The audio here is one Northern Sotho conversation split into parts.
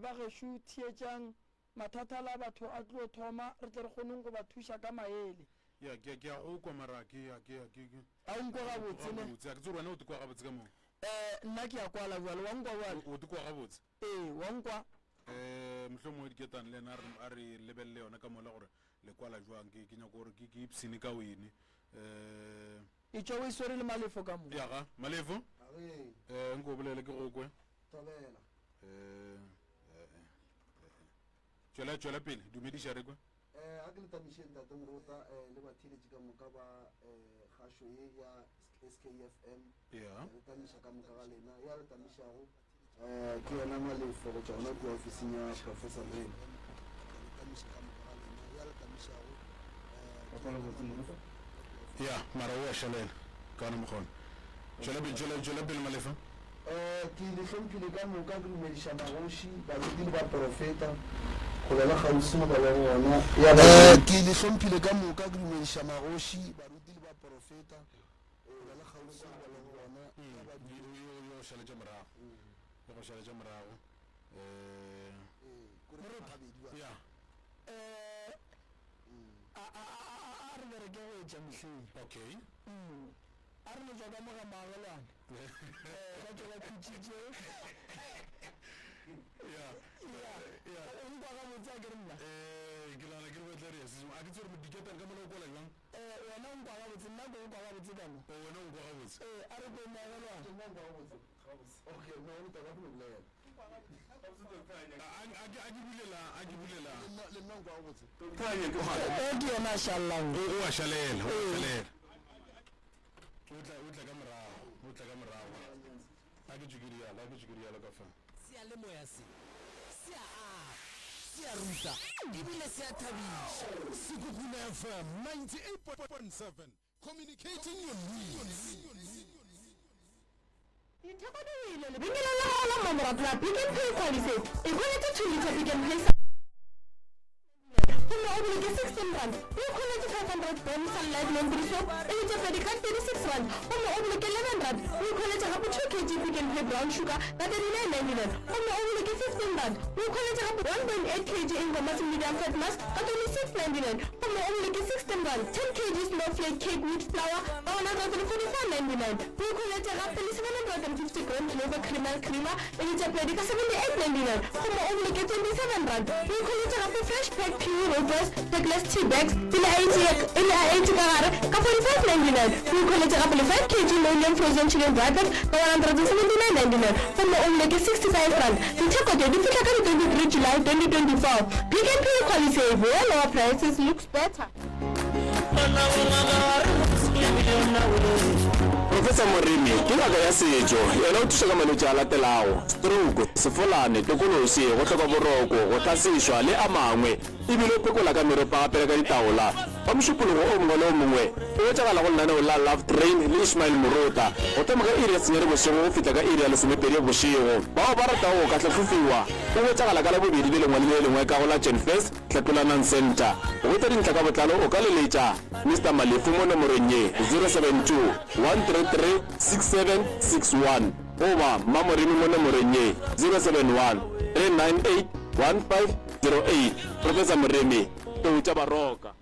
Ba gešo theetšang, mathata la batho a tlo thoma, re tle re kgoneng go ba thuša ka maele. Ya, ke, ke a go kwa mara a ke, a ke, a ke, ke. A o nkwa gabotse ne? Gabotse, a ke tsebe gore wena o te kwa gabotse ka moo. Eh, nna ke a kwala bjale, wa nkwa bjale? O, o te kwa gabotse? Ee, wa nkwa? Eh, mohlomongwe Diketane le yena a re, a re lebelele yona ka mola gore le kwala jwang. Ke, ke nyaka gore ke, ke ipshine ka wene. Eh. Etšwa o e swere le Malefo ka mo. Ya ga, Malefo? Agee. Eh, nko o bolele ke go kwe. Thobela. Eh, eh, eh, eh. Tšwela, tšwela pele, dumediša re kwe. Eh, a ke le tamišeng Tate Morota eh, le batheeletši ka moka ba eh, kgašo ye ya SKFM. Yeah. Ke a le tamiša ka moka ga lena. Ya le tamišago eh, ke yena Malefo go tšwa gona kua ofising ya Professor Moremi. Ke a le tamiša ka moka ga lena. Ya le tamišago eh, ke yena Malefo. Ya, mara o a šalela ka ona mokgwa ona. Tšwela pele, tšwela, tšwela pele Malefa. Eh, ke le hlomphile ka moka, ke dumediša magoši, baruti le baporofeta, kgole le kgauswi mo ba lego gona. Ya ba. Eh, ke le hlomphile ka moka, ke dumediša magoši, baruti le baporofeta, kgole le kgauswi mo ba lego gona. Ya ba. Yo, yo, yo go šaletša morago. Yo go šaletša morago. Eh. Ee, kore ke gabedi ba. Ya. Eh, a, a, a, a, a re bereke go etša mehleng. Okay. Mm. A re no tšwa ka mo ga maagelwane. Eh, ba tšwa ba khutšitše. Ya. Ya. O nkwa gabotse a ke re nna? Eh, ke nagana ke re ba tla re ya sesengwe. A ke tsebe gore diketane ka mola o kwala bjang? Eh, wena o nkwa gabotse, nna ke o kwa gabotse ka mo. Oh, wena o nkwa gabotse. Eh, a re kweng moagelwane. Ke nna nkwa gabotse. Gabotse. Okay, no, o taba go no bolela. A, a, a ke bule la, a ke bule la. Le nna, le nna nkwa gabotse. O ke yena a šalelang. O, o a šalela, o a šalela. O tla, o tla ka morago, o tla ka morago. A ke tšwe ke rialo, a ke tšwe ke rialo ka fa. Seyalemoya se se a aga, se a ruta ebile se a thabiša. Sekhukhune FM 98.7, communicating your needs. Ditheko di wele lebenkeleng la gago la mmamoratwa la Pick n Pay Qualisave. Ikhweletše 2 litre Pick n Pay gomme o boloke R16, o ikhweletše 500 gram Sunlight Laundry Soap e le tše pedi ka R36 gomme o boloke R11, o ikhweletše gape 2 kg Pick n Pay Brown Sugar ka R39.99 gomme o boloke R15, o ikhweletše gape 1.8 kg Inkomazi Medium Fat Mask ka R26.99 gomme o boloke R16, 10 kg Snowflake Cake Wheat Flour ka R144.99. O ikhweletše gape le 750 gram Clover Creamel Creamer e le tše pedi ka 78.99 gomme o boloke R27. O ikhweletše gape Fresh Pack Kiwi Rooibos Packless Tea Bags e le a e le a 80 ka gare ka 45.99. O ikhweletše gape le 5 kg Lolium Frozen Chicken Dry Packs ka 179.99 gomme o boloke R65. Ditheko tše di fihla ka di 23 July 2024. Pick n Pay Qualisave, where lower prices looks better. Professor Moremi ke ngaka ya setšo. Yena o thuša ka malwetši a latelago, stroke, sefolane, tokološi, go hloka boroko, go hlasešwa le a mangwe. E bile o phekola ka meropa gape le ka ditaola. Ka Mošupologo o mongwe le o mongwe o hwetšagala go lenaneo la Love Train le Ishmael Morota go thoma ka iri ya senyane bošego go fihla ka iri ya lesomepedi bošego. Bao ba ratago go ka hlahlofiwa o hwetšagala ka Labobedi le lengwe le le lengwe ka go la Genfest Hlatolanang Centre. Go hwetša dintlha ka botlalo o ka leletša Mister Malefu mo nomorong ye, 072 133 6761 goba Mma Moremi mo nomorong ye, 071 398 1508. Professor Moremi, Tlou tša Baroka.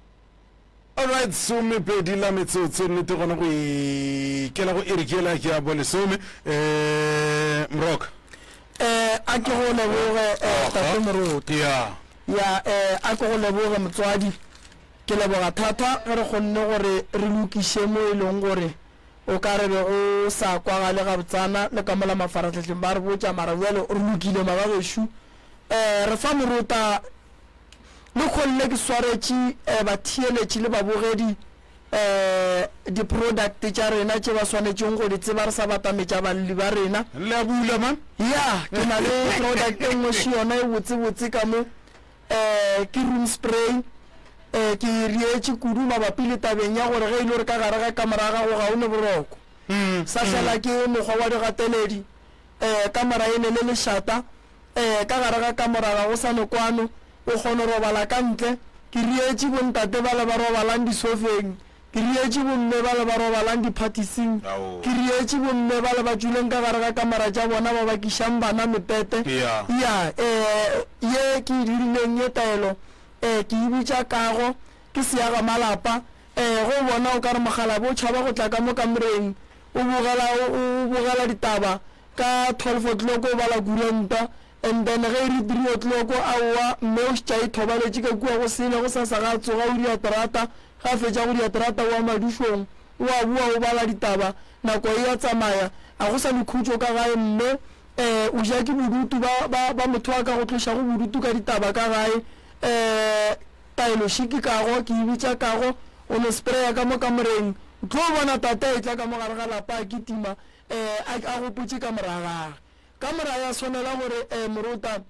Alright, somepedi la metsotso nnete gona go ikela go iri ke yela ke ya bolesome eh mroka Eh, a ke go leboge eh, tate Moruti. ya Ya eh, a ke go leboge motswadi. Ke leboga thata ge re kgonne gore re lokiše mo e leng gore o ka re be go sa kwagale gabotsana le ka mola mafaratlhahleng ba re botša mara bjale re lokile magagešo. Eh, re fa Morota Lekgong le ke swaretše batheeletši le babogedi di-product tša rena tše ba swanetšeng go di tseba re sa batametša balli ba rena. Le a bula man. Ya, ke na le product e nngwe še yona e botse-botse ka mo, ke room spray. Ke e reetše kudu mabapi le tabeng ya gore ge e le gore ka gare ga kamora ya gago ga o ne boroko, sa hlela ke mokgwa wa digateledi, kamora e ne le lešata, Ee, ka gare ga kamora ga go sa ne kwano, o kgono robala ka ntle. Ke reetše bontate bale ba robalang disofeng. Ke rietše bomme bale ba robalang diphathising. Ke rietše bomme bale ba tšwileng ka gare ga kamara tša bona ba bakišang bana mepete. Ya, eh, ye ke e dirileng ye taelo, eh, ke e bitša kago, ke seagamalapa. Eh, ge o bona o ka re mokgalabje o tšhaba go tla ka mo kamoreng, o bogela, o, o bogela ditaba ka 12 o'clock o bala kuranta, And then ge e re 3 o'clock, aowa, mme o šetše a ithobaletše ka kua go sele, gosasa ga a tsoga o dia terata, ge a fetša go dia terata o ya madušong, o a boa o bala ditaba, nako e a tsamaya, a go sa le khutšo ka gae, mme eh o ja ke bodutu, ba, ba, ba motho a ka go tlošago bodutu ka ditaba ka gae, eh taelo še ke kago, ke e bitša kago, o no sprayer ka mo kamoreng, o tlo bona tate a etla ka mo gare ga lapa a kitima, eh a, a gopotše kamora ya gage. Kamora ya swanela gore eh morota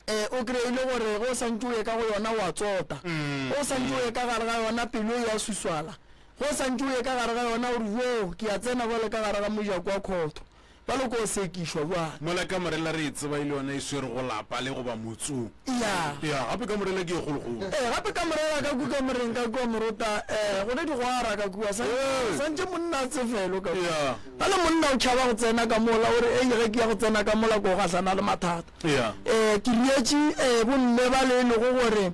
eh o kry-e le gore ge o santše o ye ka go yona wa tsota. Ge o santše o ye ka gare ga yona pelo e ya suswala. Ge o santše o ye ka gare ga yona o re joo ke a tsena bjale ka gare ga mojako wa khotho. Bjale ko o sekišwa bjale. Mola kamorela re e tseba e le yona e swerego lapa le goba motso. Ya. Ya, gape kamorela ke ye kgolokgolo. Ee, gape kamorela ka kua kamoreng ka kua morota eh go ne digwara ka kua sa santše monna a tsefelo ka kua. Ya. Bjale monna o tšhaba go tsena ka mola, o re, Ei, ge ke ya go tsena ka mola, ko gahlana le mathata. Yeah. Eh, ke rietše eh, bomme ba le e lego gore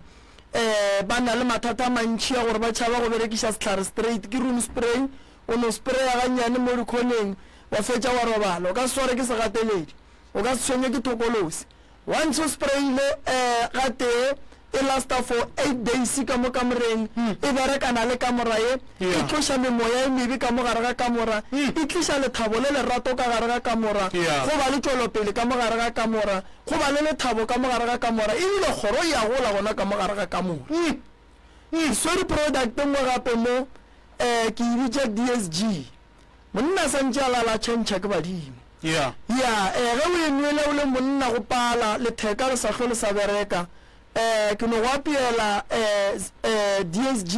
eh, ba na le mathata a mantši a gore ba tšhaba go berekiša sehlare straight, ke room spray, o no spraya gannyane mo dikhoneng, wa fetša wa robala. O ka se sware ke segateledi, o ka se tshwenye ke thokolosi. Once o sprayile eh gatee e lasta for 8 days ka mo kamoreng, e berekana le kamora ye, e tloša memoya e mebe ka mo gare ga kamora, e tliša lethabo le lerato ka gare ga kamora, go ba le tšwelopele ka mo gare ga kamora, go ba le lethabo ka mo gare ga kamora, ebile kgoro e a gola gona ka mo gare ga kamora. Ke swere product e nngwe gape mo, eh ke e bitša DSG. Monna a santše a lala a tšhentšha ke badimo. Yeah. Ya, eh, ge o e nwele o le monna go pala, letheka le sa hlo le sa bereka. Eh, ke no go apeela eh, eh, DSG,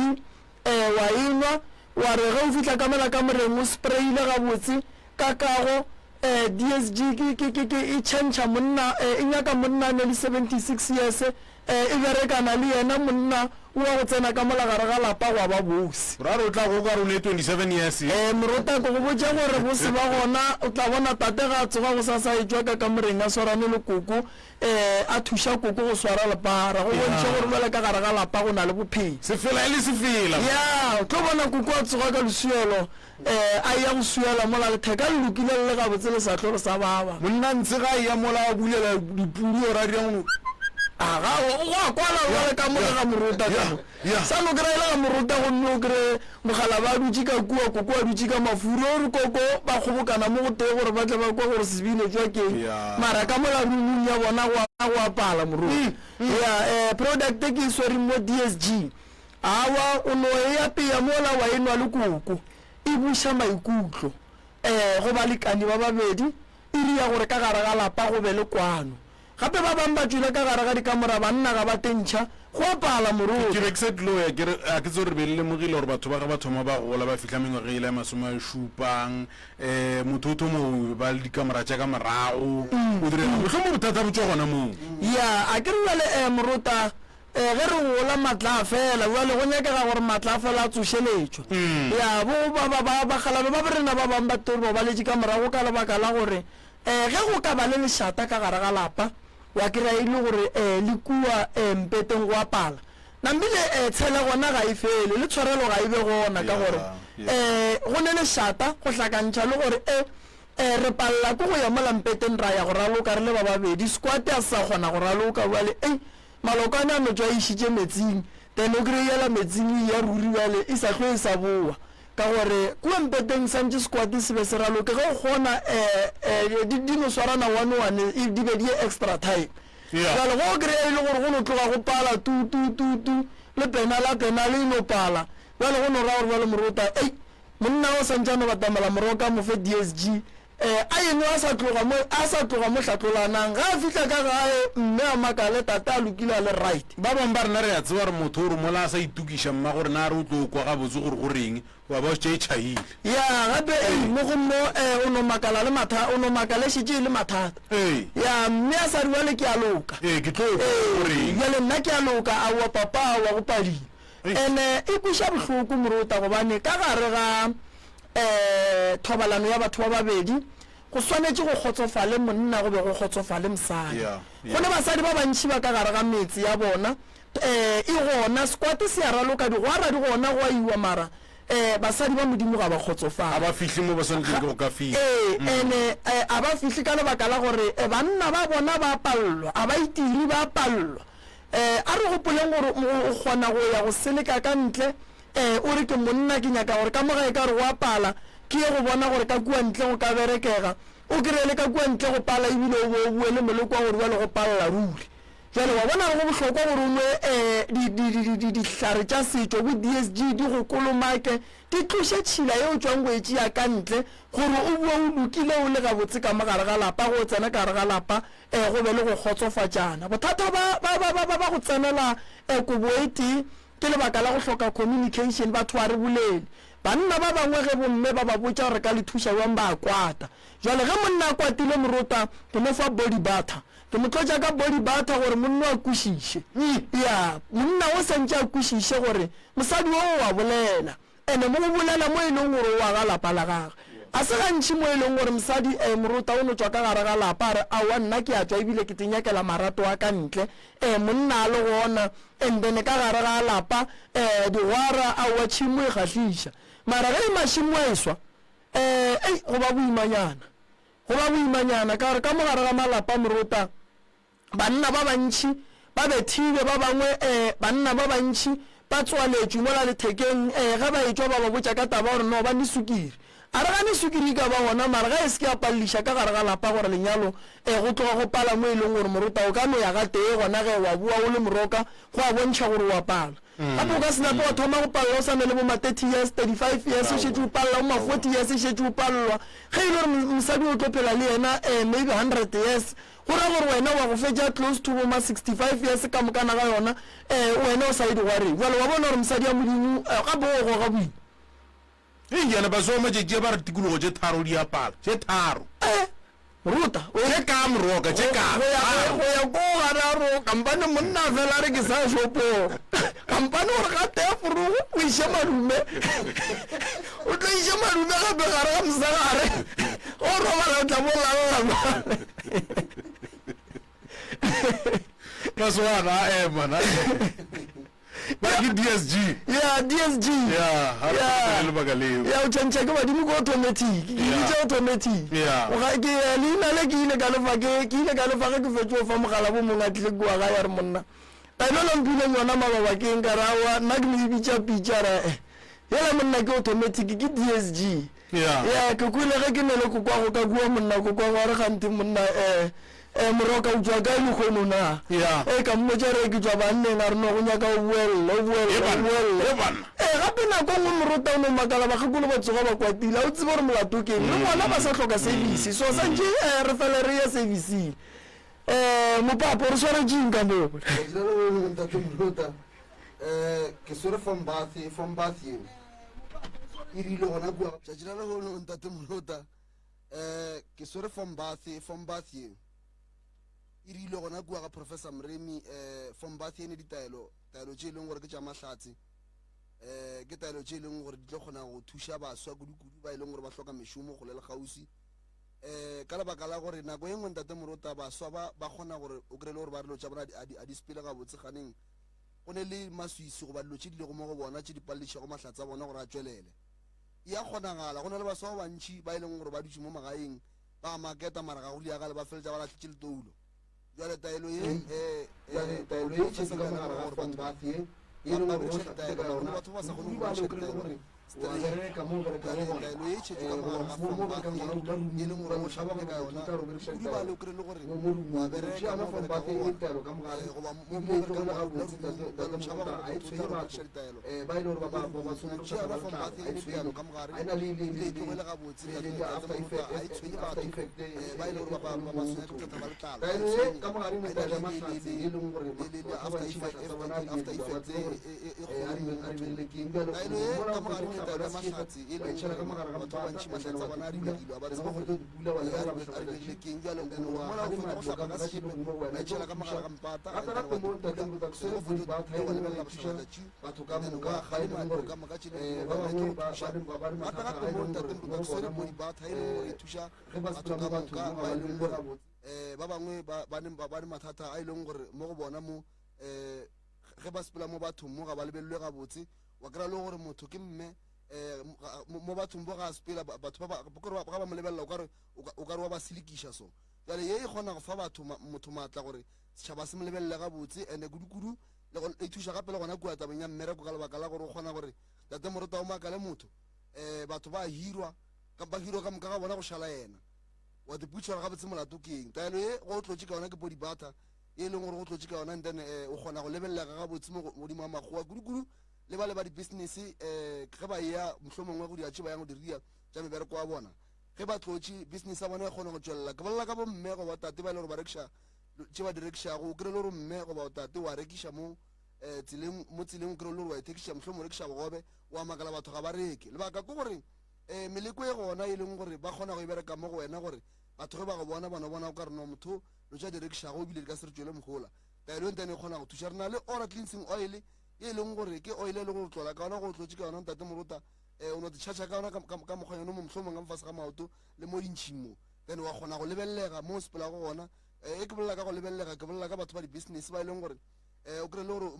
eh, wa e nwa, wa re ge o fihla ka mola kamoreng o sprayile gabotse, ka kago, eh, DSG ke, ke, ke, ke e tšhentšha monna, eh, e nyaka monna a ne le 76 years, E, e berekana le yena monna oa go tsena ka mola gare ga lapa gwa ba bose. O ra re o tla go ka re o ne 27 years? E, morota ke go botša gore bose ba gona, o tla bona tate ga a tsoga gosasa a etšwa ka kamoreng a swarane le koko, e, a thuša koko go swara lepara, go bontšhe gore bjale ka gare ga lapa go na le bophelo. Sefela e le sefela. Ya, o tlo bona koko a tsoga ka leswielo, E, a eya go swiela mola letheka le lokile le le gabotse le sa hlo le sa baba. Monna ntshe ga a eya mola a bulela dipudi or a dirang go. A ga go a kwala bjale ka mo le ga morota ka mo. Sa no kry-a e le ga morota gomme o kry-e mokgalabje a dutše ka kua, koko a dutše ka mafuri, o re koko ba kgobokana mo gotee gore ba tle ba kwe gore sebino tšwa keng. Mara ka mola roomong ya bona go a go a pala moruti. Ya, e, product e ke e swereng mo DSG. Awa, o no e apea mola wa e nwa le koko. E buša maikutlo. Ee, go balekani ba babedi, e ria gore ka gare ga lapa go be le kwano. Gape ba bang ba tšwile ka gare ga dikamora, banna ga ba tentšha, go a pala Ke be ke sa tlilo ya ke re, a ke tsebe gore re be le lemogile gore batho ba ge ba thoma ba gola ba fihla mengwageng yela ya masome a šupang, um motho o thoma go ba le dikamora tša ka morago, o dira eng? Mohlomongwe bothata bo tšwa gona moo. Ya, a ke re bjale, um morota, Ee, ge re gola matla a fela. Bjale go nyakega gore matla a fela a tsošeletšwe. Ya, bo ba, ba, ba, bakgalabje ba borena ba bangwe ba tlo robaletše ka morago ka lebaka la gore, ee, ge go ka ba le lešata ka gare ga lapa, wa kry-a e le gore, ee, le kua, ee, mpeteng go a pala. Nambile, ee, tshele gona ga e fele, le tshwarelo ga e be gona ka gore, ee, go ne lešata go hlakantšha le gore, ee, ee, re palela ke go ya mola mpeteng ra ya go raloka re le ba babedi, squad a se sa kgona go raloka bjale, ei, Malokwane a no tšwa a išitše metsing, then o kry-ela metsing e eya ruri bjale e sa hlo e sa bowa. Ka gore kua mpeteng santše squad se be se raloke ge o kgona eh di di no swarana one one e di be di ye extra time. Bjale ge o kry-a e le gore go no tloga go pala tu tu tu tu le penala penale e no pala bjale go no ra gore bjale morota ei monna o santše a no batamela moroka mo fe DSG Eh, a eno a sa tloga mo, a sa tloga mo hlatlolanang. Ge a fihla ka gae, mme a makale, tate a lokile a le right. Ba bangwe ba rena re a tseba gore motho o re mola a sa itokiša, mmago rena a re o tlo kwa gabotse gore go reng, wa ba o šetše a e tšhaile. Ya, gape, ei, mo go mo, eh, o no makala le matha, o no makala e šetše e le mathata. Ee. Ya, mme a sa re bjale ke a loka. Ee, ke tlo kwa go Ee, reng. bjale nna ke a loka, aowa papa, aowa go padile. Ene e kweša bohloko morota gobane ka gare ga um thobalano ya batho ba babedi go swanetše go kgotsofale monna go be go kgotsofale mosadi. Go ne basadi ba bantši ba ka gare ga metse ya bona um e gona squat se a raloka digwara di gona go a iwa mara um basadi ba Modimo ga ba kgotsofale. Ga ba fihle mo ba swanetšeng ke go ka fihla. Ee, ene a ba fihle ka lebaka la gore banna ba bona ba pallwa, a ba itire ba pallwa. A re gopoleng gore o kgona go ya go seleka ka ntle, o re ke monna, ke nyaka gore ka mo gae ka re go a pala, ke ye go bona gore ka kua ntle go ka berekega. O kry-e le ka kua ntle go pala ebile o bo o boe le moleko wa gore bjale go palela ruri. Bjale wa bona go bohlokwa gore o nwe dihlare tša setšo, bo DSG, di go kolomake, di tloše tšhila ye o tšwang go e tšea ka ntle, gore o boe o lokile o le gabotse ka mo gare ga lapa, ge o tsena ka gare ga lapa. E, go be le go kgotsofatšana. Bothata ba, ba, ba, ba, ba, ba go tsenela e, kobo e tee ke lebaka la go hloka communication. Batho ga re bolele. Banna ba bangwe ge bomme ba ba botša gore re ka le thuša bjang ba a kwata. Jwale ge monna a kwatile morota, ke mo fa body butter. Ke mo tlotša ka body butter gore monno a kwešiše. Ya, monna o santše a kwešiše gore mosadi wo o a bolela. Ene mo go bolela mo e leng gore o aga lapa la gagwe. A se gantši mo e leng gore mosadi e morota o no tšwa ka gare ga lapa a re aowa nna ke a tšwa ebile ke tinyakela marato a ka ntle e monna a le gona and then ka gare ga lapa e digwara aowa tšhimo e kgahliša mara ge e mašemo a eswa e ei go ba boimanyana go ba boimanyana ka gore ka mo gare ga malapa morota Banna ba bantši ba bethilwe, ba bangwe, ee, banna ba bantši ba tswaletšwe mola lethekeng, ee, ge ba etšwa ba ba botša ka taba gore no ba ne sukiri. A re gane sukiri e ka ba gona, mara ga e se ke ya palliša ka gare ga lapa gore lenyalo, ee, go tloga go pala mo e leng gore morota o ka no ya gatee gona ge wa boa o le moroka, go a bontšha gore o a pala. Gape o ka se nape wa thoma go palelwa o sa na le bo ma 30 years, 35 years, o šetše o palelwa, bo ma 40 years šetše o palelwa. Ge e le gore mosadi o tlo phela le yena, ee, maybe 100 years, Go ra gore wena wa go fetša close to bo ma 65 years ka mokana ga yona, eh, wena o sa ye digwareng. Bjale wa bona gore mosadi ya Modimo, eh, gape o goga boima. Hei, yena baswa ba matšatši a ba re tikologo tše tharo di a pala. Tše tharo. Eh, Rota, o Tše ka moroka, tše ka. Go ya, Tharo. go ya ko gararo, kampane monna a fela a re ke sa shopong. Kampane gore gatee forogo o iše malume. O tlo iše malume gape gare ga mosegare. Ge o robala o tla bo lalla bjale. Masogana a ema na. Ba ke DSG. Yeah, DSG. Yeah, ga re Yeah. le lebaka leo. Ya o tšhentšha ke badimo ke automatic. Ke Yeah. bitša automatic. Yeah. O ga ke eh, leina le ke ile ka lefa ke ke ile ka lefa ge ke fetše go fa mogala bo mongwe a tlile kua gae a re monna taelo le mphileng yona mababa ke eng ka re aowa nna ke no e bitša pitša ra eh yela monna ke automatic ke DSG. Yeah. Yeah, ke kwele ge ke ne le kokwago ka kua monna kokwago a re gante monna eh eh moroka o tšwa kae lehono na? Yeah. Eh ka mmotša re ke tšwa banneng a re no go nyaka o boelle o boelle Ye o banna, boelle. ye banna. Eh gape nako nngwe morota o no makala bakgekolo ba tsoga ba kwatile a o tsebe gore molato ke eng le gona ba sa hloka service so santše eh re fele re ye servicing. Eh mopapo re swaretšeng ka mo? Letšatši la lehono ntate Morota eh ke swere form bath form bath yeo e rile gona kua tšatši la lehono ntate Morota eh ke swere form bath form bath yeo e rile gona kua ga Professor Mremi eh form bath ene ditaelo taelo tše e leng gore ke tša mahlatse eh ke taelo tše e leng gore di tlo kgona go thuša baswa kudu-kudu ba e leng gore ba hloka mešomo kgole le kgauswi eh ka lebaka la gore nako e nngwe ntate Morota baswa ba ba kgona gore o kry-e le gore ba re dilo tša bona a di sepele gabotse ganeng go ne le maswisi goba dilo tše di lego mo go bona tše di paledišago mahlatse a bona gore a tšwelele. E a kgonagala, go na le baswa ba bantši ba e leng gore ba dutše mo magaeng ba a maketa mara ga go diagale ba feletša ba lahletše letoulo. Bjale taelo ye eh, eh, Taelo ye e tšhetše ka mogare ga form bath ye e leng gore o hlapile ka yona, batho ba sa kgone kudu go bale o diriša kry-e ditaelo gore o a bereka mo o berekang gona, taelo ye e tšhetše ka eh, mogare goba ga mo form mo o bath berekang gona o dula ye e leng roomong gore gobane o o tšhaba hlapile gore ka motho yona o tla re o berekiša kudu bale ditaelo o kry-e le gore mo mo roomong. wa O bereka tšea mo yona o form bath berekago e le gona taelo ka mogare eh, goba mo mo ebile e o berekang tlogele gona o dula gabotse tate roomong tate bjale o tšhaba Morota gore a e motho o tshwenye tla re o batho berekiša ditaelo eh, ba e le gore ba ba ba ba tshwanela go tšea hlapa yona ka form letlalo bath a e e le tshwenye taelo ka mogare a e na le le ebile le e tlogele gabotse le ntate le ntate after Morota effect a e tshwenye after batho effect e eh, ba e e le e gore ba ba kgolo ba mo ba tshwenya ke mothong. bothata ba letlalo a e Taelo ye tshwenye ka mogare a ne e na taelo le ya le mahlatse le e leng gore le le le batho ba after bantši effect mahlatse a bona a after diediwa ba effect tsebe gore e e e eh, a kgolo di mo a di mothong belekeng bjale taelo ye mola ka o mogare fetša go ne taelo ya mahlatse e leng gore batho ba bantši mahlatse a bona a dibakilwe a ba tsebe gore a diregile keng. Bjale mola o fetša go hlapa ka sepe wa itšhela ka mogare ga mpata and then wa dipula, then o fetša go wa lebelela bohlaba-tšatši and then wa kgalema dilo ka moka tše e leng gore wena e tlo go thuša. Gape gape mo Ntate Moruti re swere body butter e leng gore e thuša batho ka moka ba e leng gore um ba bangwe ba ba ne ba ne mathata a e leng gore mo go bona mo um ge ba sepela mo bathong mo ga ba lebelelwe gabotse. Wa kry-a le gore motho ke mme um mo bathong bo ga a sepela batho ba kore ga ba mo lebelela o kare o kare wa ba selekiša so. Jale ye e kgona go fa batho motho maatla gore setšhaba se mo lebelele gabotse and kudu-kudu le go e thuša gape le gona kua tabeng ya mmereko ka lebaka la gore o kgona gore tate morota o makale motho um batho ba hirwa ba hirwa ka moka ga bona go šala yena wa te putša gore gabotse molato ke eng. Taelo ye go o tlotše ka yona ke body butter ye e leng gore go tlotše ka yona and then um o kgona go lebelelega gabotse mo godimo ga makgowa kudu-kudu le ba le ba di-business um ge ba eya mohlomongwe go dira tše ba yang go di ria tša mebereko wa bona ge ba tlotše business ya bona e kgona go tšwelela. Ke bolela ka bomme goba tate ba e le gore ba rekiša tše ba di rekišago, o kry-e le gore mme goba tate wa rekiša mo um tseleng mo tseleng o kry-e le gore wa ithekiša mohlomongwe o rekiša bogobe wa makala batho ga ba reke. Lebaka ke gore um meleko e gona e leng gore ba kgona go e bereka mo go wena gore batho ge ba go bona ba no bona o ka re no motho lo tša di rekišago ebile di ka se re tšwele mohola. Taelo e ntane e kgona go thuša. Re na le ora cleansing oil ye e leng gore ke oil e leng gore tlola ka yona go tlotše ka yona ntate Morota um o no tšhatšha ka yona ka mokgwa yone mo mohlomong ka mofase ga maoto le mo dintšhing mo then wa kgona go lebelelega mo o sepelago gona. Um e ke bolela ka go lebelelega ke bolela ka batho ba di-business ba e leng gore um o kry-e le gore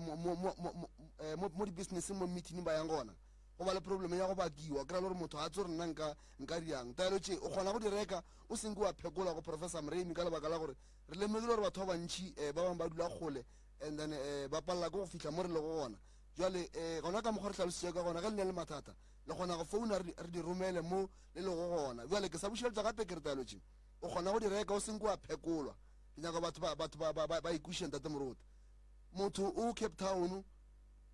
mo di-businesseng mo meeting ba yang gona go ba le problem ya go bakiwa kry-a le gore motho a tse gore nna nka nka riang. Taelo tše o kgona go di reka o senke wa phekola go Professor Moremi ka lebaka la gore re lemogile gore batho ba bantši um ba bangwe ba dula kgole and then um ba palela ke go fihla mo re lego gona. Jwale um gona ka mokgwa re hlalositše ka gona ge le na le mathata le kgona go founa re di romele mo le lego gona. Jwale ke sa bušeletša gape ke re taelo tše o kgona go di reka o senke wa phekolwa. Ke nyaka batho ba batho ba ba ba ikwešiše ntate Moruti. Motho o Cape Town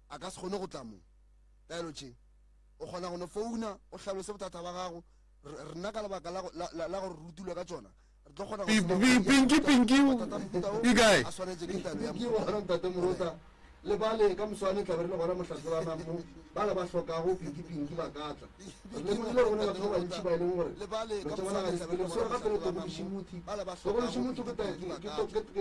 a ka se kgone go tla mo. Taelo tše o kgona go no founa o hlalose bothata ba gago rena ka lebaka la la gore re rutilwe ka tšona re tlo kgona go Pinki Pinki e kae? a swanetše ke taelo ya Pinki gona ntate Morota le bale ka moswane tla be re le gona mohlatsolanang mo bale ba hlokago Pinki Pinki ba ka tla. Re lemogile gore go na le batho ba bantši ba e leng gore dilo tša bona ga di sepele. Re swere gape le Tokološi Muthi. Tokološi Muthi ke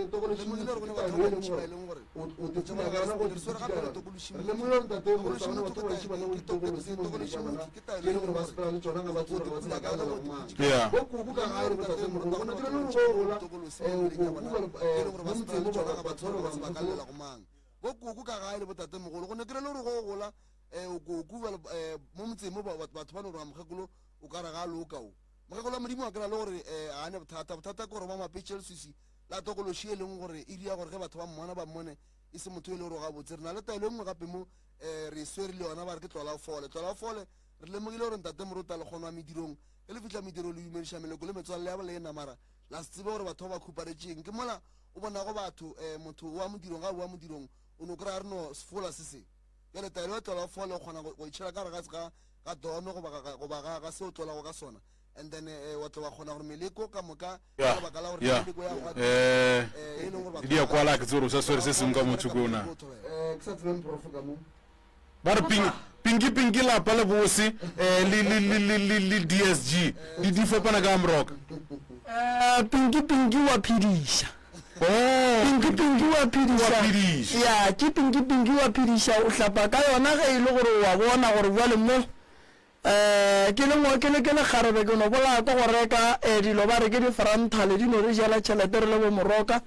Tokološi Muthi ke taelo ye e leng gore o o te tsena ka yona go te ka yona. Re lemogile gore ntate Morota go na batho ba bantši ba nago ditokolosi mo mmeleng ya bona tše e leng gore ba sepela le tšona ga ba tsebe gore ga ba tsebe ba ka lela go mang. Bo koko ka gae le bo tatemogolo go no dira le gore go gola um koko mo motseng mo batho ba ba mokgekolo. Bo koko ka gae le bo tatemogolo go no dira le gore go gola um koko mo motseng mo batho ba no gore mokgekolo o ka re ga a loka o. Mokgekolo wa Modimo a kry-a le gore um ga a ne bothata, bothata ke gore ba mo apetše leswiswi la tokološi e leng gore e dira gore ge batho ba mmona ba mmone e se motho e le gore gabotse. Re na le taelo e nngwe gape mo um re e swere le yona ba re ke tlola o fole. Tlola o fole re lemogile gore ntate Morota le kgonwa medirong ge le fihla medirong le dumediša meloko le metswalle ya bolena mara la se tsebe gore batho ba ba khuparetšeng. Ke mola o bonago batho um motho wa modirong ga a boa modirong o no kry-a re no sefola se se. Bjale taelo ya tlola o fole o kgona go e tšhela ka gare ga ga dono goba ga ga se o tlolago ka sona and then eh, wa tla wa kgona gore meleko ka moka ka lebaka la gore meleko ya gwa eh, eh, e leng gore batho di a kwala ke tsore o sa swere se sengwe ka motho ko na eh ke sa tsebeng prof ka mo ba re ping pinki pinki lapa le bose eh le le le le le le DSG di di fapana ka mroka eh pinki pinki wa phediša oh pinki pinki wa phediša ya ke pinki pinki wa phediša o hlapa ka yona ge e le gore wa bona gore bjale mo Um ke le ngo, ke le, ke le kgarebe, ke no bolaya ke go reka um dilo ba re ke di-frontal, di no re jela tšhelete re le bo Moroka.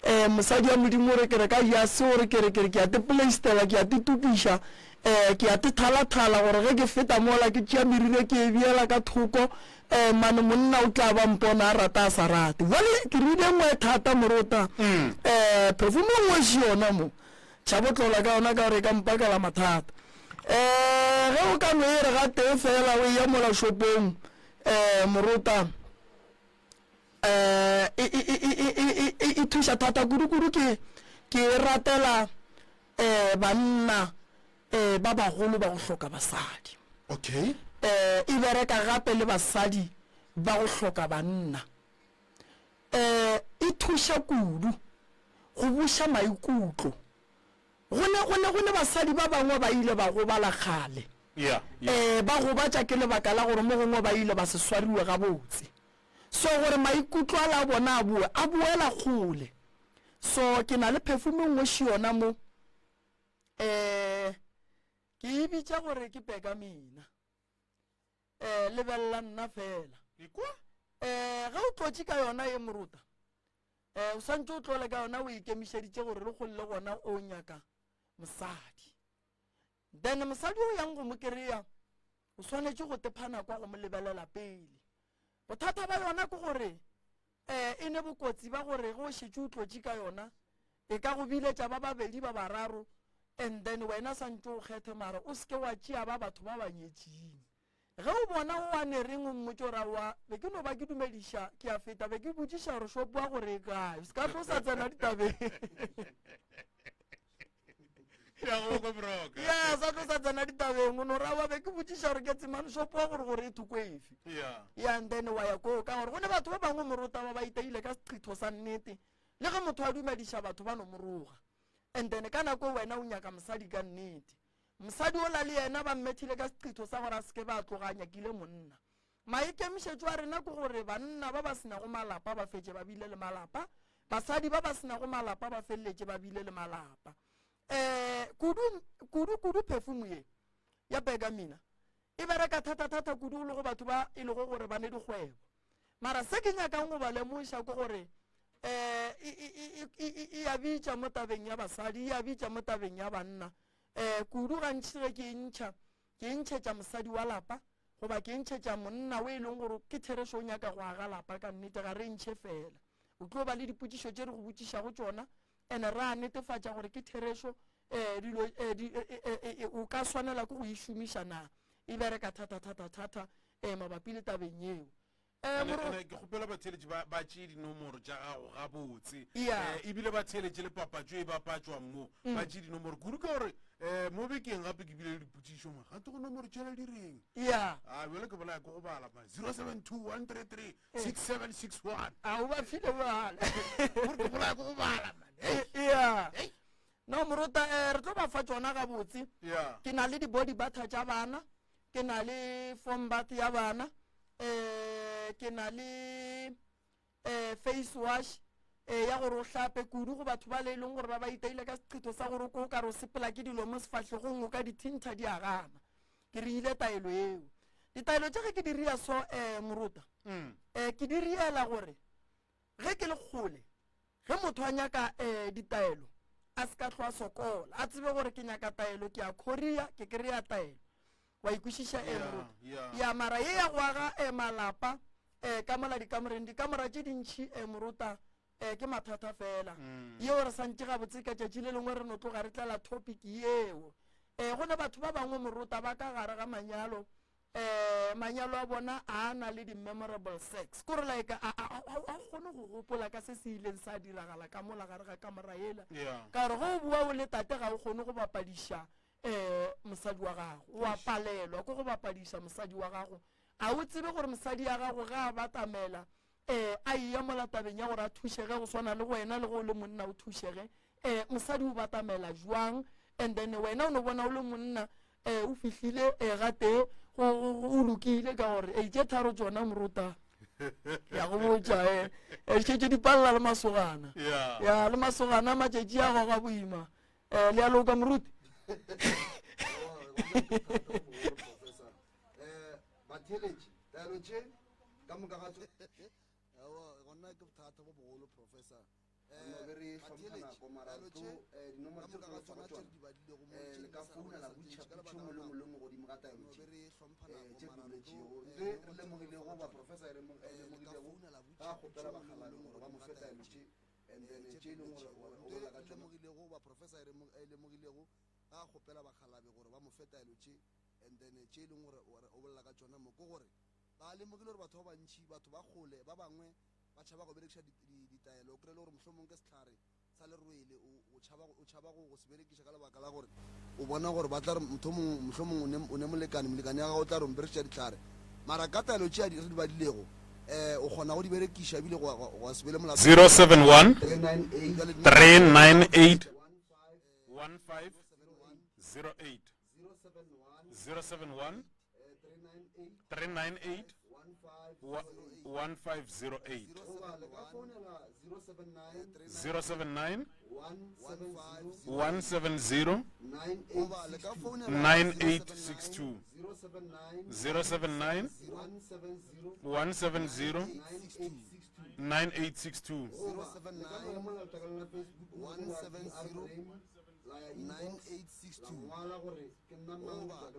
Um mosadi wa Modimo o re ke re ka ja se, o re ke re, ke re ke a te pleistela, ke a te tukiša, um ke a te thalathala gore ge ke feta mola ke tšea meriri e ke e beela ka thoko, um mane monna o tla ba mpona a rata a sa rate. Bjale ke rile nngwe e thata Morota, um perfume e nngwe še yona mo. Tšhabo tlola ka yona ka gore e ka mpakela mathata. Um ge o ka no e re gatee fela o eya mola shopong um morota um e, e, e, e, e, e, e thuša thata kudu-kudu ke ke e ratela um banna um ba bagolo ba go hloka basadi. Okay. Um e bereka gape le basadi ba go hloka banna. Um e thuša kudu go buša maikutlo. Go ne, go ne, go ne basadi ba bangwe ba ile ba gobala kgale. Yeah, yeah. Um ba gobatša ke lebaka la gore mo gongwe ba ile ba se swariwe gabotse. So gore maikutlo ala a bona a boe, a boela kgole. So ke na le perfume e nngwe še yona mo. Um ke e bitša gore ke Pekamina. Um lebelela nna fela. Ekwa? Um ge o tlotše ka yona ye morota, um o swantše o tlole ka yona o ikemišeditše gore le kgole le gona o nyaka mosadi. Then mosadi o yang go mo kry-a o swanetše go tephana kwa go mo lebelela pele. Bothata ba yona ke gore um e ne bokotsi ba gore ge o šetše o tlotše ka yona e ka go biletša ba babedi ba bararo and then wena santše o kgethe mara o seke wa tšea ba batho ba ba nyetšeng. Ge o bona o a nereng o mmotše gore aowa be ke no ba ke dumediša ke a feta be ke botšiša gore shopo ya gore e kae o se ka tlo sa tsena ditabeng. Ya go kwa broka. Ya sa tlo sa tsena ditabeng o no ra wa be ke botšiša gore ke tsemane shopo ya gore gore e thoko efe. Yeah. Ya and then wa ya koo ka gore go ne batho ba bangwe morota ba ba iteile ka seqhitho sa nnete le ge motho a dumediša batho ba no moroga and then ka nako wena o nyaka mosadi ka nnete. Mosadi ola le yena ba mmethile ka seqhitho sa gore a se ke ba tloga a nyakile monna. Maikemišetšo a rena ke gore banna ba ba se nago malapa ba fetše ba bile le malapa, basadi ba ba se nago malapa ba feleletše ba bile le malapa. Um kudu, kudu, kudu perfume ye ya Bergamina e bereka thata-thata kudu le go batho ba e lego gore ba ne dikgwebo. Mara se ke nyakang go ba lemoša ke gore um e a bitša mo tabeng ya basadi, e a bitša mo tabeng ya banna. Um kudu gantši ge ke e ntšha, ke e ntšhetša mosadi wa lapa goba ke e ntšhetša monna o e leng gore ke therešo o nyaka go aga lapa ka nnete, ga re e ntšhe fela. O tlo ba le dipotšišo tše re go botšišago tšona and ra netefatša gore ke therešo um dilo o ka swanela ke go e šomiša na. E bereka thata thata thata um mabapi le tabeng yeo. Ene, ene, ke kgopela batheeletši ba, ba tšee dinomoro tša gago gabotse. Yeah. Eh, ebile ba theeletše le papatšo e bapatšwang mo. Mm. Ba tšee dinomoro. Kudu ka gore eh, mo bekeng gape ke bile le dipotšišo mo. Gate go nomoro tšela di reng? Yeah. A bjale ke bolaya ke go bala ma. 072 133 6761. A o ba file bjale. Gore ke bolaya ke go bala man. Hey. Yeah. Hey. No morota eh, re tlo ba fa tšona gabotse. Yeah. Ke na le di-body butter tša bana. Ke na le foam bath ya bana, eh, ke na le eh, face wash eh, ya gore o hlape kudu go batho ba le e leng gore ba ba iteile ka seqhitho sa gore o ko o ka re o sepela ke dilo mo sefahlegong o ka di thintha di a gana. Ke reile taelo eo. Ditaelo tše ge ke di ria so eh, morota, Mm. eh, ke di riela gore Ge ke le kgole, ge motho a nyaka um ditaelo, a se ka hlwa sokola, a tsebe gore ke nyaka taelo, ke a khoria, ke kry-a taelo. Wa ikwešiša e moruti? Ya mara ye ya go aga um malapa um ka mola dikamoreng, dikamora tše dintšhi um moruta um ke mathata fela. Mm. Yeo re santše gabotse ka tšatši le lengwe re no tloga re tlela topic yeo. Um go ne batho ba bangwe moruta ba ka gare ga manyalo um manyalo a bona a na le di-memorable sex kore like a kgone go gopola ka se se ileng sa diragala ka mola gare ga kamora ela ka gore ge o bua o le tate ga o kgone go bapadiša um mosadi wa gago o a palelwa ke go bapadiša mosadi wa gago a o tsebe gore mosadi ya gago ge a batamela um a eya mola tabeng ya gore a thušege go swana le wena le go le monna o thušege um mosadi o batamela jwang and then wena o no bona o le monna um o fihlile um gatee o lokile ka gore e tše tharo tsona morota ya go botša um di šetše di palela le masogana ya le masogana matšatši a goga boima um le ya loka moruti batheeletši taelo tše ka moka ga gona ke bothata bo bogolo professor no be re hlompha nako mara tlo eh, dinomoro tse re tlo fa tšona eh, le ka founa la butšha pitšo nngwe le nngwe le nngwe godimo ga taelo tše eh, tše re boletšego ntho e re lemogilego ba professor e lemogilego ga kgopela bakgalabje gore ba mo fe taelo tše and then tše e leng gore o bolela ka tšona lemogilego ba professor e lemogilego ga kgopela bakgalabje gore ba mo fe taelo tše and then tše e leng gore o bolela ka tšona mo ke gore ba lemogile gore batho ba bantši batho ba kgole ba bangwe ba tšhaba go berekiša ditaelo o kry-e le gore mohlomong ke sehlare sa lerwele o tšhaba go se berekiša ka lebaka la gore o bona gore ba tla re motho mongwe mohlomong o ne molekane molekane ya gago o tla re o mberekiša dihlare mara ka taelo tše re di badilego um o kgona go di berekiša ebile gwa se be le molato 071 398 1508. 071 398 1508. 079 170 9862. 079 170 9862. Goba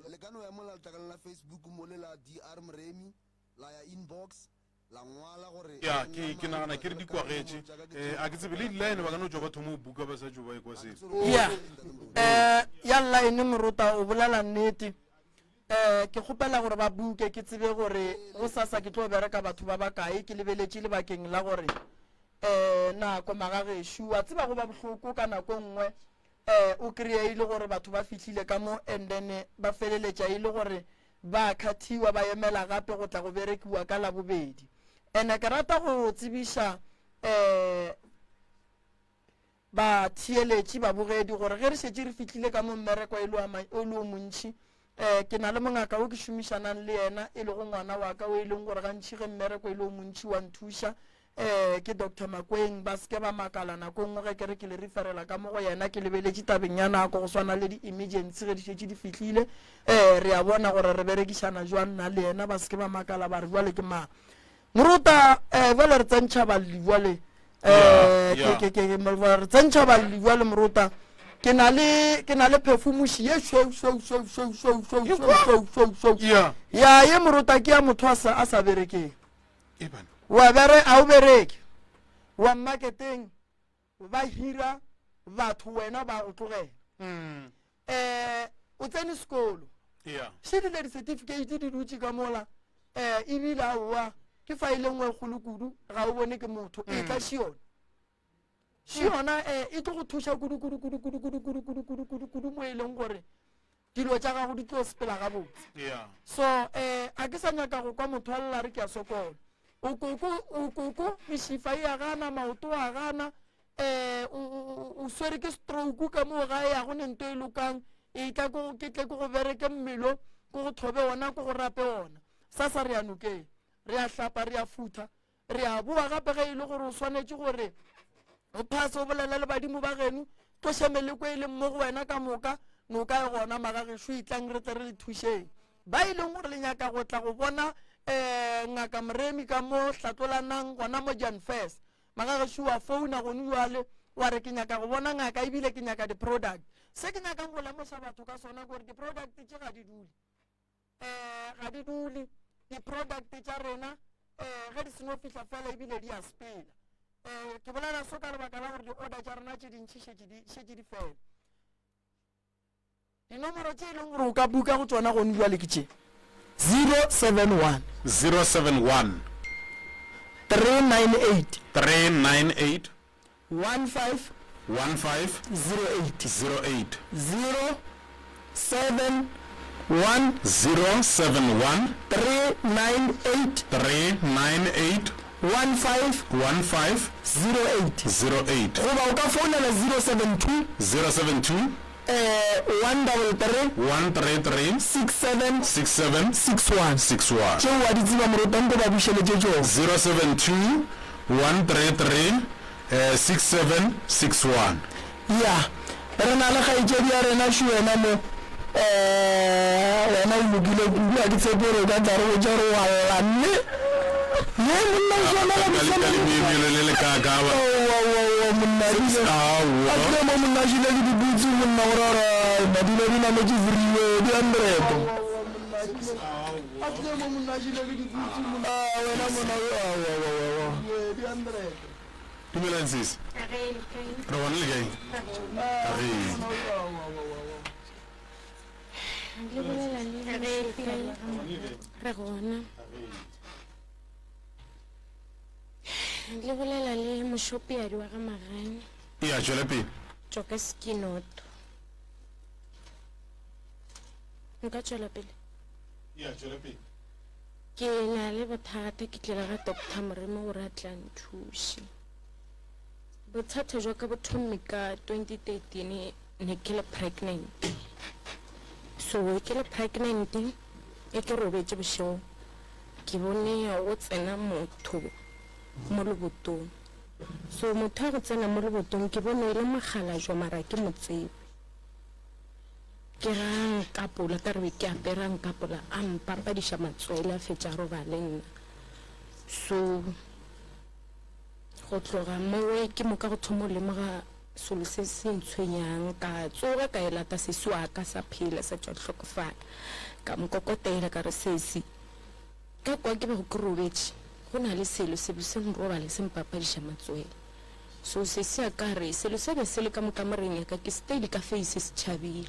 le ka no ya mola letlakaleng la Facebook mole la DR Moremi, la ya inbox, la ngwala gore Ya, ke, ke nagana ke re di kwagetše. Eh, a ke tsebe le di-line ba ka no tšwa ba thoma go buka ba sa tšo ba ekwa selo. Ya, eh, ya line morota o bolela nnete. Eh, ke kgopela gore ba buke ke tsebe gore go sasa ke tlo bereka batho ba bakae ke lebeletše lebakeng la gore eh nako magagešo wa tseba go ba bohloko ka nako e nngwe eh o kry-e e le gore batho ba fihlile ka mo and then ba feleletša e le gore ba khathiwa ba emela gape go tla go berekiwa ka labobedi ene ke rata go tsebiša um batheeletši babogedi gore ge re šetše re fihlile ka mo mmereko e le o montšhi um ke na le mongaka o ke šomišanang le yena e lego ngwana wa ka o e leng gore gantšhi ge mmereko e le o montšhi wa nthuša um ke Doctor Makweng, ba seke ba makala nako nngwe ge ke re ke le referela ka mo go yena, ke lebeletše tabeng ya nako go swana le di-emergency ge di šetše di fihlile, um re a bona gore re berekišana jwang nna le yena, ba seke ba makala ba re jwale ke mang. Moruta, um jwale re tsentšha balli jwale, um re tsentšha balli jwale moruta, ke na le ke na le phefumuši ye šweu šweu šweu šweu šweu šweu šweu šweu šweu šweu ya ye moruta ke ya motho a sa a sa berekeng. Wa bere a o bereke wa marketeng ba hira batho wena ba go tlogela um o tsene sekolo šedile di-certificate di dutše ka mola um ebile aowa ke faile nngwe e kgolo kudu ga o bone ke motho e tla šione še yona um e tlo go thuša kudu kudu kudu kudu kudu kudu kudu kudu kudu kudu mo e leng gore dilo tša gago di tlo sepela gabotse so um a ke sa nyaka go kwa motho a lla re ke a sokola o koko o koko mešifa e a gana maoto a gana um o swere ke stroke ka moo ga e ya go ne nto e lokang e tla ke tle ke go bereke mmelo ko go thobe ona ko go rape ona sa sa re ya nokeng re a hlapa re a futha Re a boa gape ge e le gore o swanetše gore o phase o bolele le badimo ba geno, tloše meleko e leng mo go wena ka moka, noka e gona magagešo etlang re tle re le thušeng. Ba e leng gore le nyaka go tla go bona um ngaka Moremi ka mo Hlatlolanang gona mo Jan First, magagešo wa founa gone jwale wa re ke nyaka go bona ngaka ebile ke nyaka di-product. Se ke nyakang go lemoša batho ka sona ke gore di-product tše ga di dule. um ga di dule di-product tša rena um ge di seno fihla fela ebile di a sepela um ke bolela so ka lebaka la gore di-order tša rena tše dintšhi šetše di fela dinomoro tše e leng gore o ka buka go tsona gone jwale ke tše 071 071 398 398 15 15 08 08 0 7 1 0 7 1 3 9 8 3 9 8 1 5 1 5 0 8 0 8 Goba o ka founela 0 7 2 0 7 2 eh 1 double 3 1 3 3 6 7 6 7 6 1 6 1 Tšeo wa di tseba morota nko ba bušeletše tšona. 0 7 2 1 3 3 6761. Ya, re na le kgaetšedi ya rena šo yena mo. Eh, wena o lokile kudu, a ke tshepe gore o ka tla re botša gore wa lla mme. Ye monna o swana la Ka le meemelo le le kaaka ba. Aowa, aowa, aowa, monna a dule. Aowa. A tlile mo monna a šile ke diputsu monna gore gore ai, madula di nametše freeway, di hundred. A tlile mo monna a šile ke diputsu monna. Ah, wena monna, aowa, aowa, aowa. Di hundred. Dumelang sesi. Re gona le kae? Re. Le bolela le re gona. Le bolela le mošopiadi wa ga Magane. Ya tšwela pele. Tšoka Skinoto. Nka tšwela pele. Ya tšwela pele. Ke na le bothata, ke tlile ga Doctor Moremi gore a tle a nthuše. Bothata jwa ka bo thomme ka 2013 ne ke le pregnant. So ke le pregnant e ke robetše bošego ke bone go tsena motho mo lebotong. So motho a go tsena mo lebotong ke bone e le mokgalajwa mara ke mo tsebe. Ke ga a nkapola ka re be ke apere a nkapola a mpapadiša matswele a fetša a robala le nna. So go tloga mowe ke moka go thoma go lemoga selo se se ntshwenyang. Ka tsoga ka e lata sesi wa ka sa phela sa tšwa hlokofala. Ka mo kokotela ka re sesi ka kwa ke bego ke robetše go na le selo se be se nrobala se mpapadiša matswele. So sesi a ka re, Selo se be se le ka mo kamoreng ya ka, ke steile ka face se tšhabile.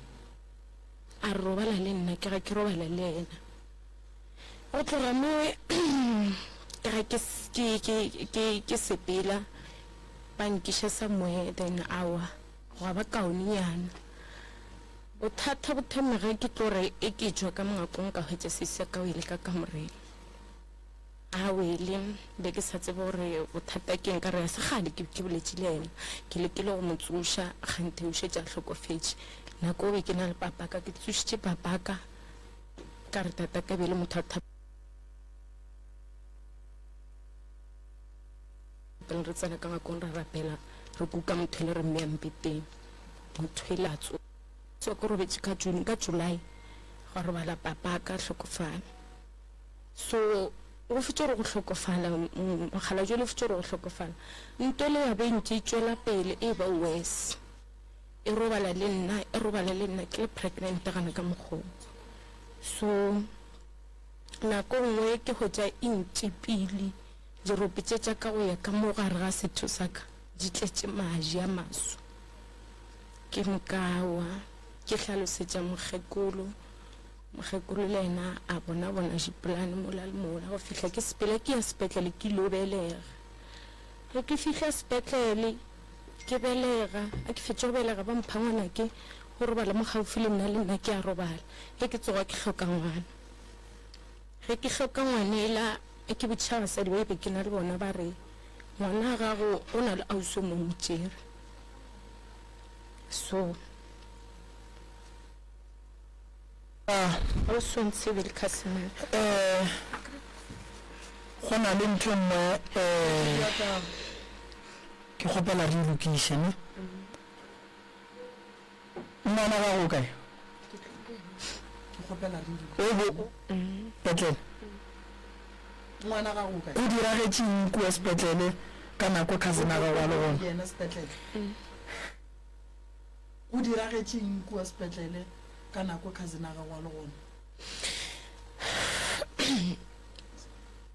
A re, Robala le nna, ke ga ke robala le yena. Go tloga mowe ke ga ke, ke, ke, ke, ke sepela, ba nkiša somewhere, then aowa, gwa ba kaonenyana. Bothata bo thome ge ke tlo re e ke tšwa ka mongakong ka hwetša sesi ya ka o ile ka kamoreng. A wele, be ke sa tsebe gore bothata ke eng, ka re ga se kgale ke ke boletše le yena. Ke lekile go mo tsoša, kganthe o šetše a hlokofetše. Nako eo be ke na le papaka, ke tsošitše papaka, ka re tataka e be e le motho wa thapelo. Re tsena ka ngakong ra rapela, re kuka motho ele re mmea mpeteng, motho ele a tsoga. So ke robetše ka June, ka July gwa robala papaka a hlokofala. So go fetša gore go hlokofala, mokgalabje o fetša gore go hlokofala, ntwele ya be ntše e tšwela pele e ba worse. E robala le nna, e robala le nna ke le pregnant gana ka mokgwa o. So nako nngwe ke hwetša e ntšepile, dirope tše tša ka go ya ka mo gare ga setho sa ka di tletše maji a maso. Ke moka wa ke hlalosetša mokgekolo. Mokgekolo le yena a bona bona dipolane mola le mola go fihla ke sepela ke ya sepetlele ke ilo belega. Ge ke fihla sepetlele ke belega, a ke fetša go belega ba mpha ngwanake go robala mo gaufi le nna le nna ke a robala. Ge ke tsoga ke hloka ngwana. Ge ke hloka ngwana ela ke botšiša basadi ba e be ke na le bona ba re ngwana wa gago o na le ausi o mongwe o mo tšere. So. Eh, go na le ntho e nngwe eh, ke kgopela re e lokiše ne. Ngwana gago o kae? O bo petlele. Go diragetše eng kua sepetlele ka nako cousin ya gago a le gona? Go diragetše eng kua sepetlele ka nako cousin ya gago a le gona?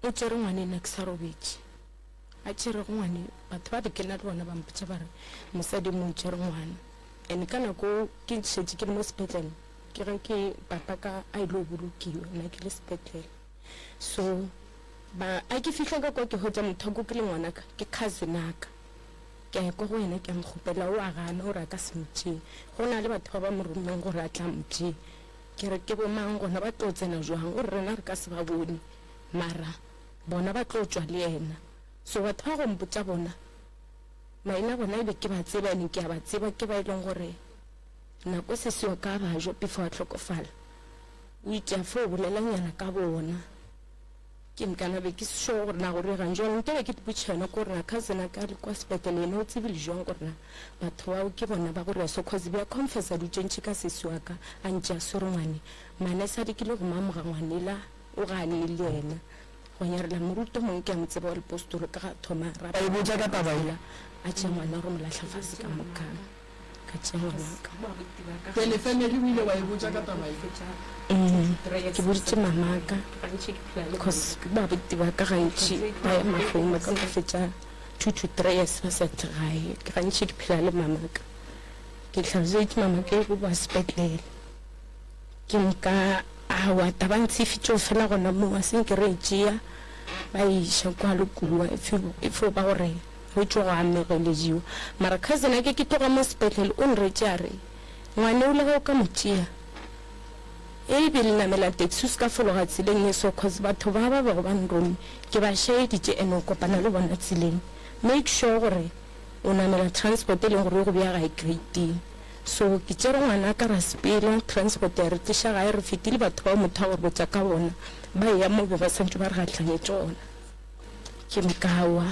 O tšere ngwane nna ke sa robetše. A tšerego ngwane, batho ba be ke na le bona ba mpotša ba re mosadi mo o tšere ngwana. And ka nako eo ke šetše ke le mo sepetlele, ke ge ke papa ka a ile go bolokiwa, nna ke le sepetlele. So ba a ke fihla ka kwa ke hwetša motho a kukile ngwanaka, ke cousin ya ka. Ke a ya kwa go yena ke a mo kgopela, o a gana o re a ka se mo tšee. Go na le batho ba ba mo rommeng gore a tla mo tšee. Ke re ke bomang gona ba tlo tsena jwang? O re rena re ka se ba bone mara bona ba tlo tšwa le yena. So batho ba go mpotša bona maina a bona e be ke ba tseba ene ke a ba tseba ke ba e leng gore nako sesi wa ka a bajwa before a hlokofala o itše a fo bolelanyana ka bona. Ke nkana be ke se sure gore na go regang jwang. Nto be ke ipotšiša yona ke gore na cousin a ka le kwa sepetlele yena o tsebile jwang gore na batho bao ke bona ba go rea so cause be a confessa dilo tše ntši ka sesi wa ka a ntše a swere ngwane. Manese a lekile go mo amoga ngwanela o gane le yena go nyarela moruti o mongwe ke a mo tseba wa lepostolo ka ga thoma a Ba e botša ka taba ye. rapela a tšea ngwana re mo lahla fase ka moka. Ka tšea ngwanaka. Pele family o ile wa e botša ka taba ye? Ke boditše mamaka cause babuti ba ka gantši ba ya mafong ba ka go fetša 2 to 3 years ba sa tle gae. Gantši ke phela le mamaka. Ke hlaloseditše mamaka e go ba sepetlele. Ke moka aowa taba ntshifitše go fela gona moo a se nke re e tšea ba e iša kwa le kua e fo ba gore Go tšwa go amogelediwa. Mara cousin ake ke tloga mo sepetlele o nretše a re, Ngwane o le ge o ka mo tšea ebe le namela taxi o se ka fologa tseleng ye so cause batho ba ba bego ba nromme ke ba šaeditše and o kopana le bona tseleng. Make sure gore o namela transport e leng gore e go bea gae grading. So ke tšere ngwanaka ra sepela, transport ya re tliša gae, re fetile batho bao motho a go re botša ka bona, ba eya mo be ba swantše ba re gahlanyetše gona. Ke mokawa,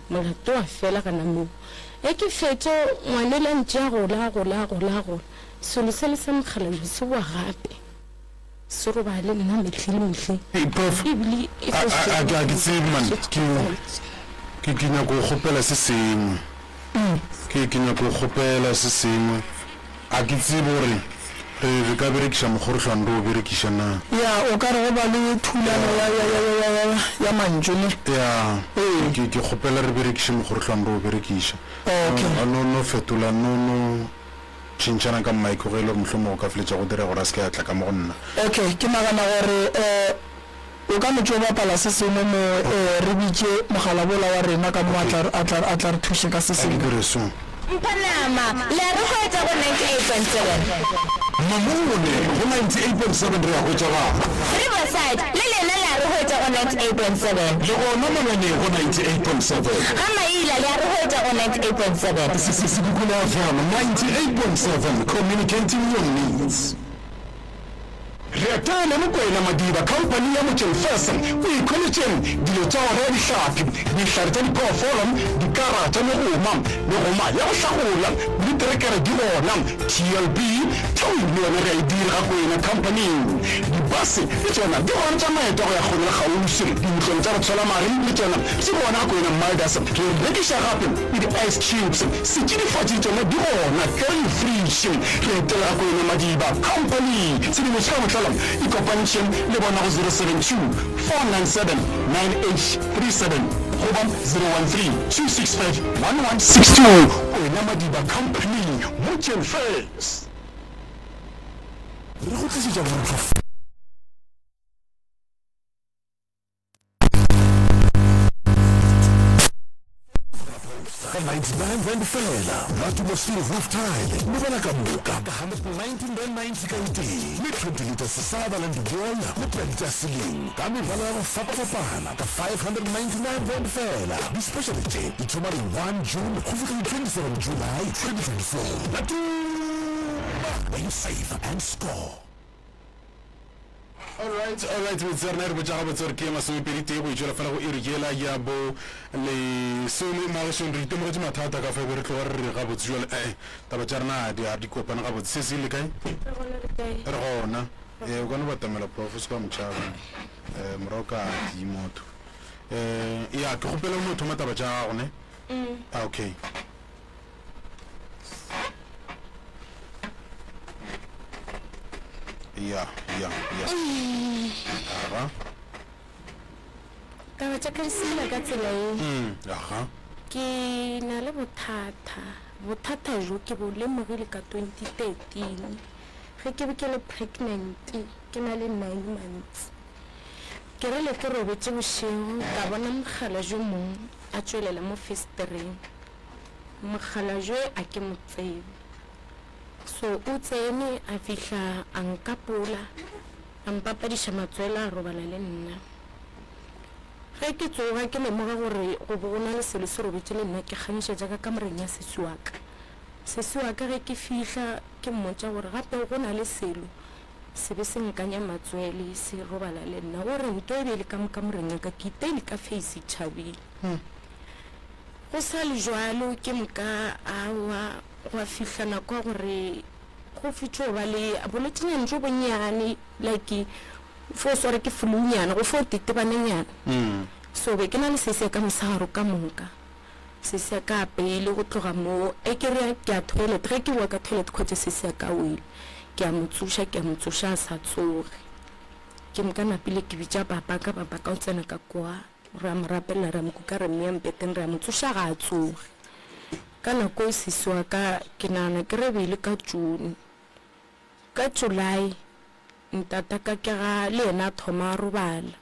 molato wa fela gana moo. Ge ke fetše, ngwanela a ntše a gola, a gola, a gola, a gola. Selo sele sa mokgalabje se boa gape, se robale nna mehle le mehle. Hey, prof, Ebile e a, a, a, a, ke tsebe man, ke, ke, ke nyako go kgopela se sengwe. Ke, ke nyako go kgopela se sengwe. A ke tsebe gore re, re ka berekiša mokgorohlwane re o berekiša na. Ya, o ka re go ba le thulano ya, ya, ya, ya, ya, ya, ya mantšu, ne? Ya, Ee. ke, ke kgopela re berekiše mokgorohlwane re o berekiša. Okay. No, no, no fetola, no, no tšhentšhana ka mic ge e le gore mohlomongwe go ka feletša go dira gore a se ke a tla ka mo go nna. Okay, ke nagana gore, eh, O ka no tšo bapala se sengwe mo, ee, re bitše mogalabola wa rena ka mo a tla, a tla, a tla re thuše ka se A ke sengwe. dire so. Mpha nama, le a re hwetša go 98.7. Mamone, go 98.7 re a hwetšagala. Riverside, le lena le a re hwetša go 98.7. Le gona Manganeng go 98.7. Ga Maila, le a re hwetša go 98.7. Sekhukhune FM 98.7, communicating your needs. Retele Mokwena Madiba Company ya Motšeng First o ikhweletše dilo tša go rea dihlapi, dihlare tša diphoofolo, dikara tša megoma, megoma ya go hlagola le diterekere di gona. TLB Towing le yona re a e dira ga Kwena Company. Dibase le tšona di gona tša maeto a go ya kgole le kgauswi. Dintlong tša go tshwela mare le tšona di gona ga Kwena Midas. Re rekiša gape le di-ice cubes. Setšidifatši le tšona di gona, very fresh. Re etela ga Kwena Madiba Company. Tshedimošo ka botlalo ikopantšhe le bona go 072 497 9837 goba 013 265 1162. Kwena Madiba Company, Motšeng First. Re go tlišetša borutho. Ka 99 rand fela, Matuma Steel Roof Tile mebala ka moka ka 119.90 ka e tee, le 20 litre Sutherland Wall le pente ya ceiling ka mebala ya go fapafapana ka 599 rand fela. Di-special tše di thoma di 1 June go fihla di 27 July 2024. Latuma, where you save and score. Alright, alright, metse ya rena e re botša gabotse gore ke ye masomepedi tee go itšwela fela go iri yela ya bo lesome. Magešong re itemogetše mathata ka fa be re tloga re re gabotse jwale ee taba tša rena ga di ga di kopane gabotse. Se se le kae? Re gona le kae? Re gona. Ee, o ka no batamela prof o se ka mo tšhaba. Eh, morago ka di motho. Eh, ya ke kgopela o no thoma taba tša gago ne? Ah, okay. Ya, ya, ya. Aga. Taba tša ka di simolola ka tsela ye. Mm, aga. Ke na le bothata. Bothata jo ke bo lemogile ka 2013 ge ke be ke le pregnant ke na le nine months. Ke rile ke robetše bošego ka bona mogala jo mongwe a tšwelela mo fesetereng. Mokgalabje a ke mo tsebe. So o tsene a fihla a nkapola, a mpapadiša matswele a robala le nna. Ge ke tsoga ke lemoga gore go be go na le selo se robetše le nna, ke kgamišetša ka kamoreng ya sesi wa ka. Sesi wa ka ge ke fihla ke mmotša gore gape go na le selo se be se nkanya matswele se robala le nna. O re nto e be e le ka mo kamoreng ya ka, ke iteile ka face e tšhabile. Go sa le bjalo, ke moka aowa, gwa fihla nako ya gore go fetše go ba le bolwetšinyana bjo bonnyane, like fo sware ke flu-nyana, go fo tetebananyana. So be ke na le sesi ya ka mosegaro ka moka, sesi ya ka apeile go tloga moo, e ke re ke ya toilet, ge ke bowa ka toilet ke hwetša sesi ya ka a wele, ke a mo tsoša, ke a mo tsoša a sa tsoge. Ke moka napile ke bitša papa ka, papa ka o tsena ka kwa. Re a mo rapelela, re a mo kuka, re mmea mpeteng, re a mo tsoša, ga a tsoge. Ka nako eo sesi wa ka, ke nagana ke re e be e le ka June. Ka July, ntataka ke ga le yena a thoma a robala.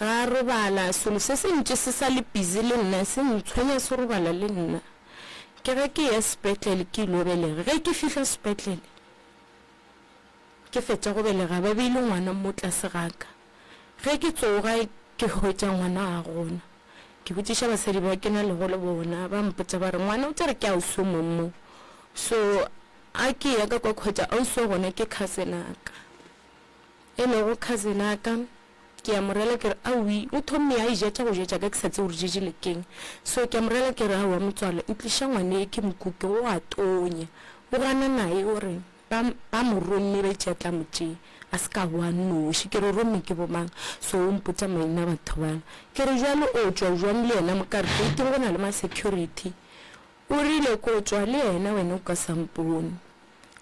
Ga a robala, selo se se ntše se sa le busy le nna, se ntshwenya se robala le nna. Ke ge ke eya sepetlele ke ilo belega. Ge ke fihla sepetlele, ke fetša go belega, ba beile ngwana mo tlase ga ka. Ge ke tsoga ke hwetša ngwana a gona. Ke botšiša basadi ba ke na lego le bona, ba mpotša ba re ngwana o tšere ke ausi o mong mo. So. A ke ya ka kwa khwetša ausi wa gona ke cousin aka. E lego cousin aka, ke a mo rela ke re aowi, o thomme a eja tša go ja tša ka ke sa tsebe gore di jele keng. So ke a mo rela ke re aowa motswala, ntliša ngwane e ke mo kuke, o a tonya. O gana naye o re ba, ba mo romme ba itše a tla mo tšea, a se ka boa nnoši. Ke re o romme ke bo mang? So o mpotša maina a batho bala. Ke re bjale o tšwa bjang le yena mo ka re gate-ing go na le ma security. O rile, Ko tšwa le yena, wena o ka sa mpone.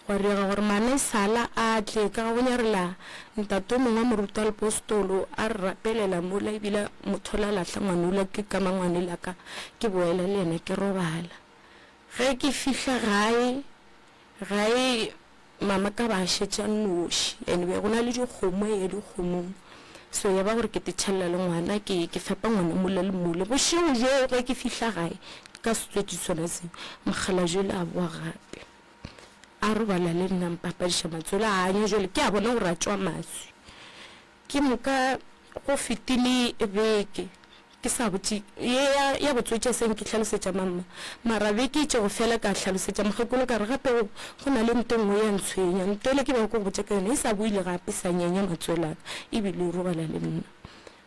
Gwa direga gore Manesala a tle ka ga go nyarela ntate o mongwe wa moruti wa lepostolo a re rapelela mola ebile motho la lahla ngwanola ke ka mangwane la ka ke boela le yena ke robala. Ge ke fihla gae, gae Mama ka ba a šetše a nnoši and be go na le dikgomo a eya dikgomong so ya ba gore ke tetšhelela le ngwana ke ke fepa ngwana mola le mola. Bošego bjoo ge ke fihla gae ka setswetši sona se mokgalabje yola a boa gape a robala le nna a mpapadiša matswele a anya jwale ke a bona gore a tšwa maswi. Ke moka go fetile beke ke sa botše ye ya, ya botswetši seng ke hlalosetša mamma. Mara beke e tše go fela ka hlalosetša mokgekolo ka re gape go, go na le nto nngwe ya ntshwenya. Nto ele ke bego ke go botša ka yona e sa boile gape e sa nyenya matswele a ka ebile e robala le nna.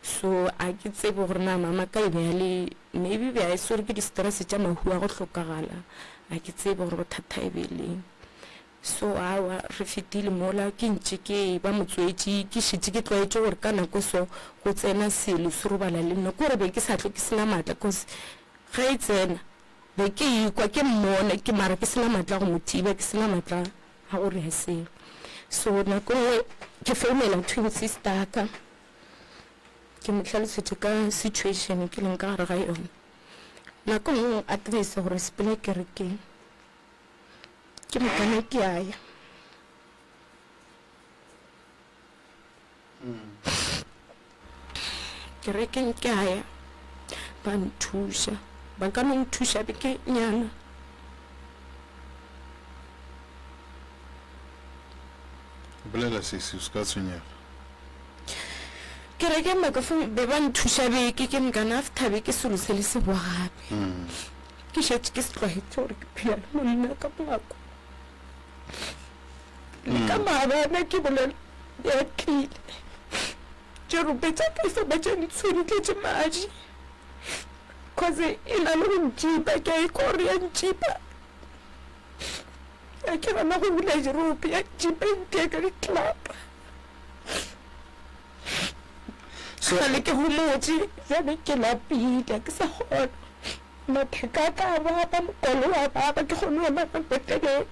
So a ke tsebe gore na mama ka e be a le maybe be a swere ke di-stress tša mahu a go hlokagala. A ke tsebe gore bothata e be e leng. So aowa, re fetile mola, ke ntše ke eba motswetši, ke šetše ke tlwaetše gore ka nako so go tsena selo se robala le nna. Ke gore be ke sa hlwe ke se na maatla cause ge e tsena be ke ekwa ke mmona ke mara ke se na maatla a go mo thiba, ke se na maatla a go rea selo. So nako nngwe ke founela twin sister ya ka, ke mo hlalosetša ka situation ke leng ka gare ga yona. Nako nngwe o advise gore sepela kerekeng. Ke mokane ke a ya. Kerekeng ke a ya, ba nthuša. Ba ka no nthuša beke nyana. Bolela sesi, o se ka tshwenyega. Kerekeng ba ka fo be ba nthuša beke, ke mokane after beke selo sele se boa gape. Ke šetše ke se tlwaetše gore ke phela le monna ka nako. Le ka maabane ke bolela ya tlile. Tšerope tša ka e sa ba tše ntsho di tletše madi. Cause e na le go ntšipa, ke a ikwa gore ya ntšipa. A ke gana go bula dirope, ya ntšipa e ntia ka ditlelapa. So, Gale ke homotše, bjale ke lapile, ga ke sa kgona. Matheka a ka a baba, mokolo wa baba, ke kgone go ema nako e telele.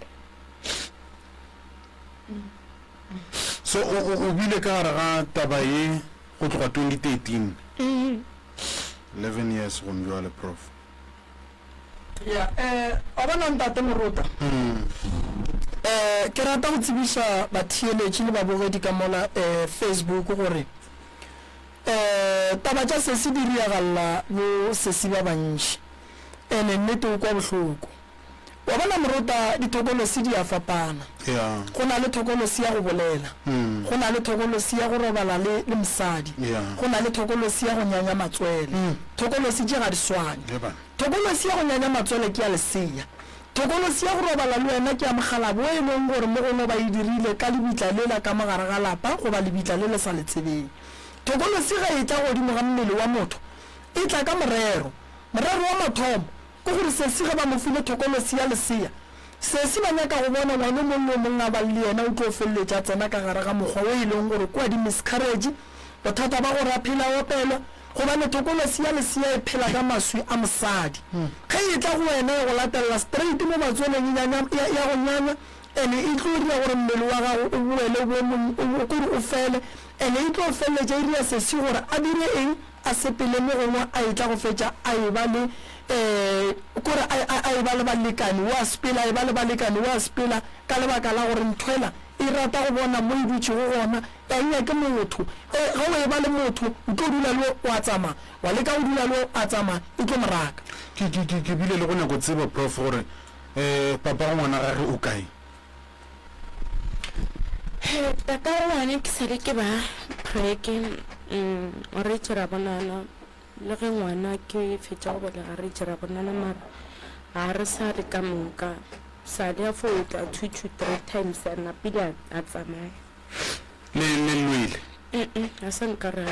So o, o, o bile ka gare ga taba ye go tloga 2013? 11 years gone bjale, Prof. Ya, eh, wa bona Ntate Morota, eh, ke rata go tsebiša batheeletši le babogedi ka mola, eh, Facebook gore, eh, taba tša sesi di riagalla bo sesi ba bantši. Ene nnete o kwa bohloko. Wa bona Morota, dithokolosi di a fapana. Ya. Go na le thokolosi ya go bolela. Go na le thokolosi ya go robala le, le mosadi. Ya. Go na le thokolosi ya go nyanya matswele. Thokolosi tše ga di swane. Ye bana. Thokolosi ya go nyanya matswele ke ya lesea. Thokolosi ya go robala le wena ke ya mokgalabo wo e leng gore mo gongwe ba e dirile ka lebitla lela ka mo gare ga lapa goba lebitla le le sa le tsebeng. Thokolosi ge e tla godimo ga mmele wa motho, e tla ka morero. Morero wa mathomo Ke gore sesi ge ba mo file thokolosi ya lesea, sesi ba nyaka go bona ngwana o mong le o mong a bang le yena o tlo feleletša a tsena ka gare ga mokgwa wo e leng gore kua di miscarriage, bothata ba gore a phele a opelwa, gobane thokolosi ya lesea e phela ka maswi a mosadi. Ge e etla go wena e go latelela straight mo matsweleng e nyanya, ya, ya go nyanya ene e tlo dira gore mmele wa gago o boele o be mo, o, kore o fele, ene e tlo feleletša e dira sesi gore a dire eng? A sepele mo gongwe a etla go fetša a eba le, eh, kore a, a, a eba le balekane, o a sepela, a eba le balekane, o a sepela, ka lebaka la gore nthwela e rata go bona mo e dutšego gona, ga e nyake motho. E, ge o eba le motho, o tlo dula le o, a tsamaya, wa leka go dula le o, a tsamaya, e tlo mo raka. Ke, ke, ke, ke bile le go nyako tseba, Prof, gore, eh, papago ngwana gage o kae? Tatago ngwana ke sale ke ba preke re itše ra bonana le ge ngwana ke fetša go belega re itše ra bonana mara ga re sa le ka moka. Sale a fo tla 2 to 3 times a napile a tsamaya. Le le lwele? Mm a sa nkaraba.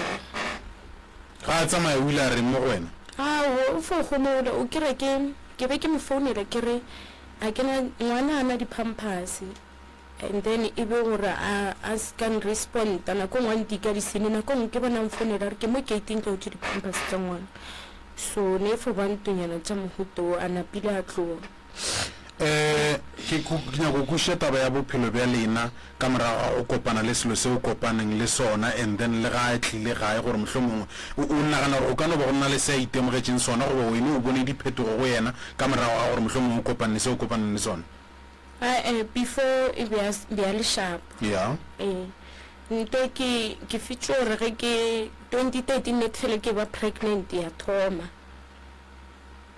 Ga a tsamaya o ile a reng mo go wena? Aowa o fo homola o kere ke ke be ke mo founela ke re a ke na ngwana a na di pampers and then e be gore a a ska nresponda nako nngwe a ntika di seen nako nngwe ke bona a nfounela a re ke mo gate-ing tla o tše di pampers tša ngwana so ne e fo ba ntonyana tša mohuta wo a napile a tloga. Um ke ke nyaka go kwešiša taba ya bophelo bja lena ka morago ga go kopana le selo se o kopaneng le sona and then le ga a tlile gae gore mohlomongwe o o nagana gore go ka no ba go na le se a itemogetšeng sona goba wene o bone diphetogo go yena ka morago ga gore mohlomongwe o kopane le se o kopaneng le sona? Ae before e be a be a le sharp. Yeah. Ee. Nto ke ke fetše gore ge ke 2013 ne ke fele ke ba pregnant ya thoma.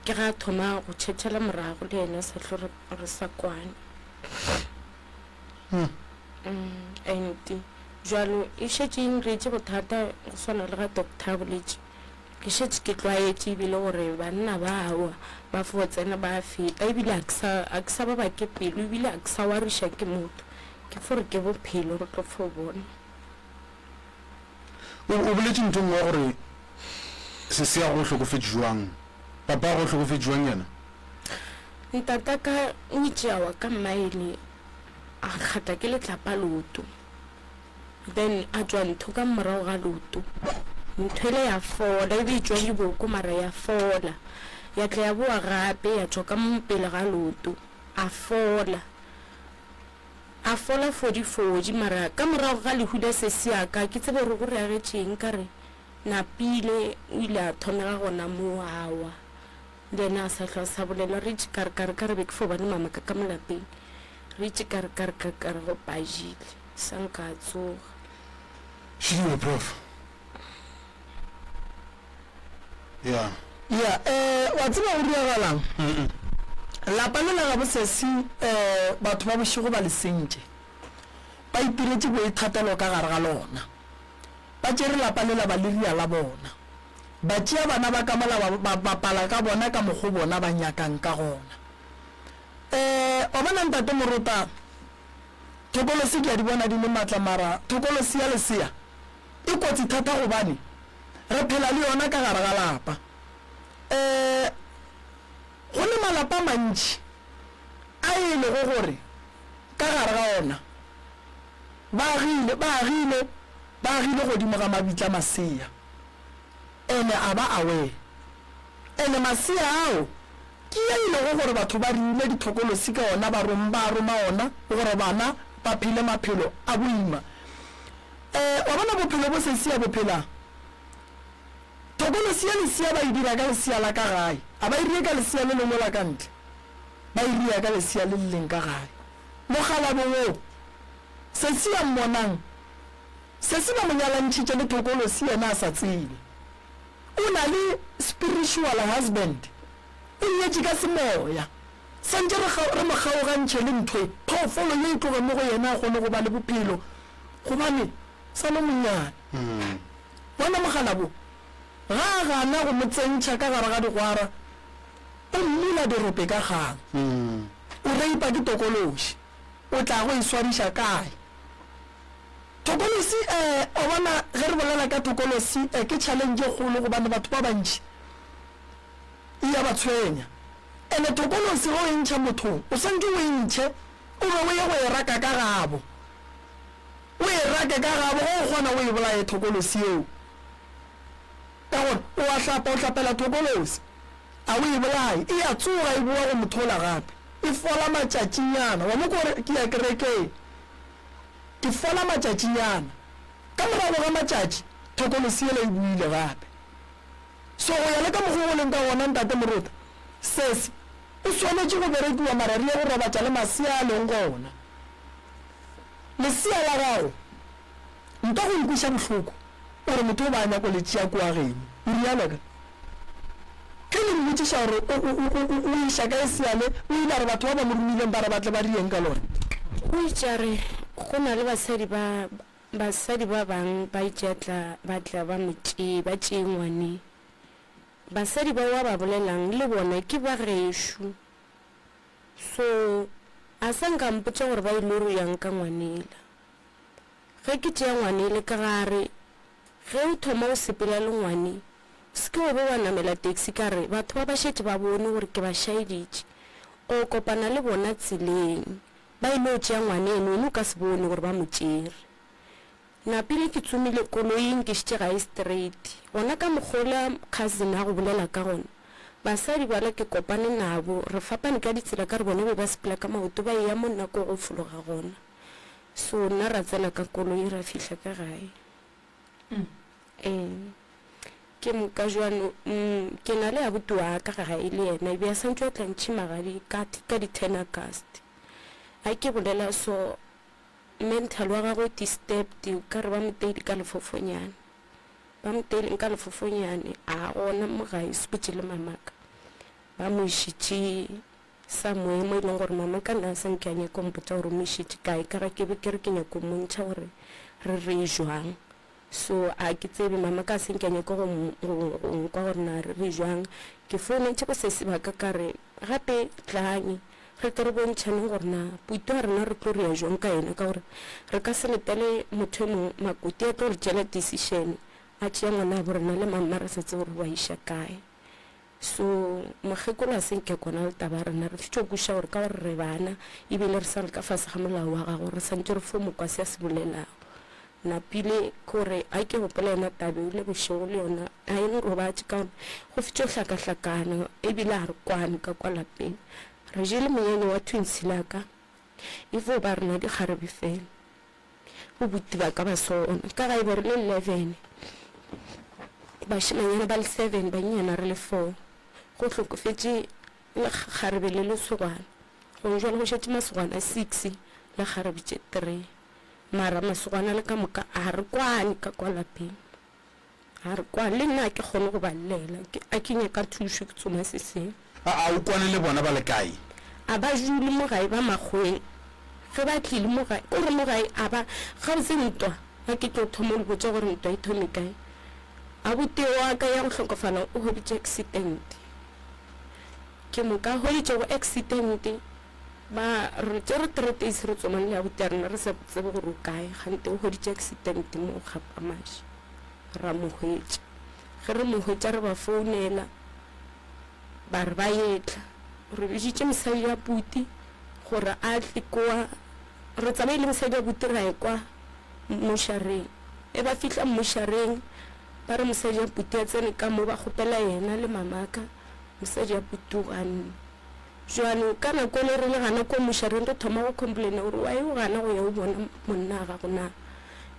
Ke ga a thoma go tšhetšhela morago le yena sa tlo re sa kwane. Mm. And jwalo e šetše e nretše bothata go swana le ga doctor a boletše. Ke šetše ke tlwaetše ebile gore banna ba awa ba fo tsena ba feta ebile a ke sa a ke sa ba bake pelo ebile a ke sa wariša ke motho. Ke fo re ke bophelo re tlo fo bona. O, o boletše ntho e nngwe ya gore sesea go hlokofetše jwang. Papa go hlokofetše jwang yena? Ntataka o itše a wa ka mmaele a kgatla ke letlapa leoto then a tšwa ntho ka morago ga leoto ntho ele ya fola e be e tšwa diboko mara ya fola ya tla ya boa gape ya tšwa ka mo pele ga leoto a fola A fola fodifodi, mara ka morago ga lehu la sesi ya ka, ke tsebe gore go reagetšeng, ka re, Napile o ile a thomega gona moo, a wa. Le yena a sa hlwa a sa bolela. Re itše ka re, ka re, ka re be ke fo ba le mama ka ka mo lapeng. Re itše ka re, ka re, ka, ka re go pajile. Sa nka a tsoga. Šidiwe, Prof. Ya. Ya, eh, wa tseba go diragalang? Lapa le la gabo sesi, eh, batho ba bošego ba le sentše. Ba itiretše boithatelo ka gare ga lona. Ba tšere lapa lela ba le ria la bona. Ba tšea bana ba ka mola ba, ba bapala ka bona ka mokgo bona ba nyakang ka gona. Eh, wa bona ntate Morota, thokolosi ke a di bona di le matla mara thokolosi ya lesea e kotsi thata gobane re phela le yona ka gare ga lapa. Um Go ne malapa a mantši a e lego gore ka gare ga ona ba agile, ba agile, ba agile godimo ga mabitla masea, ene a ba aware. Ene masea ao ke ye e lego gore batho ba riile dithokolosi ka ona, ba rom, ba roma ona gore bana ba phele maphelo a boima. Eh, wa bona bophelo bo sesia bo phelang? Thokolosi ya lesea ba e dira ka lesea la ka gae, a ba e rie ka lesea le lengwe la ka ntle, ba e ria ka lesea le le leng ka gae. Mokgalabje wo, sesia mmonang, sesi ba mo nyalantšhitše le thokolosi yena a sa tsebe. O na le spiritual husband, o nyetše ka semoya. Santše re, re mo kgaogantšhe le ntho e, phoofolo ye e tloge mo go yena a kgone go ba le bophelo, gobane sa le monnyane. Bona mogalabo, ga a gana go mo tsentšha ka gare ga digwara, o mmula dirope ka kgang. O reipa ke tokološi, o tla go e swariša kae? Tokolosi, eh, wa bona, ge re bolela ka tokolosi, eh, ke challenge e kgolo gobane batho ba bantši e ya ba tshwenya. Ene thokolosi ge o e ntšha mothong, o swanetše o e ntšhe o be o ye go e raka ka gabo. O e rake ka gabo ge o kgona o e bolaye thokolosi yeo. Ka gore o a hlapa, o hlapela thokolosi. A o e bolaye, e a tsoga e boa go motho ola gape. E fola matšatšinyana. Wa mo kwa o re, Ke ya kerekeng. Ke fola matšatšinyana. Ka morago ga matšatši, thokolosi yela e boile gape. So go ya le ka mokgo go leng ka gona Ntate Morota, sesi o swanetše go berekiwa mara re ye go robatša le masea a leng gona. Lesea la gago nka go nkweša bohloko o re motho o ba a nyako le tšea kua geno. O realo ka? Ge le mmotšiša gore o, o, o, o, o iša kae sea le, o ile a re batho ba ba mo romileng ba re ba tle ba rieng ka lona. O itše a re go na le basadi ba Basadi ba bang ba itše tla ba tla ba mo tšee, ba tšee ngwane. Basadi bao a ba bolelang le bona ke ba gešo. So. A sa nka mpotša gore ba ile ruyang ka ngwanela. Ge ke tšea ngwanele ka gare, ge o thoma o sepela le ngwane, o se ke wa be wa namela taxi ka re batho ba ba šetše ba bone gore ke ba šaeditše. O kopana le bona tseleng, ba ile o tšea ngwaneno, wena o ka se bone gore ba mo tšere. Napile ke tsomile koloi e nkišitše gae straight. Gona ka mokgwa ola cousin a go bolela ka gona. Basadi bala ke kopane nabo, re fapane ka ditsela ka re bona be ba sepela ka maoto ba eya mo nna ko go fologa gona. So nna ra tsena ka koloi ra fihla ka gae. Ee. Ke moka jwano ke na le abuti wa ka gae le yena e be a santšwe a tla ntšhi magadi ka ka di ten August. A ke bolela so mental wa gagwe o disturbed o ka re ba mo teile ka lefofonyane. Ba mo teileng ka lefofonyane a gona mo gae o sepetše le mamaka. Ba mo išitše Somewhere mo e leng gore mama ka nna a sa nke a nyaka go mpotša gore o mo išitše kae ka ge ke be ke re ke nyaka go mmontšha gore re re jwang. So a ke tsebe mama ka a sa nke a nyaka go go go nkwa gore na re re jwang. Ke founetše bo sesi ba ka ka re gape tlang re ke re bontšhaneng gore na putu ya rena re tlo rea jwang ka yena ka gore re ka se letele motho e mongwe makoti a tlo re tšeela decision a tšea ngwanabo rena le mama re sa tsebe gore o ba iša kae. So mokgekolo a se nke kona le taba ya rena, re tlo kwešiša gore ka gore re bana ebile re sa le ka fase ga molao wa gagwe, re santše re fo mo kwa se a se bolelago. Napile ke gore a ke gopola yona taba eo le bošego le yona a e nrobatše ka gore go fetšo hlakahlakana ebile a re kwane ka kwa lapeng. Re jele monyanya wa twins la ka e fo ba rena dikgarebe fela. Bo buti ba ka ba sona. Ka gae be re le 11, bašemanyana ba le seven, bannyana re le four. Go hlokofetše lekgarebe le lesogana. Gong jwale go šetše masogana six le kgarebe tše three. Mara masogana le ka moka a re kwane ka kwa lapeng. A re, Kwa, le nna ga ke kgone go ba llela. Ke, a ke nyaka thušo, ke tsoma se sengwe. A, a o kwane le bona ba le kae? A ba dule mo gae ba makgoweng. Ge ba tlile mo gae, ko re mo gae, a ba, gabotse ntwa, a ke tlo thoma go le botša gore ntwa e thome kae. Abuti wa ka ya go hlokofala o hweditše accident. Ke moka a hweditšego accident, Ba re tšere three days re tsomane le abuti ya rena re sa tsebe gore o kae, kgante o hweditše accident mo Kgapamaši. Ra mo hwetša. Ge re mo hwetša re ba founela ba re ba etla. Re biditše mosadi ya puti gore a tle kwa, re tsamaile mosadi ya buti ra ye kwa mmošareng. E ba fihla mmošareng ba re mosadi ya puti a tsene ka mo ba kgopela yena le mamaka, mosadi ya puti o ganne. Bjalo, ka nako le re le gana kua mošareng re thoma go complaina gore why o gana go ya o bona monna wa gago na?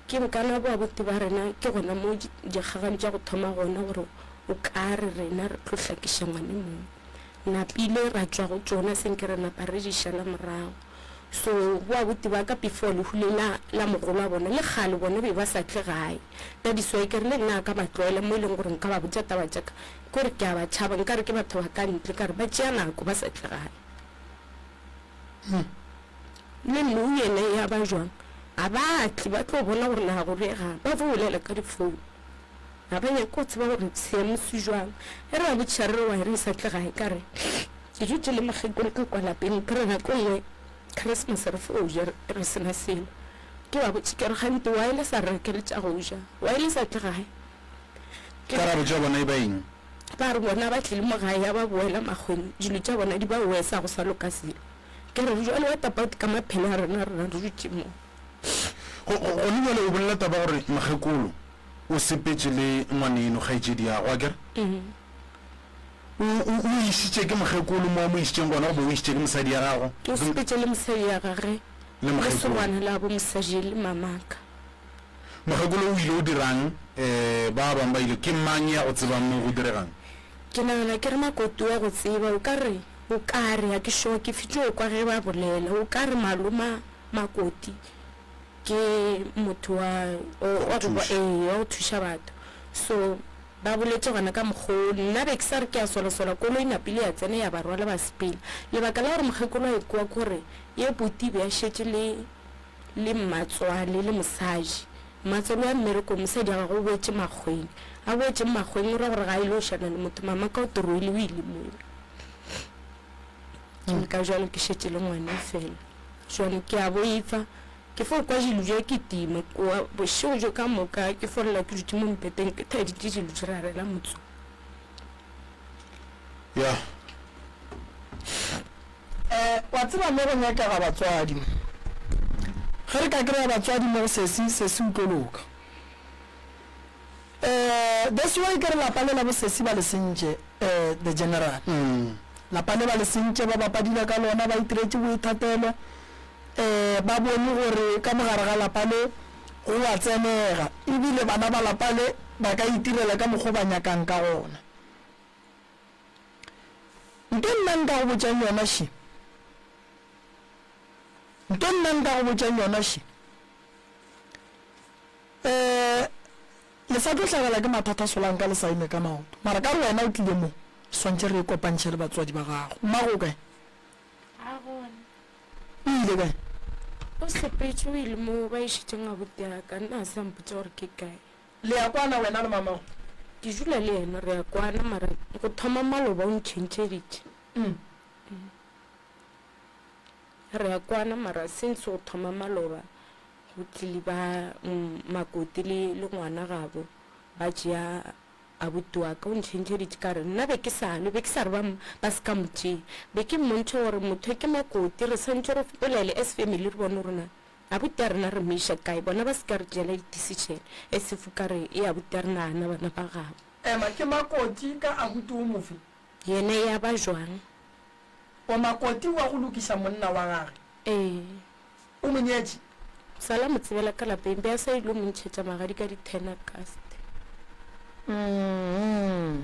Ke nkana bo abuti ba rena ke gona mo dikgagano tša go thoma gona gore o ka re rena re tlo hlakiša ngwane mong. Napile ra tšwa go tšona senke re napa re di šala morago. So bo abuti ba ka before lehu le la la mogolo wa bona le kgale bona be ba sa tle gae. That is why ke re le nna a ka ba tlwaela mo e leng gore nka ba botša taba tša ka. Ke gore ke a ba tšhaba, nkare ke batho ba ka ntle, ka re ba tšea nako ba sa tle gae. Le nou yena ya ba jwang? A ba tle, ba tlo bona gore na go regang, ba fo bolela ka difounu. Ga ba nyake go tseba gore seemo se jwang. Ge re ba botšiša re re why re sa tle gae, ka re ke dutše le mokgekolo ka kwa lapeng, ke re nako e nngwe Christmas re fo ja re se na selo. Ke ba botše ke re kgante why le sa re rekele tša go ja, why le sa tle gae? Karabo tša bona e ba eng? Ba re bona ba tlile mo gae ya ba boela makgweng, dilo tša bona di ba wesa go sa loka selo. Ke re jwale what about ka maphelo a rena rena re dutše mo? Go, go, gone bjale o bolela taba gore mokgekolo o sepetše le ngwaneno, kgaetšediago, akere? O, o, o išitše ke mokgekolo mo a mo išitšeng gona goba o išitše ke mosadi ya gago? O sepetše le mosadi ya gage, Le mokgekolo. lesogana la bo mosadi le mamaka. Mokgekolo o ile o dirang? Eh, ba bang ba ile. Ke mang ya go tsebang mo go diregang? Ke nagana ke re Makoti wa go tseba, o ka re, o ka re, ga ke sure, ke fetše go kwa ge ba bolela, o ka re maloma Makoti ke motho wa, wa go, ee, wa go thuša batho. So, ba boletše gona ka mokgwa wo. Nna be ke sa re ke a solasola, koloi napile ya tsena ya ba rwala ba sepela. Lebaka la gore mokgekolo a ekowa ke gore ye buti be a šetše le. le mmatswale le mosadi. Mmatswale wa mmerekong, mosadi wa gagwe o boetše makgweng. A boetšeng makgweng o ra gore ga a ile go šana le motho, mama ka o toroile o ile mola. Ke ka jwalo ke šetše le ngwana fela. Jwale ke a boifa. Ke fo kwa dilo tše kitima kua bošego bjo ka moka, ke fo lla ke dutše mo mpeteng ke thaditše dilo tše rarela motsong. Ya. Eh, wa tseba mo go nyakega batswadi. Ge re ka kry-a batswadi mo go sesi, sesi o tlo loka. Eh, that's why ke re lapa le la bo sesi ba le sentše, eh, the general. Lapa le ba le sentše, ba bapadile ka lona, ba itiretše boithatelo. Eh, ba bone gore ka mo gare ga lapa le go a tsenega, ebile bana ba lapa le ba ka itirela ka mokgo ba nyakang ka gona. Nto nna nka go botšang yona še. Nto nna nka go botšang yona še. Eh, le sa tlo hlagela ke mathata solanka le sa eme ka maoto. Mara ka re wena o tlile mo, swantše re ikopantšhe le batswadi ba gago. Mmago o kae? A gona. O ile kae? O sepetše o ile mo ba išitšeng abuti ya ka, nna a sa mpotša gore ke kae. Le a kwana wena le mamago? Ke dula le yena, re a kwana mara go thoma maloba o ntšhentšheditše. Re a kwana mara since go thoma maloba go tlile ba makoti le le ngwana gabo ba tšea abuti wa ka o ntšhentšheditše ka re nna be ke sa lwe be ke sa re ba ba se ka mo tšea be ke mmontšha gore motho ke makoti re swantše re bolele as family re bone gore na abuti a rena re mo iša kae bona ba se ka re tšeela di decision as if o ka re e abuti a rena a na bana ba gabo. Ema ke makoti ka abuti o mofe? Yena ya ba jwang? O makoti wa go lokiša monna wa gage? Ee. O mo nyetše? Sala mo tsebela ka lapeng, be a sa ilo mo ntšhetša magadi ka di ten August. Mm.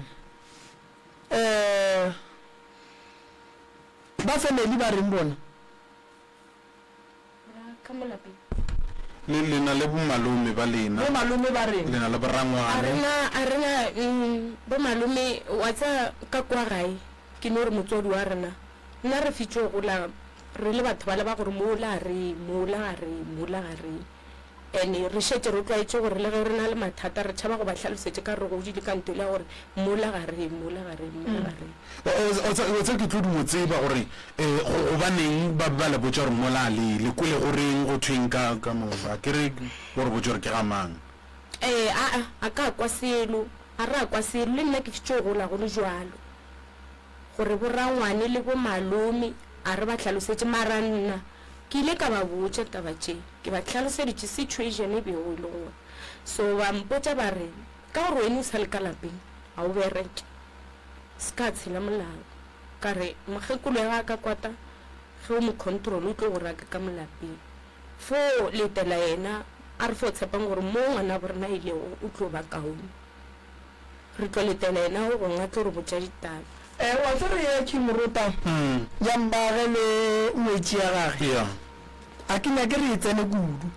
Eh, ba family ba reng bona? Ra ka mo lapeng. Le, le na le bomalome ba lena. Bomalome ba reng? Le na le A borangwane. rena, a rena, mm, bomalome, wa tseba ka kwa gae, ke no re motswadi wa rena, nna re fetše go gola re le batho bale ba gore mola a re, mola ga re, mola ga re. And re šetše re tlwaetše gore le ge re na le mathata re tšhaba go ba hlalosetše ka re godile ka nto le ya gore mola ga re, mola ga re, mola ga re. Wa tseba ke tlo dumo tseba gore go gobaneng ba be ba le botša gore mola le, le kwele go reng, go thweng ka, ka mo, a ke re o re botše gore ke ga mang. Ee, aa, a ka kwa selo, a re a kwa selo, le nna ke fetše go gola go le bjalo. Gore bo rangwane le bo malome a re ba hlalosetše, mara nna ke ile ka ba botša taba tše, ke ba hlaloseditše situation e bego e le gona. So ba mpotša ba re, ka gore wena o sa le ka lapeng ga o bereke, se ka tshela molao. Ka re, mokgekolo ya ga a ka kwata ge o mo control o tlo go raka ka mo lapeng. Fo letela yena, a re fo tshepang gore mo ngwanabo rena a ilego o tlo ba kaone. Re tlo letela yena go gongwe a tlo re botša ditaba. Eh, wa tsere ye King Morota ya mmage le ngwetši ya gage. Yeah. A ke nyake re e tsene kudu,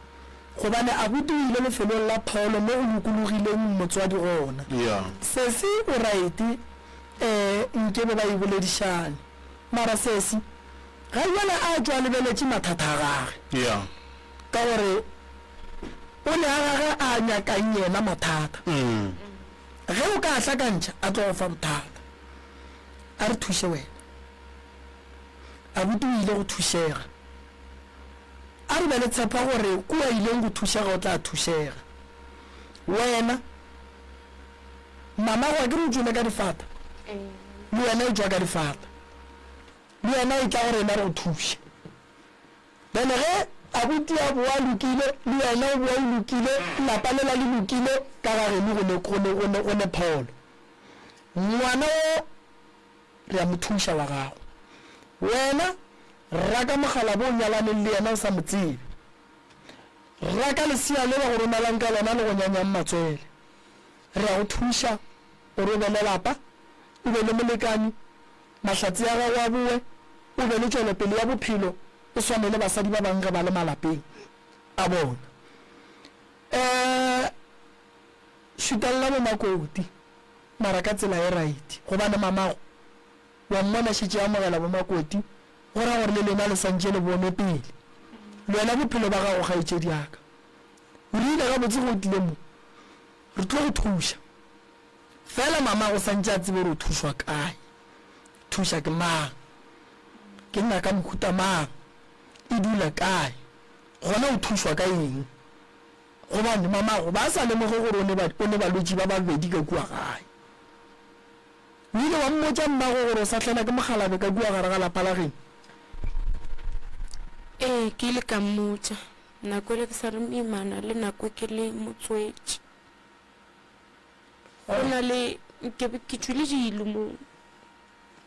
gobane abuti o ile lefelong la pholo mo go lokologileng motswadi gona. Yeah. Sesi o right, eh, nkebe ba e boledišane. Mara sesi, ga bjale a tšwa a lebeletše mathata a gage. Yeah. Ka gore o ne a gage a nyakang yena mathata. Ge o ka a hlakantšha a tlo go fa bothata. A re thuše wena. Abuti o ile go thušega. A re be le tshepa gore kua ileng go thušega o tla thušega. Wena mamago akere o tšwele ka difata? Le wena e tšwa ka difata. Le wena e tla go rena re go thuše. Bjale ge abuti a boa a lokile, le wena o boa o lokile, lapa lela le lokile, ka ga geno go ne, go ne, go ne, go ne pholo. Ngwana wo re a mo thuša wa gago. Wena raka mokgalabo o nyalaneng le yena o sa mo tsebe. Raka lesea le ba go romelang ka lona le go nyanyang matswele. Re a go thuša gore o be le lapa, o be le molekani, Mahlatse a gago a bowe, o be le tšwelopele ya bophelo, o swane le basadi ba bangwe ge ba le malapeng a bona. Eh, šutella bomakoti, mara ka tsela e right, gobane mamago wa mmona šetše a amogela bomakoti, go ra gore le lena le santše le bone pele. Lwela bophelo ba gago kgaetšedi ya ka. O rile gabotse ge o tlile mo, re tlo go thuša. Fela mamago santše a tsebe gore o thušwa kae, thuša ke mang, ke ngaka mohuta mang. e dula kae, gona o thušwa ka eng? Gobane mamago ba sa lemoge gore o ne ba, o ne balwetši ba babedi ka kua gae. O ile wa mmotša mmago gore o sa hlela ke mokgalabe ka kua gare ga lapa la geno? Ee, ke ile ka mmotša. Nako ele ke sa re moimana le nako ke le motswetši. Go na le, ke be ke tšwile dilo mo.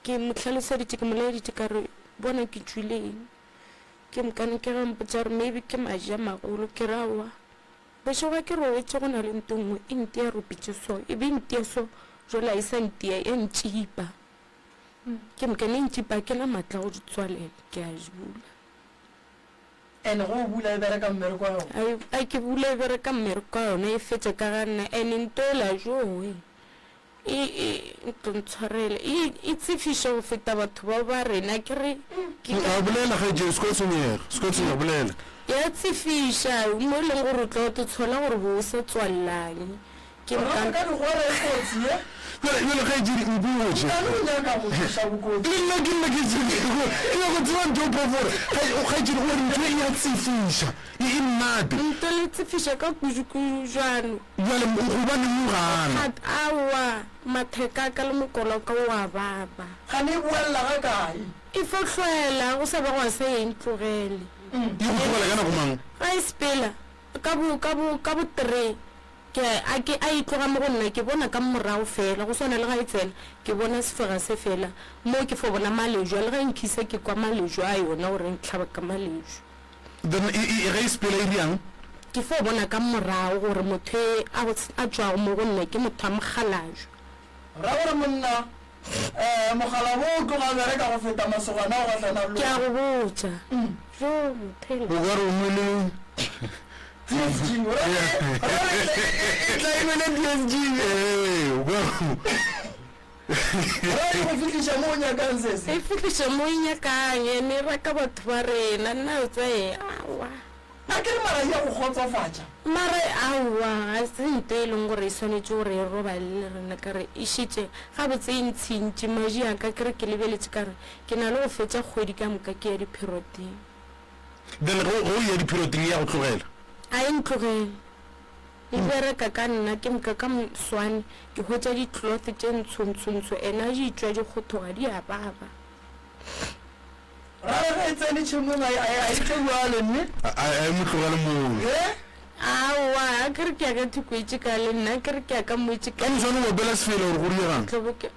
Ke mo hlaloseditše, ke mo laeditše ka re, bona ke tšwile eng. Ke mokane ke ge a mpotša gore maybe ke maji a magolo, ke re aowa. Bošego ga ke robetše go na le nto nngwe e ntia ropitše so, e be e ntia so, jwale ga e sa ntia, ya ntšipa. Ke mokane e ntšipa, ga ke na maatla a go di tswalela, ke a di bula. And ge o bula e bereka mmereko wa yona? Ai, ai ke bula e bereka mmereko wa yona, e fetša ka ga nna, and nto ela joe. E, e, tlo ntshwarele, e, e tsefiša go feta batho ba ba rena, ke re, ke ka. A bolela ge Jesu, se ka tshwenyega, se ka tshwenyega, bolela. Ya tsefiša, mo e leng gore o tlo to tshola gore bo o sa tswalelang. Ke nka. Ka digwere e kotsi ye. Bjale, bjale kgaetšedi, mpotše. Nkane o nyaka go tliša bokotsi. Le nna ke nna ke, ke, ke nyaka go tseba ntho e phoofo gore, kgaetšedi, gore ntho e ya tsefiša, e, e nnate. Nto le tsefiša ka kudu-kudu bjalo. Bjale gobaneng o gana? Gat, Aowa, matheka a ka le mokolo wa ka o a baba. Gane e boella ga kae? E fo hlwela, go sa ba gwa se e ntlogele. E go tlogela ka nako mang? Ga e sepela, ka bo, ka bo, ka bo three, ke a, ke, a e tloga mo go nna, ke bona ka morago fela, go swana le ga e tsena, ke bona sefega se fela, mo ke fo bona malejwa, le ga e nkhisa ke kwa malejwa a yona gore e ntlhaba ka malejwa. Then e, e, ge e sepela e riang? Ke fo bona ka morago gore motho e a go, a tšwago mo go nna ke motho wa mokgalajwa. Ra gore monna, eh, mokgalabo o tloga a bereka go feta masogana a go gahlana le Ke a go botša. Jo, motho ela. O ka re o nwele. PSG. O ra re, ra re e, e, e tla e nwele PSG. Ee, o ka re. Ra e go fihliša mo o nyakang sesi. E fihliša mo e nyakang, ene e raka batho ba rena, nna o tseye, aowa. A ke re mara e ya go kgotsofatša? Mara aowa, ga se nto e leng gore e swanetše gore e robale le rena, ka re e šetše gabotse e ntshintše madi a ka, ke re ke lebeletše ka re ke na le go fetša kgwedi ka moka ke ya dipheroteng. Then ge o eya dipheroteng e ya go tlogela? A e ntlogele. E bereka ka nna, ke moka ka moswane ke hwetša di-cloth tše ntsho-ntsho-ntsho, ena di tšwa di kgothoga di a baba. Ra re ge e tsene tšhemong a e tšwe bjale mme. A e mo tlogele mono. He? Aowa, a ke re ke ya ka thoko etše ka le nna, a ke re ke ya ka mo etše Ka ka. moswane o opela sefela gore go diegang? Tlobo ke.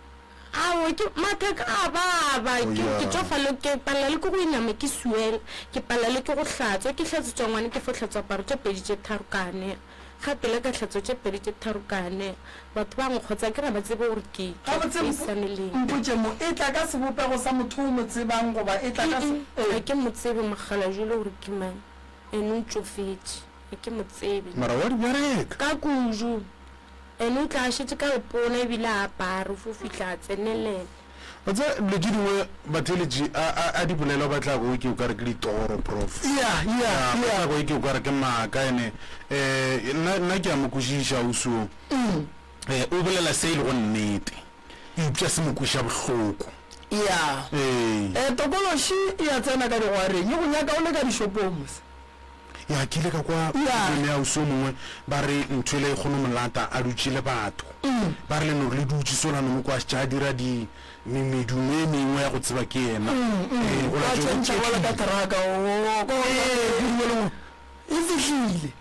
Aowa, ke matheka a baba, Oh, ke, ke yeah. tšwa fale ke palela le ke go inama ke suela, ke palela le ke go hlatswa, ke hlatswetša ngwana ke fo hlatswa aparo tše pedi tše tharo ka anega, gape le ka hlatswa tše pedi tše tharo ka anega. Batho ba nkgotsa ke re ga ba tsebe gore ke, ke, Gabotse ke mpo, isameleng. mpotše mo, e tla ka sebopego sa motho o mo tsebang goba e tla ka se, Mm-mm, ee. ga ke mo tsebe mokgalabje le gore ke mang, ene o tšofetše, ga ke mo tsebe. Mara wa di bereka. Ka kudu. Ene o tla a šetše ka lepona ebile a apare, o fo fihla a tsenelela. Wa tseba dilo tše dingwe batheeletši a, a, a di bolela ba tla go ke o kare ke ditoro, prof. Yeah, yeah, Ya, ba yeah. tla go ke o kare ke maaka ene eh, nna, nna ke a mo kwešiša ausi wo. Eh, o bolela se e lego nnete, eupša se mo kweša bohloko. Yeah. Ee. Eh, tokološi e a tsena ka digwareng, e go nyaka o le ka dishopong mos. Ya, ke ile ka kwa Ya. le ausi o mongwe ba re ntho ele e kgone mo lata a dutše le batho. Ba re le no re le dutše sola no mo kwa a dira di me- medumo e mengwe ya go tseba ke yena. Ee, go Ba laetša gore tšhentšha bjalo ka teraka, o ko Ee, ke dumele gore e fihlile.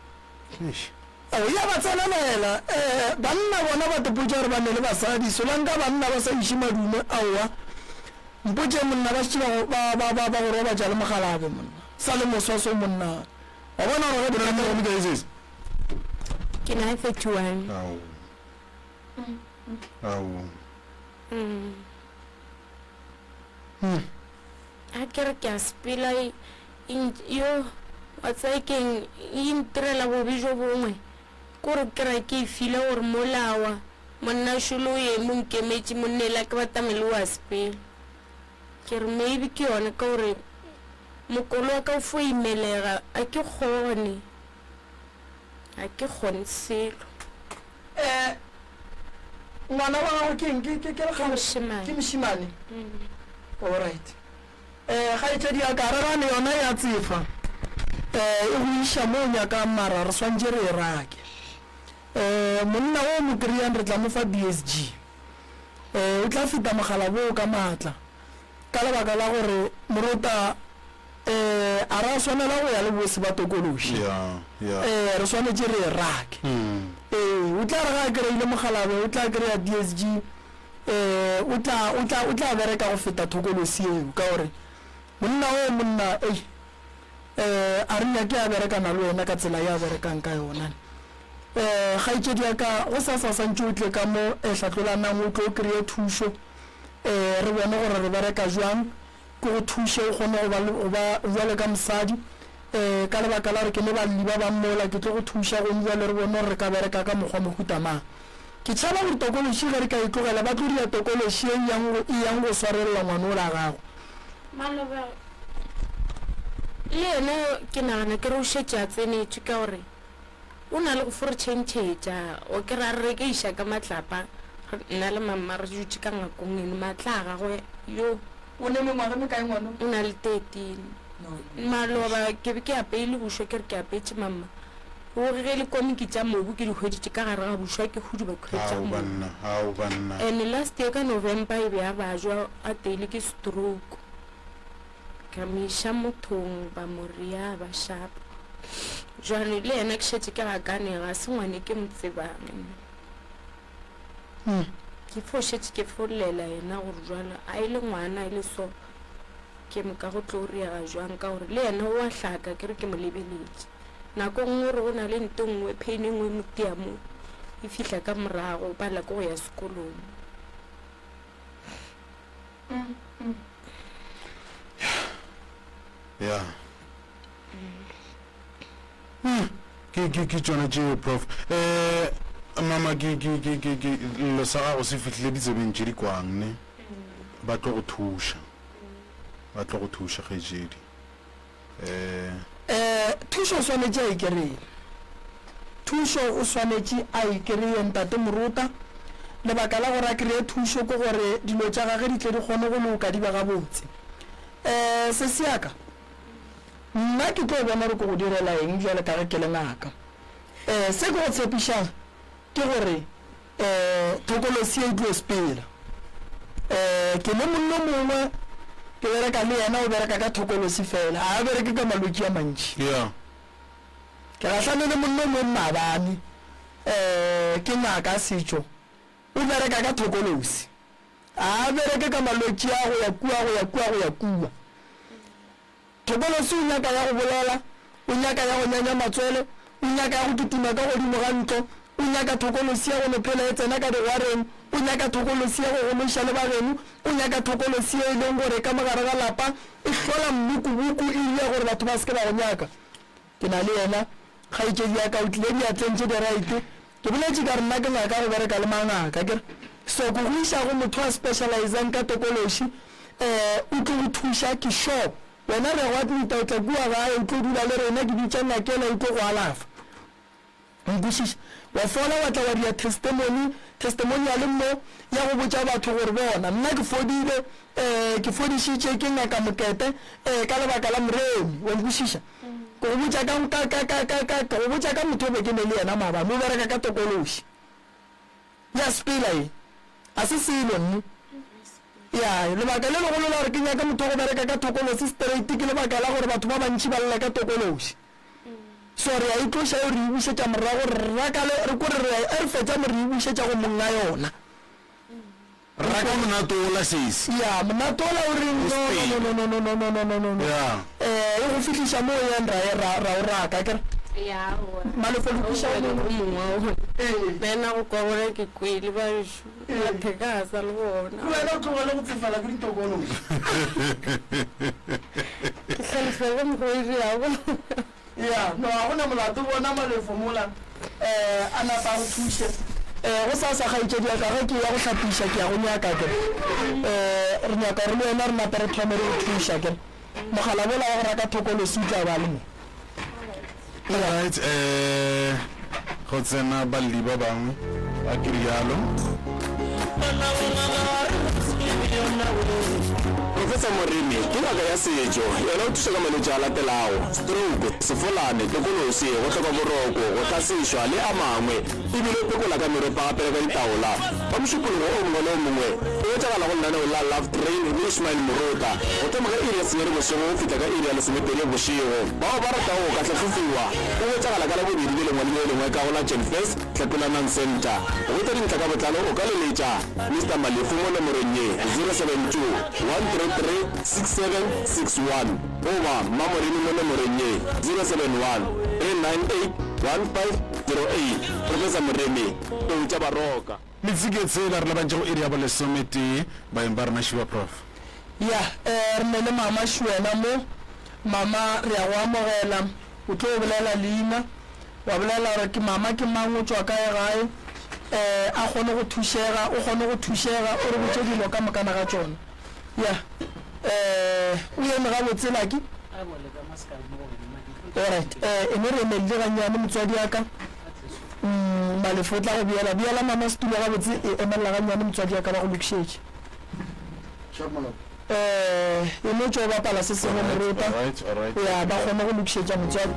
Eish. O ya ba tsenelela. Eh, banna bona ba topotša gore ba ne le basadi. Solanka banna ba sa iše madume, aowa. Mpotše monna, ba šetše ba go, ba, ba, ba, ba go robatša le mokgalabje monna. Sa le moswa so monna. Wa bona gore ge O na le mengwaga e mekae sesi? Ke na le 31. Ao. Ao. A ke re ke a sepela e, e nt- yo wa tseba keng e ntirela bobe jo bongwe kore ke ra ke e file gore molawa monna šolo o eme o nkemetše monna ela ke batamele o a sepela ke re maybe ke yone ka gore mokolo wa ka o fo imelega a ke kgone a ke kgone selo. Eh, ngwana wa gago ke eng? Ke, ke, ke Ke lekgale? mošemane. Ke mošemane? Alright. Eh, kgaetšedi ya ka, rerane yona e a tsefa. Eh, e go iša mo o nyakang mara re swantše re e rake. Eh, monna wo o mo kry-ang re tla mo fa BSG. Eh, o tla feta mogala boo ka maatla. Ka lebaka la gore morota eh, a ra swanela go ya le bose ba tokološi. Yeah, yeah. Eh, re swanetše re e rake. Ee, o tla re ga a kry-ile mogalabe o tla kry-a DSG. Eh, o tla, o tla, o tla bereka go feta thokolosi eo, ka gore monna o monna, ei, eh, a re nyake a berekana le wena ka tsela ye a berekang ka yona. Eh, kgaetšedi ya ka, go sasa santše o tle ka mo, eh, hlatlolanang o tlo o kry-e thušo, eh, re bone gore re bereka jwang, ke go thuše o kgone go ba, go ba bjalo ka mosadi, eh, ka lebaka la gore ke ne balli ba bang mola, ke tlo go thuša gomme bjale re bone gore re ka bereka ka mokgwa mohuta mang. Ke tšhaba gore tokološi ge re ka e tlogela ba tlo dira tokološi e yang go, e yang go swarelela ngwana ola gago. Maloba le yena ke nagana ke re o šetše a tsenetšwe ka gore o na le go fo re tšhentšhetša o ke ra re re iša ka matlapa nna le mamma re dutše ka ngakong eno maatla a gagwe yo. O ne mengwaga e mekae ngwana? O na le 13. Maloba ke be ke apeile bušwa ke re ke apeetše mamma. O re ge le komiki tša mobu ke di hweditše ka gare ga bušwa ke hudu ba khwetša Ao mobu. banna, ao banna. And last year ka November e be a bajwa a teile ke stroke. Ka mo iša mothong ba mo rea ba shapa. Jwale le yena ke šetše ke gakane ga se ngwane ke mo tsebang nna. Ke fo šetše ke fo llela yena gore jwale a e le ngwana e le so ke moka go tlo riega jwang ka gore le yena o a hlaka ke re ke mo lebeletše. Nako nngwe o re go na le nto nngwe, pain e nngwe e mo tia mo, e fihla ka morago, o palelwa ke go ya sekolong. Ya. Ke, ke, ke tšona tšeo, Prof. Eh, mama, ke, ke, ke, ke, ke, llo sa gago se fihlile ditsebeng tše di kwang, ne? Ba tlo go thuša. Ba tlo go thuša, kgaetšedi. Eh. Eh, thušo o swanetše a e kereye. Thušo o swanetše a e kereye, Ntate Morota. Lebaka la gore a kereye thušo ke gore dilo tša gage di tle di kgone go loka di be gabotse. Eh, sesi ya ka, nna ke tlo bona gore ke go direla eng bjale ka ge ke le ngaka. Eh, se ke go tshepišang ke gore um thokolosi e tlo sepela. Um ke le monno mongwe ke bereka le yena, o bereka ka thokolosi fela, ga a bereke ka malwetši a mantši. Yeah. Ke gahlane le monno mongwe maabane, um ke ngaka ya setšo, o bereka ka thokolosi, ga a bereke ka malwetši a go ya kua, go ya kua, go ya kua. Thokolosi o nyaka ya go bolela, o nyaka ya go nyanya matswele, o nyaka ya go kitima ka godimo ga ntlo, o nyaka thokolosi ya go no phela e tsena ka digwareng, o nyaka thokolosi ya go gološa le bageno, o nyaka thokolosi ye e leng gore ka mo gare ga lapa e hlola mmukubuku e dira gore batho ba se ke ba go nyaka. Ke na le yena, kgaetšedi ya ka, o tlile diatleng tše diraite. Ke boletše ka re nna ke ngaka go bereka le mangaka ke re so ke go iša go motho a specializang ka tokološi eh o tlo go thuša ke sure wena re ya go admita o tla kua gae o tlo dula le rena ke bitša ngaka ela e tlo go alafa nkwešiša wa fola wa tla wa dia testimony testimonial mo ya go botša batho gore bona nna ke fodile eh ke fodišitše ke ngaka Mokete eh ka lebaka la Moremi wa nkwešiša Ke go botša ka, ka, ka, ka, ka, ka, ke go botša ka motho o be ke ne le yena maabane, o bereka ka tokološi. Ya sepela ye. A se selo, nne. Ya, lebaka le legolo la gore ke nyake motho wa go bereka ka tokolosi straight ke lebaka la gore batho ba bantši ba lla ka tokološi. So re a e tloša eo re e bušetša morago, re raka le, re kore re a e, re fetša mo re e bušetša go monga yona. Raka monate ola sesi. Ya, monate ola o reng no no no no no no no no no no no. Ya. Eh, e go fihliša mo o yang ra e ra ra o raka akere. Ya, aowa. Malefo lokiša o O mongwe o mongwe. Ee. Le nna go kwa gore ke kwele bašo. Matheka a sa le gona. Le wena o tlogele go tsefala ke ditokološi. Ke hlalefela ka mokgwa o e dirago. Ya, no, ga go na molato, bona Malefo mola, eh, a napa a go thuše. Eh, gosasa, kgaetšedi ya ka, ge ke eya go hlapiša, ke ya go nyaka, akere. Eh, re nyaka gore le wena re nape re thome re go thuša, akere. Mogala wola wa go raka thokolosi o tla ba le mo. Alright, eh, go tsena balli ba bangwe, a ke rialo. Professor Moremi ke ngaka ya setšo, yena o thuša ka malwetši a latelago, stroke, sefolane, tokolosi, go hloka boroko, go hlasešwa le a mangwe, e bile o phekola ka meropa gape le ka ditaola. Ka Mošupologo o mongwe le o mongwe o hwetšagala go lenaneo la Love Train le Ishmael Morota go thoma ka iri ya senyane bošego go fihla ka iri ya lesomepedi bošego. Bao ba ratago go ka hlahlofiwa o hwetšagala ka Labobedi le lengwe le le lengwe ka go la Genfest Hlakolanang Centre. Go hwetša dintlha ka botlalo o ka leletša Mister Malefu mo nomorong ye, 072 133 6761 goba Mmamoremi mo nomorong ye, 071 398 1508. Professor Moremi, Tou tša Baroka. Metsike tshela re lebantše go iri ya bolesometee. Baeng ba rena šiba Prof. Ya, eh, re ne le mama Shuena mo. Mama, re ya go amogela. O tlo bolela leina, wa bolela gore ke mama ke mang, o tšwa kae gae, eh, a kgone go thušega, o kgone go thušega, o re botše dilo ka mokana ga tšona. Ya, eh, o eme gabotse, Lucky? Alright, eh, e no re emelele gannyane, motswadi wa ka. Mm, Malefo o tla go beela. Beela mama setulo gabotse, e emelela gannyane, motswadi wa ka, ba go lokišetše. Eh, e no tšwa o bapala se sengwe morota. Ya, ba kgone go lokišetša motswadi.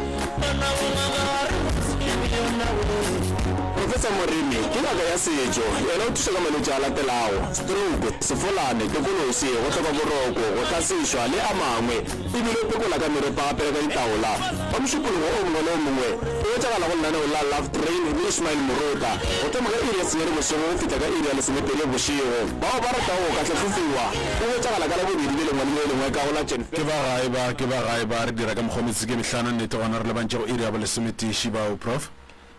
Professor Moremi ke ngaka ya setšo. Yena o thuša ka malwetši a latelago, stroke, sefolane, tokolosi, go hloka boroko, go hlasešwa le a mangwe. E bile o phekola ka meropa gape le ka ditaola. Ka Mošupologo o mongwe le o mongwe o hwetšagala go lenaneo la Love Train le Ishmael Morota go thoma ka iri ya senyane bošego go fihla ka iri ya lesomepedi bošego. Bao ba ratago go ka hlahlofiwa o hwetšagala ka Labobedi le lengwe le le lengwe ka go la Jan. Ke ba gae ba, ke ba gae ba, re dira ka mokgwa metsotso ke mehlano, nnete gona re lebantše go iri ya bolesometee šibao, Prof.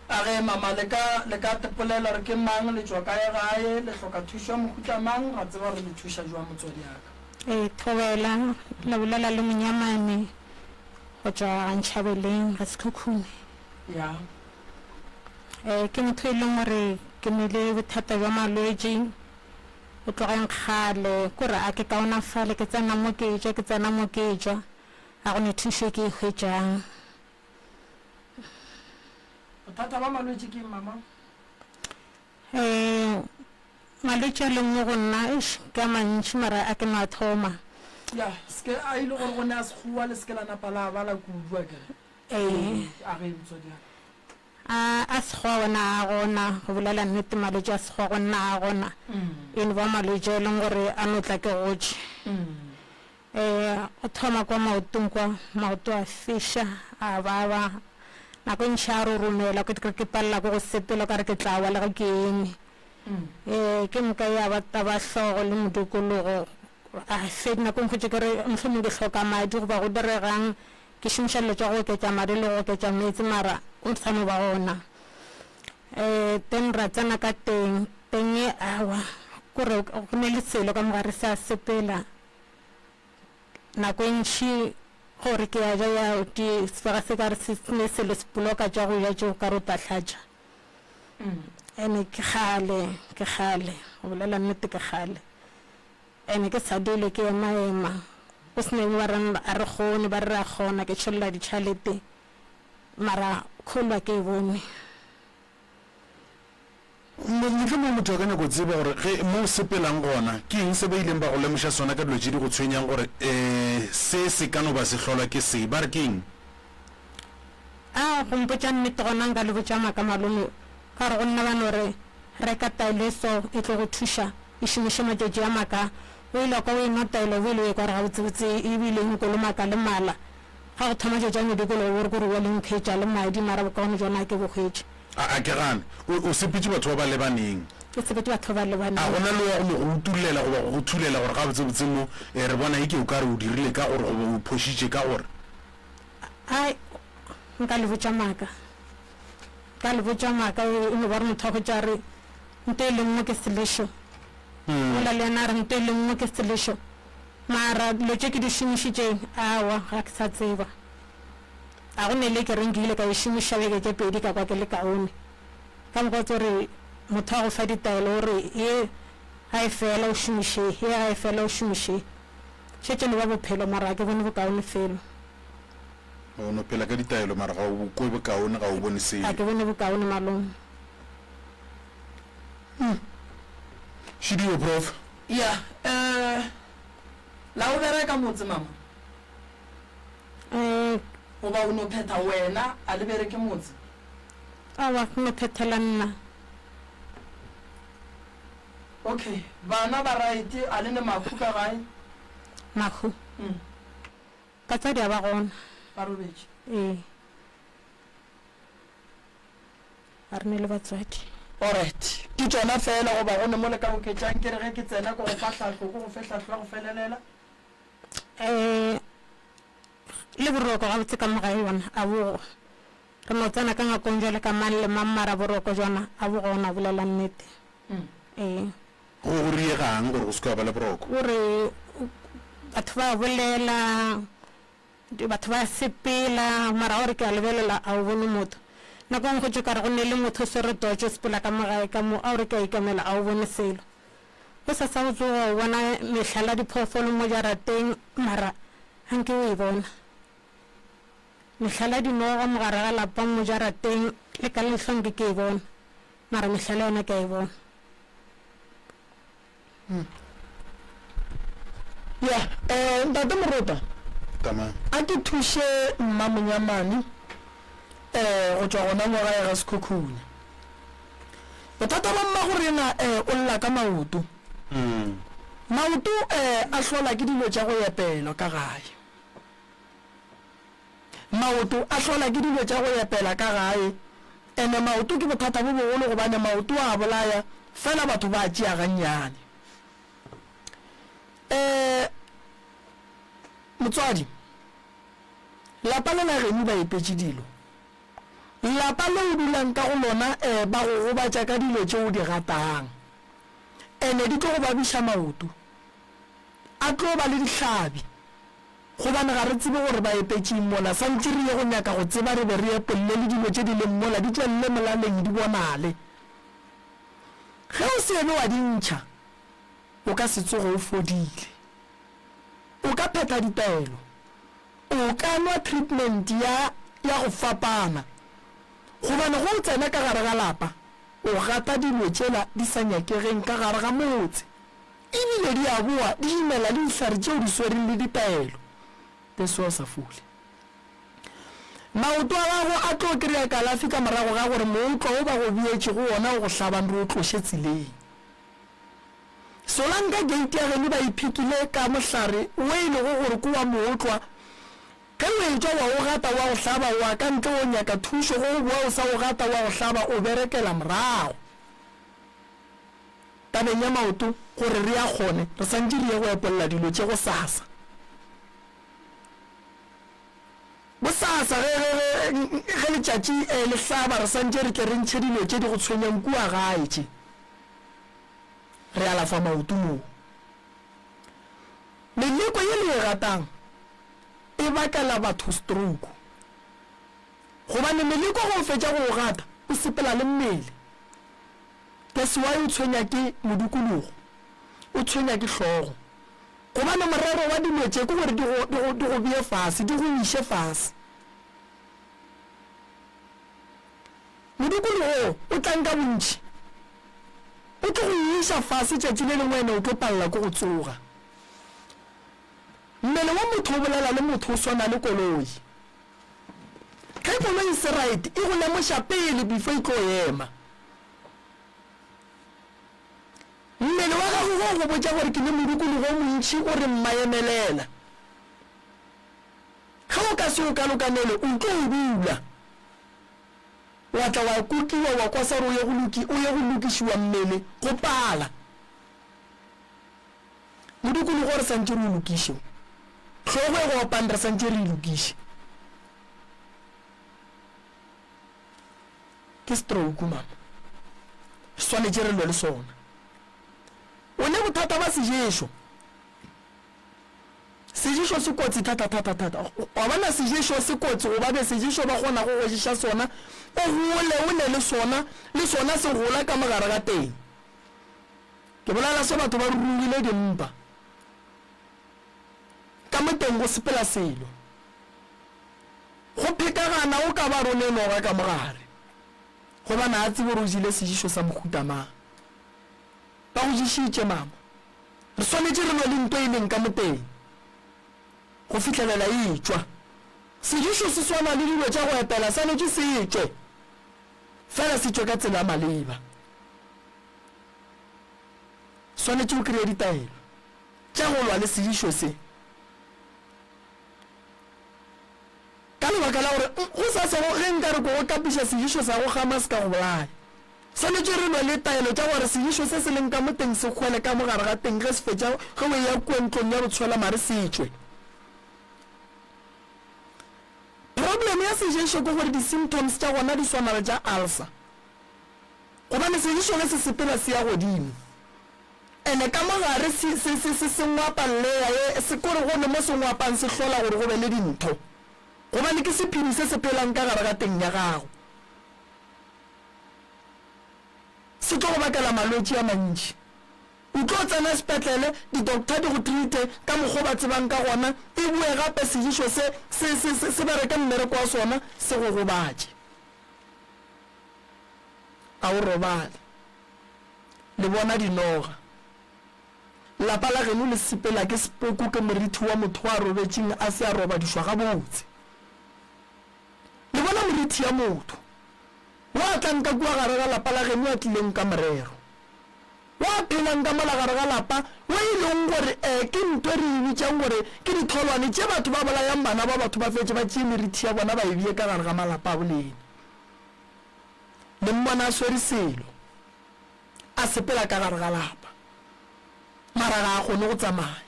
A ge, mama, le ka, le ka tepolela gore ke mang, le tšwa kae gae, le hloka thušo ya mohuta mang, ra tseba gore le thuša jwang motswadi ya ka. Ee, thobela, le bolela le monyamane go tšwa ga Ntšhabeleng ga Sekhukhune. Ya. Ee, ke motho e leng gore ke nele bothata bja malwetši go tlogeng kgale, kore a ke kaonafale, ke tsena mo ke etšwa, ke tsena mo ke etšwa, ga go ne thušo e ke e hwetšang. Bothata bja malwetši ke eng, mama? Ee, malwetši a leng mo go nna, eish, ke a mantši mara a ke no a thoma. Ya, se ke, a e le gore go ne a Sekgowa le se ke la napa la bala kudu, a ke re? Ee. A ge, motswadi wa ka. A, a Sekgowa ona a gona, go bolela nnete malwetši a Sekgowa go nna a gona. E no ba malwetši a e leng gore a no tla ke gotše. Ee, go thoma kwa maotong kwa, maoto a fiša, a baba. Nako e ntši a roromela, ke ke palela ke go sepela, o ka re ke tla wa le ge ke eme. Ee, ke moka ya ba taba hlogo le modikologo. A fe, nako e nngwe hwetše ke re mohlomong ke hloka madi goba go diregang, ke šomiša dilo tša go oketša madi le go oketša meetse mara o sa no ba gona. Ee, then ra tsena ka teng, teng e aowa, kore go ne le selo ka mo gare se a sepela. Nako e ntši gore ke a ja ya di sega se ka re se ne selo se poloka tša go ja tšeo ka re o tla hlatša. Ene ke kgale, ke kgale, go bolela nnete ke kgale. Ene ke sa dule ke ema ema, go se ne ba reng a re kgone, ba re re a kgona, ke tšholla ditšhalete mara kholwa ke e bone. Mohlomongwe motho a ka nyaka go tseba gore ge mo o sepelang gona, ke eng se ba ileng ba go lemoša sona ka dilo tše di go tshwenyang gore um se se ka no ba se hlolwa ke se. Ba re ke eng? A go mpotša nnete gona nka le botša maaka malome ka gore go nna ba no re reka taelo e so e tlo go thuša e šomiše matšatši a maka o ile kwa o enwa taelo o boile o ekwa gore gabotsebotse e bile e nkolomaka le mala ga go thoma tšatši a medikologo o re kore wa le nkhwetša le madi mara bokaone jona a ke bo hwetše. A, a ke gane. O, o sepetše batho ba ba lebaneng. Ke sepetše batho ba ba lebaneng. A go na le wa go no go utollela goba go go thulela gore gabotsebotse mo, e, re bona eke o ka re o dirile ka gore goba o phošitše ka gore? Ai, nka le botša maaka. Nka le botša maaka, e, e no ba gore motho a hwetša a re, Nto e le nngwe ke selešo. Mola le yena a re, Nto e le nngwe ke selešo. Mara dilo tše ke di šomišitšeng, aowa, ga ke sa tseba. Ga go ne le ke reng ke ile ka e šomiša beke tše pedi ka kwa ke le kaone. Ka mokgwa o tlo re motho a go fa ditaelo o re ye ga e fela o šomiše ye, ye ga e fela o šomiše ye. Šetše no ba bophelo mara ga ke bone bokaone felo. O no phela ka ditaelo mara ga o kwe bokaone, ga o bone selo. Ga ke bone bokaone malome. Šidiwe, Prof. Ya, eh. La o bereka motse mama? Eh. Goba o no phetha wena a le bereke motse? Aowa, ke no phethela nna. Okay, bana ba right, a le ne mahu ka gae? Mahu? Batswadi a ba gona. Ba robetše? Ee. A re ne le batswadi. Alright, ke tšona fela goba go ne mo le ka oketšang? Ke re ge ke tsena ke go fa hlahlo, ke go fe hlahlo ya go felelela. Eh, le boroko gabotse ka mo gae yona a bo re no tsena ka ngakong jwale ka mang le mang mara boroko jona a bo gona bolela nnete. Ee. Go go riegang gore go se ke wa ba le boroko? O re batho ba bolela Batho ba sepela, mara o re ke a lebelela a o bone motho. Nako e nngwe go tšwe ka re go ne le motho o swere torch o sepela ka mo gae ka mo, a o re ke a ikamela a o bone selo. Gosasa o tsoga o bona mehlala diphoofolo mo jarateng mara ga nke o e bona. Mehlala dinoga mo gare ga lapa mo jarateng le ka leihlo nke ke e bona mara mehlala yona ke a e bona. Ya, eh, Ntate Morota, Tamang. a ke thuše Mma Monyamane eh, go tšwa gona mo gae ga Sekhukhune. Bothata ba mmago rena eh, o lla ka maoto. Maoto eh, a hlola ke dilo tša go epelwa ka gae. Maoto a hlola ke dilo tša go epela ka gae. Ene maoto ke bothata bo bogolo gobane maoto a bolaya, fela batho ba a tšea gannyane. Um motswadi, lapa le la geno ba epetše dilo. Lapa le o dulang ka go lona um ba go gobatša ka dilo tše o di ratang. Ene di tlo go babiša maoto. A tlo ba le dihlabi. Gobane ga re tsebe gore ba epetšeng mola, santše re ye go nyaka go tseba re be re epolle le dilo tše di leng mola di tšwelele molaleng di bonale. Ge o se ebe wa di ntšha, o ka se tsoge o fodile. O ka phetha ditaelo, o ka nwa treatment ya ya go fapana, gobane ge o tsena ka gare ga lapa, o gata dilo tšela di sa nyakegeng ka gare ga motse. E bile di a boa di imela le dihlare tšeo di swereng le ditaelo. That's why o sa fole. Maoto a gago a tlo kry-a kalafi ka morago ga gore mootlwa wo ba go beetšego wona o go hlabang re o tloše tseleng. Solanka gate ya geno ba e phekile ka mohlare wo e lego gore ke wa mootlwa. Ge o etšwa wa o gata wa go hlaba o wa ka ntle o nyaka thušo, ge o boa o sa o gata wa go hlaba o berekela morago. Tabeng ya maoto, gore re a kgone, re santše re ye go epolla dilo tše gosasa. Bosasa, ge, ge, ge, ge letšatši eh, le hlaba, re santše re tle re ntšhe dilo tše di go tshwenyang kua gae tše. Re alafa maoto moo. Meleko ye le e ratang e bakela batho stroke. Gobane meleko ge o fetša go o gata, o sepela le mmele. That's why o tshwenya ke modukologo, o tshwenya ke hlogo. Gobane morero wa dilo tše ke gore di go, di go, di go bee fase, di go iše fase. Modukologo wo o tlang ka bontši, o tlo go iša fase tšatši le lengwe ene o tlo palela ke go tsoga. Mmele wa motho o bolela le motho o swana le koloi. Ge koloi e se right, e go lemoša pele before e tlo ema. Mmele wa gago ge o go botša gore ke ne modukologo o montši o re mma emelela. Ge o ka se o kalokanele o tlo o dula. Wa tla wa kukiwa wa kwa sa gore o ye go loki o ye go lokišiwa mmele go pala. Modukologo re santše re o lokiše. Hlogo e go opang re santše re e lokiše. Ke stroke mama. Re swanetše re lwe le sona. O ne bothata ba seješo. Seješo se kotsi thata thata thata. Wa bona seješo se kotsi go babe seješo ba kgona go go ješa sona, o gole o ne le sona, le sona se gola ka mogare ga teng. Ke bolela se batho ba rurugile dimpa. Ka mo teng go sepela selo. Go phekagana o ka ba re o ne noga ka mo gare. Gobane a tsebe gore o jele sejišo sa mohuta mang. Ba go ješitše, mama. Re swanetše re lwe le nto e leng ka mo teng. Go fihlelela e etšwa. Sedišo se swana le dilo tša go epela swanetše se tšwe, fela se tšwe ka tsela ya maleba. Swanetše o kreye ditaelo tša go lwa le sedišo se. Ka lebaka la gore go sa sego ge nka re ko go kapiša sedišo sa go gama se ka go bolaya. Swanetše re lwe le taelo tša gore sedišo se se leng ka mo teng se hwele ka mo gare ga teng ge se fetša ge o eya kua ntlong ya botshwela mare se tšwe. Problem ya seješo ke gore di symptoms tša gona di swana le tša ulcer. Gobane seješo ge se sepela se ya godimo. Ene ka mo gare se se se se se ngwapa layer ye se kore go ne mo se ngwapang se hlola gore go be le dintho. Gobane ke sephedi se se phelang ka gare ga teng ya gago. Se tlo go bakela malwetši a mantši. O tlo tsena sepetlele, di-doctor di go treat-e ka mokgo ba tsebang ka gona, e boe gape seješo se se se se se bereke mmereko wa sona, se go gobatše. A o robale. Le bona dinoga. Lapa la geno le sepela ke sepoko ke morithi wa motho wa robetšeng a se a robadišwa gabotse. Le bona morithi ya motho wa tlang ka kua gare ga lapa la geno a tlileng ka morero. Wa phelang ka mola gare ga lapa wo e leng gore e ke ntho e re e bitšang gore ke ditholwane tše batho ba bolayang bana ba batho ba fetše ba tšee merithi ya bona ba e bee ka gare ga malapa a bolena. Le mmona a swere selo a sepela ka gare ga lapa mara ga a kgone go tsamaya.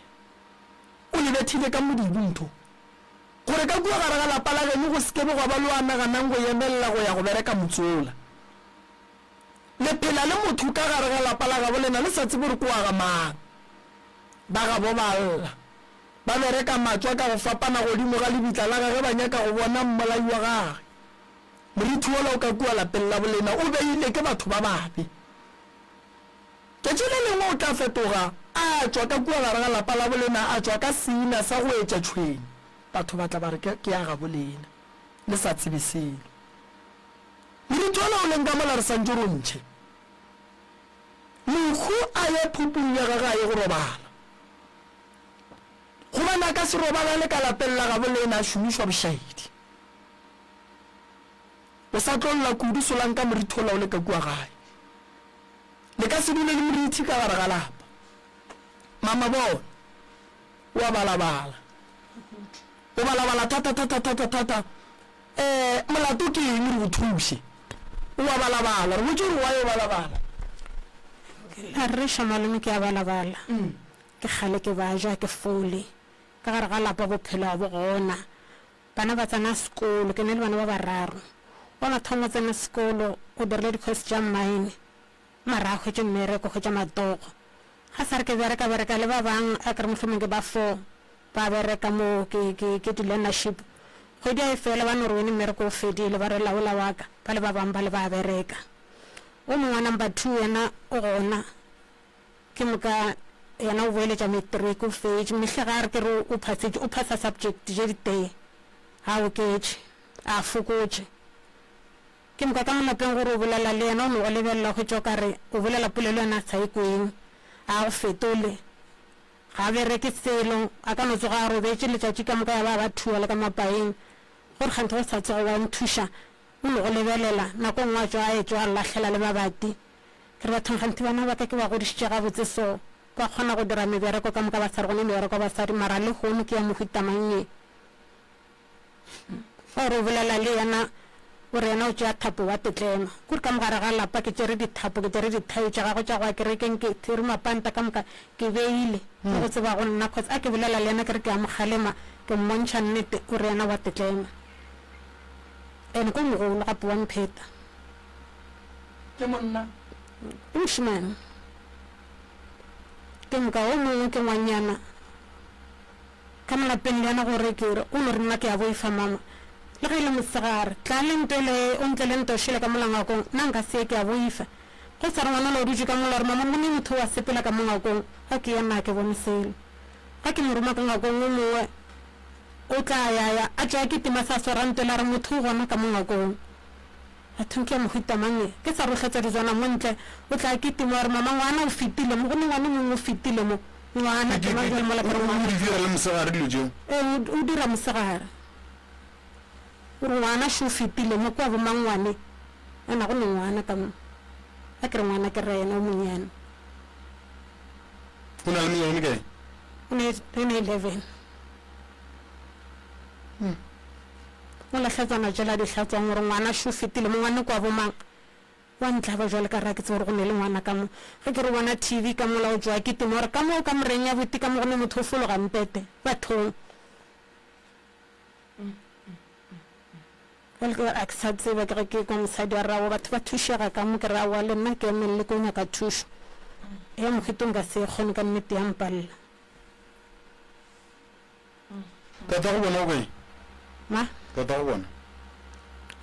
O le bethile ka modibu ntho gore ka kua gare ga lapa la geno go se ke be gwa ba le wa naganang go emelela go ya go bereka motse wola. Le phela le motho ka gare ga lapa la gabo lena le sa tsebe gore ke wa ga mang. Ba gabo ba lla. Ba bereka matšwa ka go fapana godimo ga lebitla la gage ba nyaka go bona mmolai wa gage. Morithi wola o ka kua lapeng la bolena o beile ke batho ba babe. Tšatši le lengwe o tla fetoga a tšwa ka kua gare ga lapa la bolena a tšwa ka seina sa go etša tšhwene. Batho ba tla ba re ke ke ya gabo lena le sa tsebe selo. Morithi wola o leng ka mola re santše re o ntšhe. Mohu a ye phupung ya gage a ye go robala. Gobane a ka se robalale ka lapeng la gabo lena a šomišwa bošaedi. O sa tlo lla kudu solanka morithi wola o le ka kua gae. Le ka se dule le morithi ka gare ga lapa. Mama bona, o a balabala. O balabala thata thata thata thata. Eh, molato ke eng re go thuše? O a balabala. Re botše gore why o balabala. A rereša malome ke a balabala. Ke kgale ke baja ke fole. Ka gare ga lapa bophelo ga bo gona. Bana ba tsena sekolo, ke na le bana ba bararo. Wa mathomo o tsena sekolo, o dirile di-course tša mine, mara a hwetše mmereko, hwetša matogo. Ga sa re ke bereka bereka le ba bang, a ke re mohlomong ke ba four ba bereka moo, ke, ke, ke di-learnership. Kgwedi a e fela ba no re wene mmereko o fedile, ba re laola wa ka, ba le ba bang ba le ba bereka. O mongwe wa number two yena o gona. Ke moka yena o boeletša matric o fetše. Mehle ga a re ke re o phasitše, o phasa subject tše di tee, ga a oketše, a fokotše. Ke moka ka mo lapeng gore o bolela le yena o no go lebelela o hwetša o ka re o bolela polelo yena a sa e kweng, a go fetole. Ga a bereke selo, a ka no tsoga a robetše letšatši ka moka ya ba ba thuwa le ka mapaeng. Gore kganthe go sa tsoge wa nthuša, o no go lebelela, nako nngwe a tšwa a etšwa a lahlela le mabati. Ke re bathong gantsi bana ba ka ke ba godišitše gabotse so ba kgona go dira mebereko ka moka ba sa re gone mebereko ya basadi mara lehono ke ya mohuta mang ye. Fa o re o bolela le yena o re yena o tšea thapo wa tetlema. Kore ka mogare ga lapa ke tšere dithapo ke tšere dithai tša gagwe tša go ya kerekeng ke tšere mapanta ka moka ke beile le go tseba go nna cause a ke bolela le yena ke re ke a mo kgalema ke mmontšha nnete o re yena wa tetlema. And ko mogolo gape wa mpheta. Ke monna. Ke mošemane. Ke moka o mongwe ke ngwanyana. Ka mo lapeng le yena gore ke re, o no re nna ke a boifa mama. Le ge e le mosegare, tla le ntwele, o ntle le ntošele ka mola ngwakong, nna nka se ye ke a boifa. Go sa re ngwana ola o dutše ka mola o re mama go ne motho o a sepela ka mo ngwakong, ga ke ya nna ga ke bone selo. Ga ke mo roma ka ngwakong o mongwe o tla ya ya a tšwa a kitima sa swara ntwele a re motho o gona ka mo ngwakong. Bathong ke ya mohuta mang ye? Ke sa rohletša dijwana mo ntle, o tla kitima wa re, Mama, ngwana o fetile mo, go ne ngwana o mongwe o fetile mo. Ngwana ke mang jwale mola ke re ngwana. O di dira le mosegare dilo tšeo? Ee, o dira mosegare. O re ngwana šo o fetile mo kua bomangwane, ena go ne ngwana ka mo. A ke re ngwana ke ra yena o monyane. O na le mengwaga e mekae? O ne o ne 11. Hmm. O lahletsana tšela di hlatswang gore ngwana šo o fetile mo ngwane kua bomang. Wa ntlaba jwale ka re a ke tsebe gore go ne le ngwana ka mo. Ge ke re bona TV ka mola o tšwa kitima o re ka moo kamoreng ya buti ka mo go ne motho o fologa mpete. Bathong. Jwale ke re a ke sa tseba ke ge ke kwa mosadi a re aowa batho ba thušega ka mo ke re aowa le nna ke emelele ke o nyaka thušo. Ya mohuta nka se e kgone ka nnete ya mpalela. Tatago bona o kae? Ma? Tatago bona.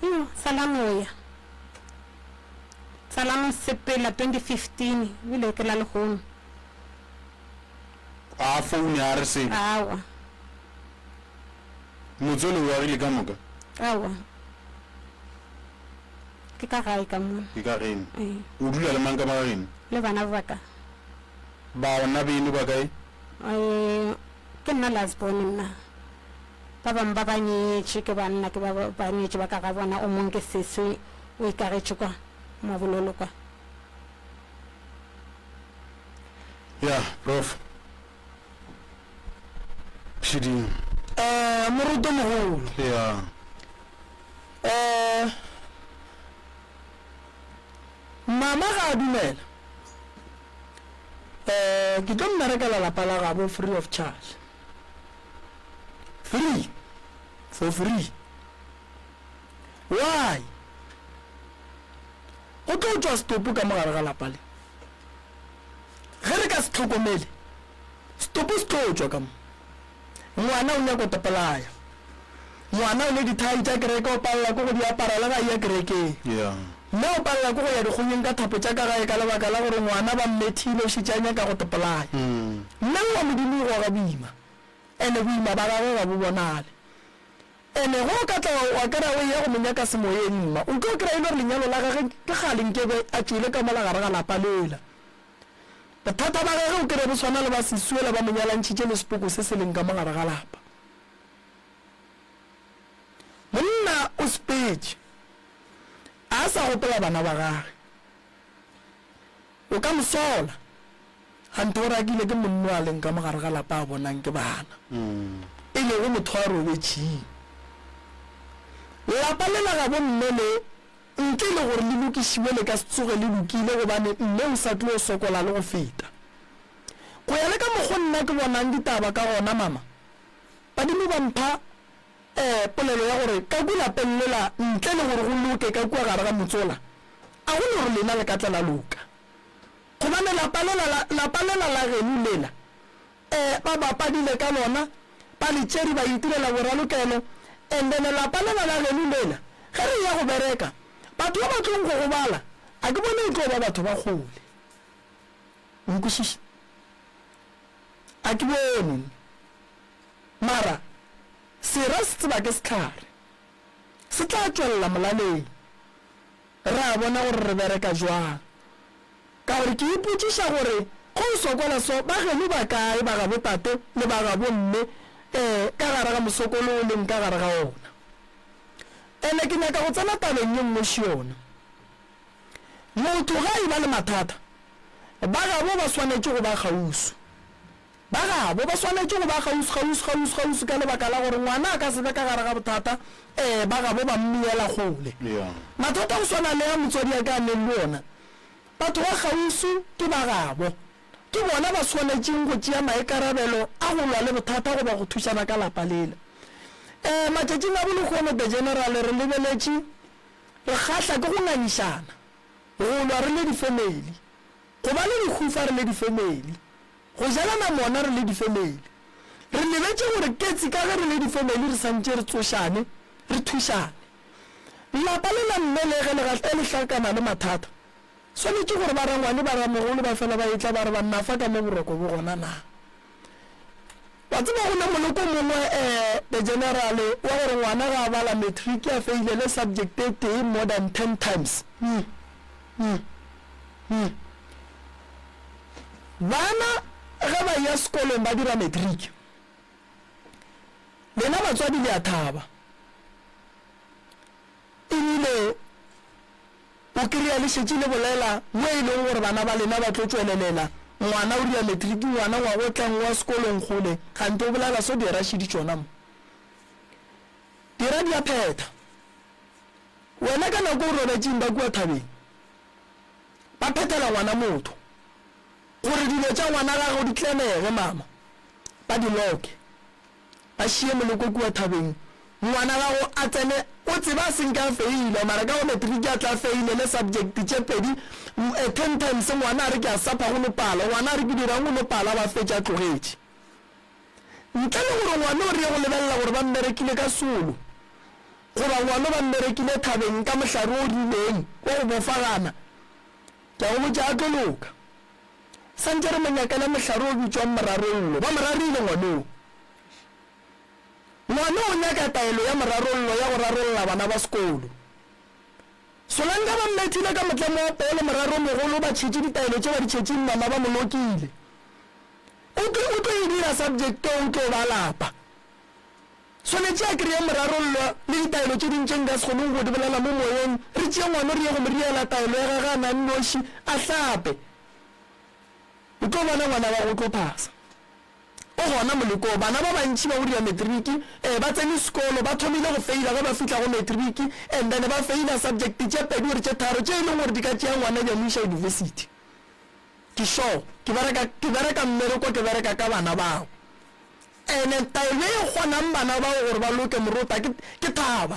Iyo, sala no ya. Sala no sepela 2015, ebile ke la lehono. A foune a re selo? Aowa. Motse o le o agile ka moka? Aowa. Ke ka gae ka mo. Ke ka geno? Ee. O dula le mang ka mo ga geno? Le bana ba ka. Bana beno ba kae? Ee, ke nna last born nna. Ba bangwe ba ba nyetše ke banna ke ba ba nyetše ba ka ga bona o mongwe ke sesi o ikagetše kwa Mabololo kwa. Ya, Prof. Šiding. Eh, moruti o mogolo. Ya. Eh, mama ga a dumela. Eh, ke tlo mmerekela lapa la gabo free of charge. Free. For free. Why? Go tlo tšwa setopo ka mogare ga lapa le. Ge re ka se hlokomele, setopo se tlo tšwa ka mo. Ngwana o nyaka go tepolaya. Ngwana o ne dithai tša kereke o palela ke go di apara le ga a eya kerekeng. Mme o palela ke go ya dikgonyeng ka thapo tša ka gae ka lebaka la gore ngwana ba mmethile o šetše a nyaka go tepolaya. Mme wa Modimo o goga boima, ene boima ba gagwe ga bo bonale. Ene ge o ka tla wa kry-a o eya go mo nyaka semoyeng mma, o tlo kry-a e le gore lenyalo la gage ke kgale nkebe a tšwele ka mola gare ga lapa lela. Bothata ba gage o kry-e bo swana le ba sesi yola ba mo nyalantšhitše le sepoko se se leng ka mo gare ga lapa. Monna o sepetše a sa gopola bana ba gage. O ka mo sola ganthe o rakile ke monno a leng ka mo gare ga lapa a bonang ke bana, e lego motho a robetšeng. Lapa lela gabo mme le ntle le gore le lokišiwe le ka se tsoge le lokile gobane mme o sa tlo sokola le go feta. Go ya le ka mokgo nna ke bonang ditaba ka gona mama, badimo ba mpha um polelo ya gore ka kua lapeng lela ntle le gore go loke ka kua gare ga motse ola, a go no gore lena le ka tla la loka. Gobane lapa lela la, lapa lela la geno lela, um ba bapadile ka lona, ba le tšere ba itirela boralokelo, and then lapa lela la geno lela, ge re eya go bereka, batho ba ba tlong go gobala, a ke bone e tlo ba batho ba kgole. O nkwešiša? A ke bone. Mara sera se tseba ke sehlare. Se tla tšwelela molaleng. Re a bona gore re bereka jwang. Ka gore ke ipotšiša gore ge o sokola so, ba geno ba kae, ba gabo tate le ba gabo mme, ee, ka gare ga mosokolo o leng ka gare ga ona. Ene ke nyaka go tsena tabeng ye nngwe še yona. Motho ge a eba le mathata, ba gabo ba swanetše go ba kgauswi. Ba gabo ba swanetše go ba kgauswi, kgauswi, kgauswi, kgauswi ka lebaka la gore ngwana a ka se be ka gare ga bothata, ee, ba gabo ba mmeyela kgole. Mathata a go swana le a motswadi a ka a neng le ona, batho ba kgauswi ke ba gabo. Ke bona ba swanetšeng go tšea maikarabelo a go lwa le bothata goba go thušana ka lapa lela. Ee, matšatšing a bolehono The General re lebeletše, re kgahla ke go ngangišana, go lwa re le difemeli, go ba le lehufa re le difemeli. Go jalana mona re le difemeli. Re lebetše gore ketsi ka ge re le difemeli re santše re tsošane, re thušane. Lapa le la mme le ge le e le hlakana le mathata, swanetše gore ba rangwane ba ramogolo ba fela ba etla ba re banna fa ka mo boroko bo gona na? Wa tseba go ne moloko mongwe eh the general wa gore ngwana ga a bala matric a feilele subject e tee more than ten times. Hmm. Hmm. Hmm. Bana. ge ba eya sekolong ba dira matric, lena batswadi le a thaba. Ebile o kry-a le šetše le bolela mo e leng gore bana ba lena ba tlo tšwelelela, ngwana o dira matric, ngwana ngwaga o tlang o wa sekolong kgole, kgante o bolela so dira šedi tšona mo. Dira di a phetha. Wena ka nako o robetšeng ba kua thabeng ba phethela ngwana motho gore dilo tša ngwana gago di tlemege mama ba di loke ba šie moleko kua thabeng ngwana gago a tsene o tseba a senke a feila mara ka go matric a tla feilele subject tše pedi ten times ngwana a re ke a sapha go no pala ngwana a re ke dirang go no pala ba fetša a tlogetše. Ntle le gore ngwano re ye go lebelela gore ba mmerekile ka solo, goba ngwano ba mmerekile thabeng ka mohlare o rileng wa go bofagana, ke a go botša a tlo loka. Santše re mo nyakele mohlare o bitšwang morarollo. Ba mo rarile ngwanoo. Ngwano o nyaka taelo ya morarollo ya go rarolla bana ba sekolo. Solanka ba mmethile ka motlemo wa poo le moraromogolo ba tšhetše ditaelo tše ba di tšhetšeng mama ba mo lokile. O tlo, o tlo e dira subject o tlo ba lapa. Swanetše a kreye morarollo le ditaelo tše ding tše nka se kgoneng go di bolela mo moyeng. Re tšee ngwano re ye go mo riela taelo ya gage a na nnoši, a hlape. O tlo bona ngwana wa gago o tlo phasa. O gona moleko. Bana ba bantši ba go dira matric, ee, ba tsene sekolo, ba thomile go feila ge ba fihla go matric and then ba feila subject tše pedi or tše tharo tše e leng gore di ka tšea ngwana di a mo iša university. Ke sure ke bereka, ke bereka mmereko, ke bereka ka bana bao. Ene taelo e kgonang bana bao gore ba loke morota ke, ke thaba.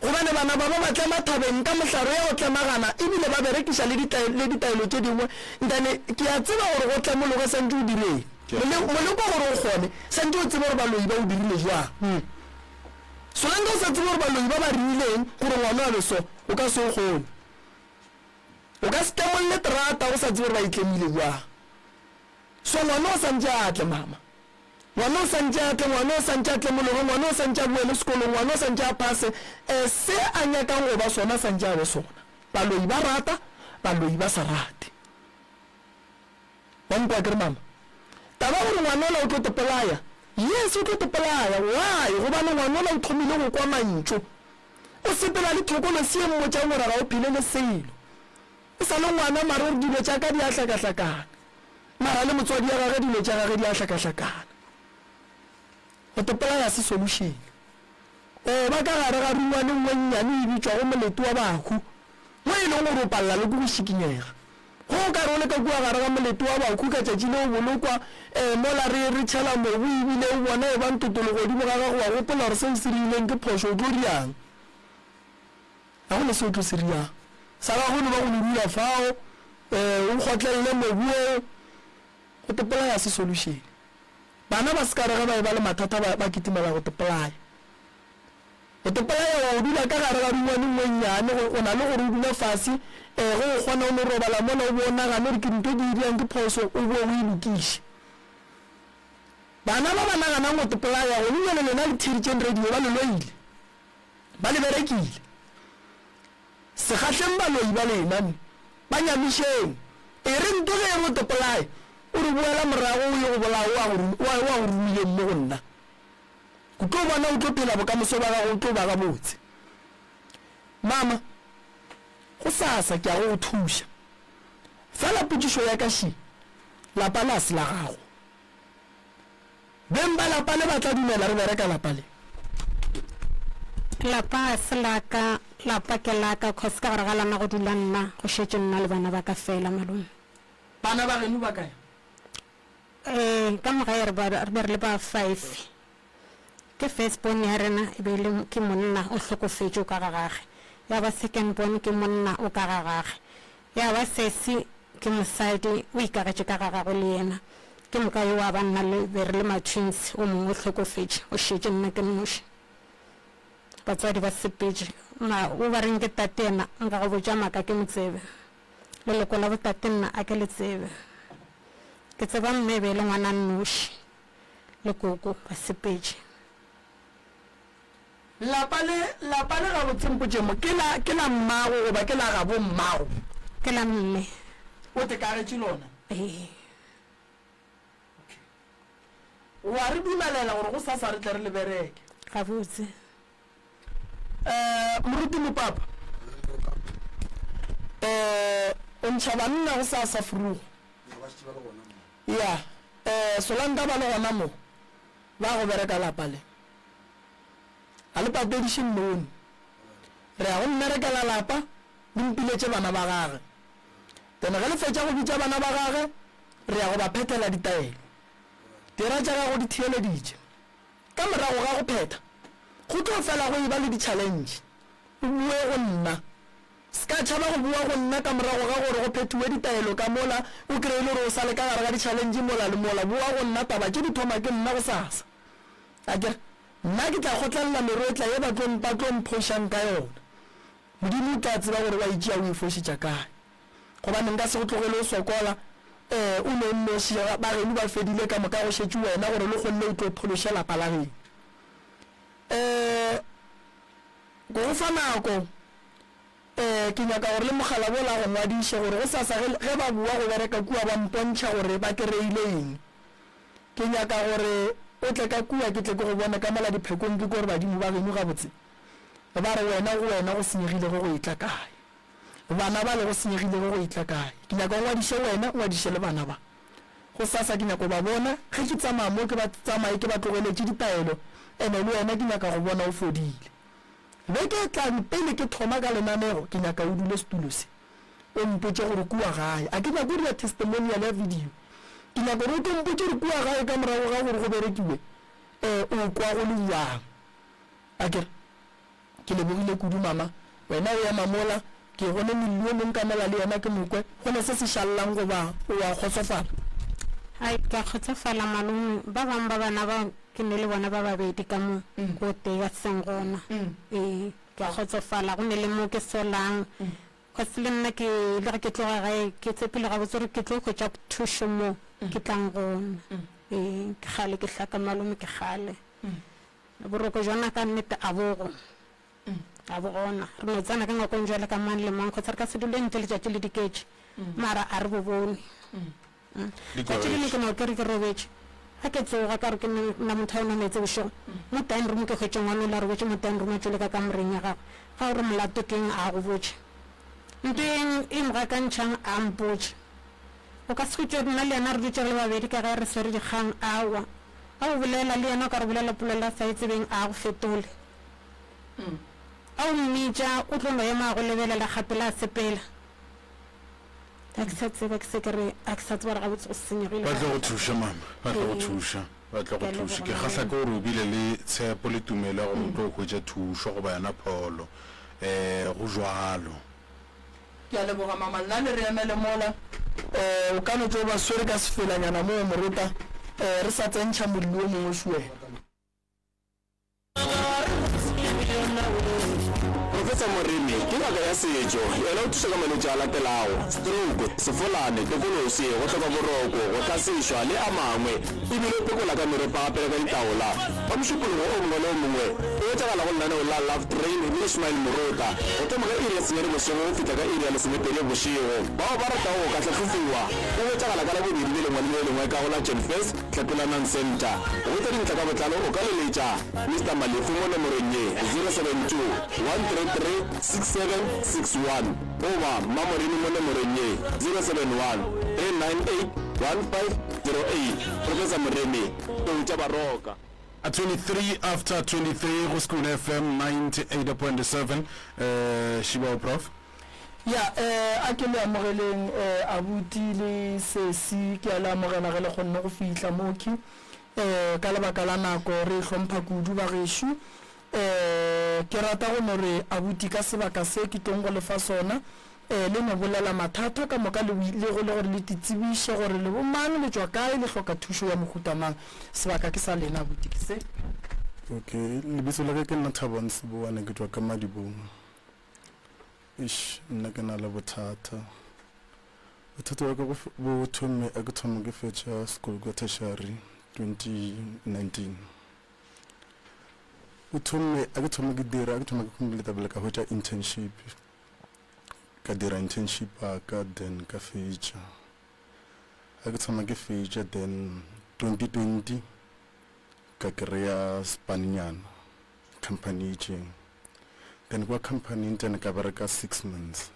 Gobane bana ba ba ba tlema thabeng ka mohlare ya go tlemagana ebile ba berekiša le ditaelo, le ditaelo tše dingwe. Ntane ke a tseba gore go tlemologe santše o direng. Mole, moleko gore o kgone, santše o tsebe gore baloi ba o dirile jwang. Solanka o sa tsebe gore baloi ba ba rileng gore ngwana a be so, o ka se o kgone. O ka se tlemolle terata o sa tsebe gore ba e tlemile bjang. So ngwana o santše a tle mama. Ngwana o santše a tle, ngwana o santše a tlemologe, ngwana o santše a boele sekolong, ngwana o santše a phase. Eh se a nyakang go ba sona santše a be sona. Baloi ba rata, baloi ba sa rate. Wa nkwa akere mama? Taba gore ngwana ola o tlo te polaya, yes o tlo te polaya, why? Gobane ngwana ola o thomile go kwa mantšu. O sepela le thokolosi ye mmotšang gore ga o phele le selo. E sa le ngwana mara o re dilo tša ka di a hlakahlakana. Mara le motswadi ya gage dilo tša gage di a hlakahlakana. Go te polaya se solution. O ba ka gare ga rungwane nngwe nnyane e bitšwago molete wa bahu, mo e leng gore o palela le ke go šikinyega. Ge o ka re o le ka kua gare ga molete wa bahu ka tšatši le o bolokwa, ee, mola re, re tšhela mobu e bile o bona e ba ntotolo godimo ga gago, wa gopola gore se o se rileng ke phošo, o tlo riang? Ga go na se o tlo se riang. Sa gago e no ba go no dula fao, ee, o kgotlelele mobu oo. Go te polaya se solution. Bana ba se ka re ge ba eba le mathata ba, ba kitimela go te polaya. Go te polaya o dula ka gare ga rungwane nngwe nnyane, go, go na le gore o dule fase, ee, ge o kgona o no robala mola o bo o nagane gore ke ntho e ke e dirang ke phoso, o boe o e lokiše. Bana ba ba naganang go te polaya, gone bjale lena le theeditšeng radio, ba le loile. Ba le berekile. Se kgahleng baloi ba lena, mme ba nyamišeng. E re nto ge e re o te polaye, o re boela morago o ye go bolaya o a go, o a, o a go romileng mo go nna. O tlo bona o tlo phela bokamoso ba gago o tlo ba gabotse. Mama, gosasa ke ya go go thuša. Fela potšišo ya ka še, lapa le a se la gago? Beng ba lapa le ba tla dumela re bereka lapa le? Lapa ga se la ka, lapa ke la ka cause ka gare ga lona go dula nna, go šetše nna le bana ba ka fela malome. Bana ba geno ba kae? Ee, ka mo gae re ba, re be re le ba five. Ke first born ya rena e be e le, ke monna o hlokofetše o ka ga gage. Ya ba second born ke monna o ka ga gage. Ya ba sesi ke mosadi o ikagetše ka ga gagwe le yena. Ke moka yo wa banna le be re le ma twins o mongwe o hlokofetše o šetše nna ke nnoši. Batswadi ba sepetše. Ma o ba reng ke tate yena nka go botša maaka ke mo tsebe. Leloko la botate nna a ke le tsebe. Ke tseba mme e be e le ngwana nnoši le koko ba sepetše. Lapa le, lapa le gabotse mpotše mo, ke la, ke la mmago goba ke la gabo mmago? Ke la mme. O te kagetše lona? Ee. Wa re dumelela gore gosasa re tle re le bereke? Gabotse. Eh, Moruti Mopapa, eh, o ntšha banna gosasa frugo. Ya, eh, Solanka ba le gona mo, ba go bereka lapa le. Ga le patediše mmone. Re ya go mmerekela lapa, le mpiletše bana ba gage. Then ge le fetša go bitša bana ba gage, re ya go ba phethela ditaelo. Dira tša gago di theeleditše. Ka morago ga go phetha, go tlo fela go eba le di-challenge. O boe go nna. Se ka tšhaba go boa go nna ka morago ga gore go phethiwe ditaelo ka mola o kreye le gore o sa le ka gare ga di-challenge mola le mola. Boa go nna, taba tše di thoma ke nna gosasa. Akere nna ke tla kgotlelela merwetla ye ba tlo, ba tlo mphošang ka yona. Modimo o tla tseba gore wa e tšea o e fošetša kae. Gobane nka se go tlogele o sokola, ee, o ne o nnoši, ba geno ba fedile ka moka, go šetše wena gore le kgonne o tlo phološe lapa la geno. Ee, go go fa nako, ee, ke nyaka gore le mogala wola a go ngwadiše, gore gosasa ge, ge ba boa go bereka kua ba mpontšha gore ba kereile eng. Ke nyaka gore o tle ka kua ke tle ke go bone ka mola diphekong ke kwe gore badimo ba geno gabotse ba re wena go wena go senyegilego go etla kae. Bana bale go senyegilego go etla kae. Ke nyaka o ngwadiše wena, o ngwadiše le bana ba. Gosasa ke nyaka go ba bona ge ke tsamaya mo ke ba tsamaye ke ba tlogeletše ditaelo ene le wena ke nyaka go bona o fodile. Beke e tlang pele ke thoma ka lenanego ke nyaka o dule setulo se. O mpotše gore kua gae, a ke nyake go dira testimonial ya video, ke nyaka gore o tlo mpotše gore kua gae ka morago ga gore go berekiwe um o kwa go le bjang. Akere? Ke lebogile kudu, mama. Wena o ema mola, ke gone molli o mong ka mola le yena ke mo kwe. Go ne se se šallang goba o a kgotsofala? Hai, ke a kgotsofala, malome. Ba bang ba bana bao ke ne le bona ba babedi ka mo, o tee a seng gona. Ee, ke a kgotsofala. Go ne le mo ke solang. Cause le nna ke, le ge ke tloga gae, ke tshepile gabotse gore ke tlo hwetša thušo mo ke tlang gona. Ee, ke kgale ke hlaka, malome, ke kgale. Boroko bjona ka nnete a bo go, a bo gona. Re no tsena ka ngwakong bjale ka mang le mang, kgotsa re ka se dule ntle letšatši le diketše, mara a re bo bone. Tšatši le lengwe ke no ke re ke robetše, ga ke tsoga ka gore ke nna motho wa go nwa meetse bošego, mo dining room ke hwetše ngwana ola a robetše mo dining room a tšwele ka kamoreng ya gagwe. Ga o re molato ke eng a go botše. Nto e e mo gakantšhang a mpotše. O ka se hwetše nna le yena re dutše re le babedi ka ge re swere dikgang, aowa. Ga o bolela le yena o ka re o bolela polelo a sa e tsebeng a go fetole. Ga o mmitša o tlo no ema a go lebelela kgapela a sepela. Ga ke sa tseba ke se ke re ga ke sa tseba gore gabotse go senyegile Ba tlo go thuša mama, ba tlo go thuša, ba tlo go thuša. Ke kgahla ke gore o bile le tshepo le tumelo ya gore o tlo hwetša thušo goba yona pholo. Um go jwalo. Ke a leboga mama nna le re emele mola. O ka no tšo ba swere ka sefelanyana moo morota re sa tsentšha molli o mongwe šuela. Professor Moremi ke ngaka ya setšo, yena o thuša ka malwetši a latelago, stroke, sefolane, tokolosi, go hloka boroko, go hlasešwa le a mangwe. E bile o phekola ka meropa gape le ka ditaola. Ka Mošupologo o mongwe le o mongwe o hwetšagala go lenaneo la Love Train le Ishmael Morota go thoma ka iri ya senyane bošego go fihla ka iri ya lesomepedi bošego. Bao ba ratago go ka hlahlofiwa o hwetšagala ka Labobedi le lengwe le le lengwe ka go la Genfest Hlapelanang Centre. Go hwetša dintlha ka botlalo o ka leletša Mister Malefu mo nomorong ye, 072 133 6761 goba Mmamorini mo nomorong ye, 071 398 1508. Professor Moremi, Tou tša Baroka. A 23 after 23 go Sekhukhune FM 98.7 eh Šibao Prof. Ya eh a ke le amogeleng eh abuti le sesi ke a le amogela ge le kgonne go fihla moki eh ka lebaka la nako re e hlompha kudu bagešo eh ke rata go no re abuti ka sebaka se ke tlong go le fa sona eh le no bolela mathata ka moka le le go le gore le titsebiše gore le bo mang le tšwa kae le hloka thušo ya mohuta mang sebaka ke sa lena abuti ke se. Okay, lebitso la ka ke nna Thabo Nseboane ke tšwa ka Madibong. Eish, nna ke na le bothata. Bothata bja ka bo thomme a ke thoma ke fetša sekolo ka tertiary 2019. Bo thomme a ke thoma ke dira, a ke thoma ke complete pele ka hwetša internship. Ka dira internship ya ka then ka fetša. A ke thoma ke fetša then 2020. Ka kry-a spannyana company e itšeng. Then kwa company-ing then ka bereka six months.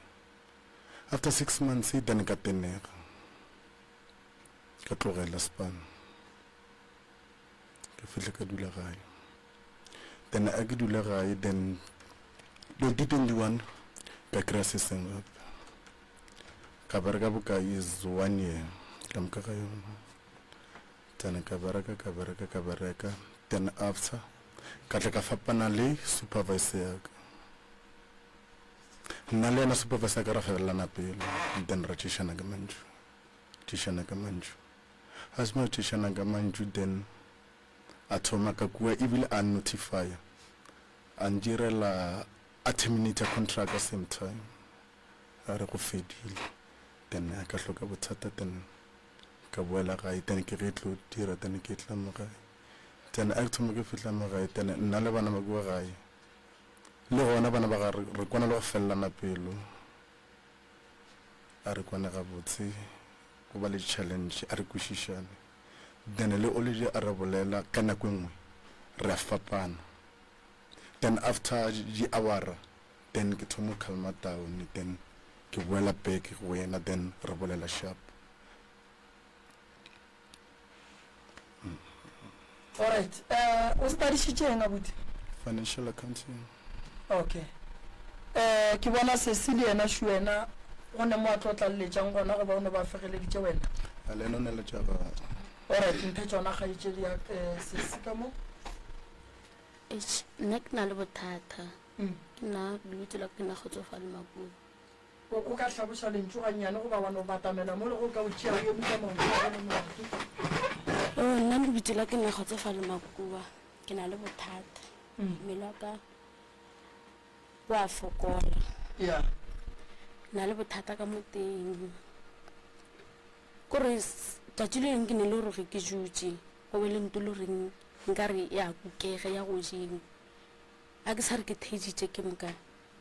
After six months then ka tenega. Ka tlogela span. Ka fihla ka dula gae. Then a ke dula gae then 2021 ka kry-a se sengwe gape. Ka bereka bokae is one year ka moka ga yona. Then ka bereka ka bereka ka bereka then after ka tla ka fapana le supervisor ya ka. Nna le yena supervisor ya ka ra felelana pelo then ra tšešana ka mantšu, tšešana ka mantšu. Ga se no tšešana ka mantšu then a thoma ka kua ebile a notify-a a ntirela a terminate contract ka same time a re go fedile then a ka hloka bothata then Ka boela gae then ke ge tlo dira then ke tla mo gae then a ke thoma ke fihla mo gae then nna le bana ba kua gae le gona bana ba ga re re kwana le go felelana pelo a re kwane gabotse go ba le challenge a re kwešišane then le already a re bolela ka nako e nngwe re a fapana then after di hour then ke thoma go calma down then ke boela back go yena then re bolela sharp. Alright, eh o studišitše eng abuti? Financial accounting. Okay. Eh ke bona sesi le yena shu wena go ne mo a tlo tlaleletšang gona goba o no ba fegeleditše wena? A le yena o neletša gagwe. Alright, mphe tšona kgaetšedi ya eh sesi ka mo. Eish, nna ke na le bothata. Ke nna lebitso la ka ke nna Kgotsofalo Makubu. O, o ka hlaboša lentšu gannyane goba wa no batamela mo le go ka o tšea o eme ka maoto a gona molato. Oh, nna lebitso la ke nna Kgotsofalo Makuba. Ke na le bothata. Mmele wa ka o a fokola. Yeah. Na le bothata ka mo teng. Kore tšatši le leng ke ne le gore ge ke dutše go be le nto le goreng nkare ya kukega ya godimo. A ke sa re ke theeditše ke moka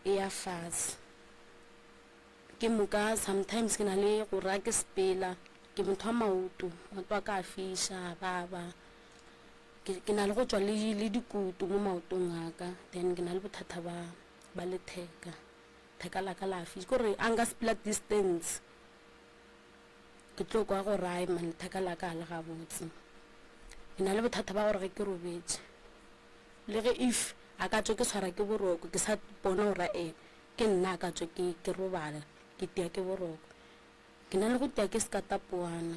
e ya fase. Ke moka sometimes ke na le gore a ke sepela ke motho wa maoto, maoto a ka a fiša a baba. Ke ke na le go tšwa le le dikutu mo maotong a ka then ke na le bothata ba ba letheka, theka la ka la fiša. Ke gore a nka sepela distance ke tlo kwa gore ai man letheka la ka ga le gabotse. Ke na le bothata ba gore ge ke robetše Le ge if a ka tšwa ke tshwara ke boroko ke sa bona gore e ke nna a ka tšwa ke ke robala ke tia ke boroko. Ke na le go tia ke sekatapowana.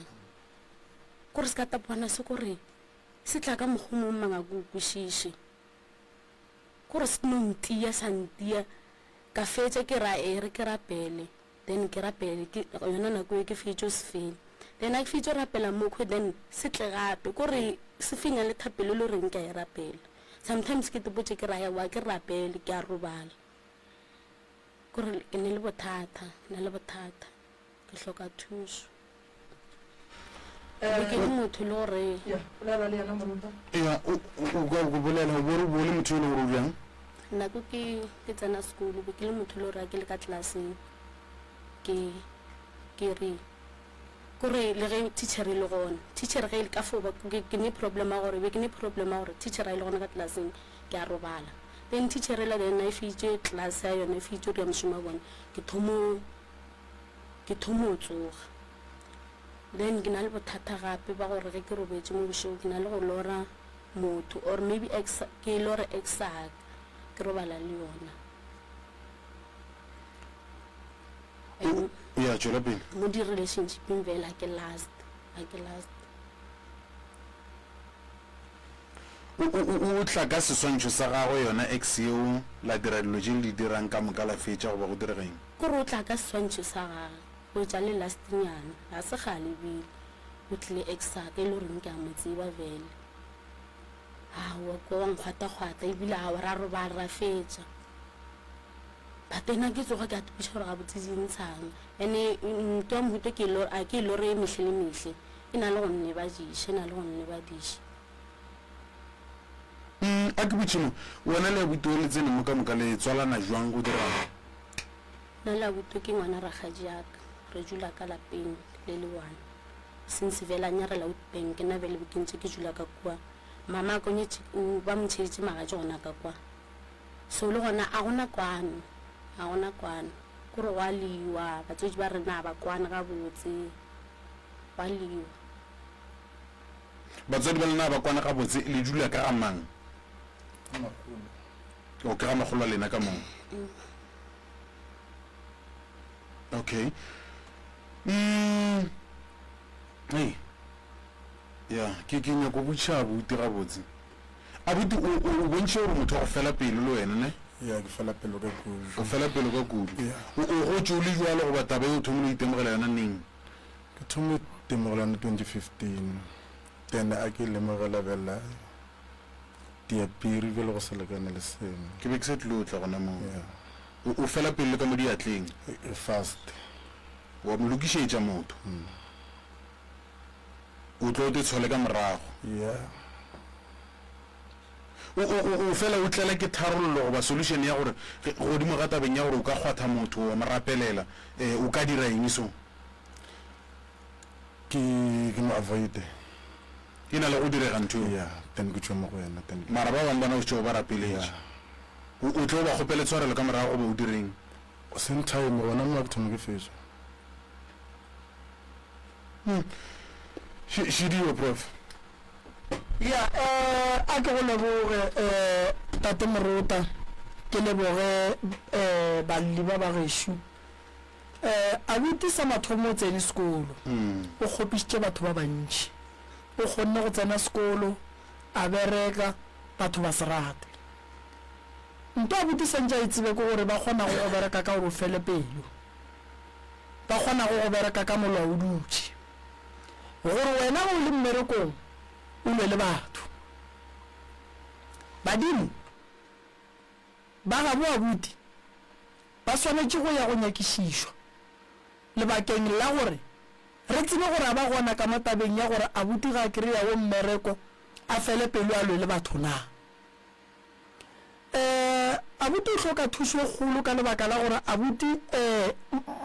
Kore sekatapowana se kore se tla ka mokgwa o mongwe mang a ke o kwešiše. Kore se no ntia sa ntia ka fetša ke ra e re ke rapele. Then ke rapele ke yona nako e ke fetšo se fenya. Then a ke fetšo rapela mokhwe then se tle gape kore se fenya le thapelo e le goreng ke a e rapela. Sometimes ke topotše ke re aowa ke rapele ke a robala. Kore ke ne le bothata, ke na le bothata ke hloka thušo. Be ke le motho le gore. Ya, bolela le yena moruta. Ya, o, o, o ka go bolela, o bo re o bo le motho yo e le gore o bjang? Nako ke, ke tsena sekolo, be ke le motho le gore a ke le ka tlelaseng, ke, ke re, kore le ge teacher e le gona, teacher ge e le ka fo ba, ke, ke ne problem ya gore, be ke ne problem ya gore teacher a e le gona ka tlelaseng, ke a robala. Then teacher ela then a e feditše class ya yona, e feditše go dira mošomo wa bona, ke thomo, ke thomo tsoga. Then ke na le bothata gape ba gore ge ke robetše mo bošego ke na le go lora motho or maybe ex ke lore ex ya ka ke robala le yona. And Ya, tšwela pele. mo di relationshipeng fela ga ke last, ga ke last. O, o, o, o tla ka seswantšho sa gagwe yona ex yeo, la dira dilo tše le di dirang ka moka la fetša goba go direga eng? Kore o tla ka seswantšho sa gagwe. Go etša le last nyana, ga se kgale ebile, o tlile ex ya ka e le goreng ke a mo tseba bjale. Aowa, kwa wa nkgwatakgwata ebile aowa ra robala ra fetša. But nna ke tsoga ke a ipotšiša gore gabotse di ntshang. And-e ntho ya mohuta ke e lora, a ke e lore mehle le mehle, e na le go nnebadiša, e na le go nnebadiša. A ke botše mo, wena le abuti o le tsene mo ka moka le tswalana jwang, go dira'ng? Nna le abuti ke ngwana rakgadiaka, re dula ka lapeng le le one. Since vele a nyarela Witbank, nna bjale be ke ntše ke dula ka kua. Mama a konyetše o ba mo ntšheditše magatši gona ka kwa. So le gona a gona kwano, a gona kwano. Kore gwa liwa, batswetši ba rena a ba kwane gabotse, gwa liwa. Batswadi ba lena a ba kwane gabotse, le dula ka ga mang? Makgolo. O ka ga makgolo a lena ka moo? Okay. Mm. Hey. Ya, ke ke nyako botšiša abuti gabotse. Abuti o o o bontšhe gore motho wa go fela pelo le wena, ne? Ya, ke fela pelo ka kudu. O fela pelo ka kudu. Ya. O o gotše o le bjalo goba taba ye o thomile o itemogela yona neng? Ke thomile go itemogela yona 2015. Then a ke lemogela bjale diapiri bjale go sa lekane le sengwe. Ke be ke sa tlilo tla gona moo. Ya. O o fela pelo le ka mo diatleng. Fast. Wa mo lokišetša motho. O tlo te tshole ka morago. Yeah. O, o, o, o fela o tlela ke tharollo goba solution ya gore ge, godimo ga tabeng ya gore o ka kgwatha motho wa mo rapelela, eh, o ka dira eng so? Ke, ke mo avoide. E na le go direga ntho eo. Yeah, then ke tšwe mo go yena, then ke. Mara ba bangwe bona o šetše o ba rapeletše. Yeah. O, o tlo ba kgopele tshwarelo ka morago goba o direng? Same time, gona mo ke thoma ke fetša. Hmm. Šidio, Prof. Ya, eh, a ke go leboge, eh, Tate Morota, ke leboge, eh, balli ba ba gešo. Eh, abuti sa mathomo o tsene sekolo, o kgopišitše batho ba bantši. O kgonne go tsena sekolo, a bereka, batho ba se rate. Nto abuti santše a e tsebe ke gore ba kgonago go bereka ka gore o fele pelo. ba kgonago go bereka ka molwa o dutše, gore wena ge o le mmerekong o lwe le batho. Badimo ba gabo abuti ba swanetše go ya go nyakišišwa lebakeng la gore re tsebe gore a ba gona ka mo tabeng ya gore abuti ga a kry-a wo mmereko a fele pelo a lwe le batho na. Eh, abuti o hloka thušo e kgolo ka lebaka la gore abuti eh,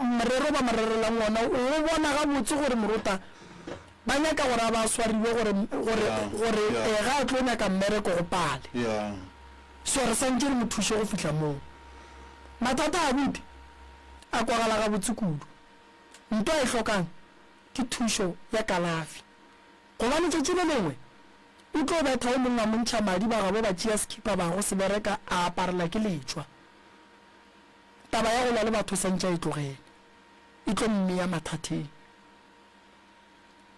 morero ba mo rerelang wona o o bona gabotse gore morota ba nyaka gore a ba swariwe gore gore Yeah, gore yeah. eh, ga a tlo nyaka mmereko go pale. Yeah. So re santše re mo thuše go fihla moo. Mathata a abuti a kwagala gabotse kudu. Nto a e hlokang ke thušo ya kalafi. Gobane tšatši le lengwe o tlo betha o mongwe a mo ntšha madi ba gabo ba tšea sekhipa ba go se bereka a aparela ke letšwa. Taba ya go lwa le batho santše a e tlogele e tlo mmea mathatheng.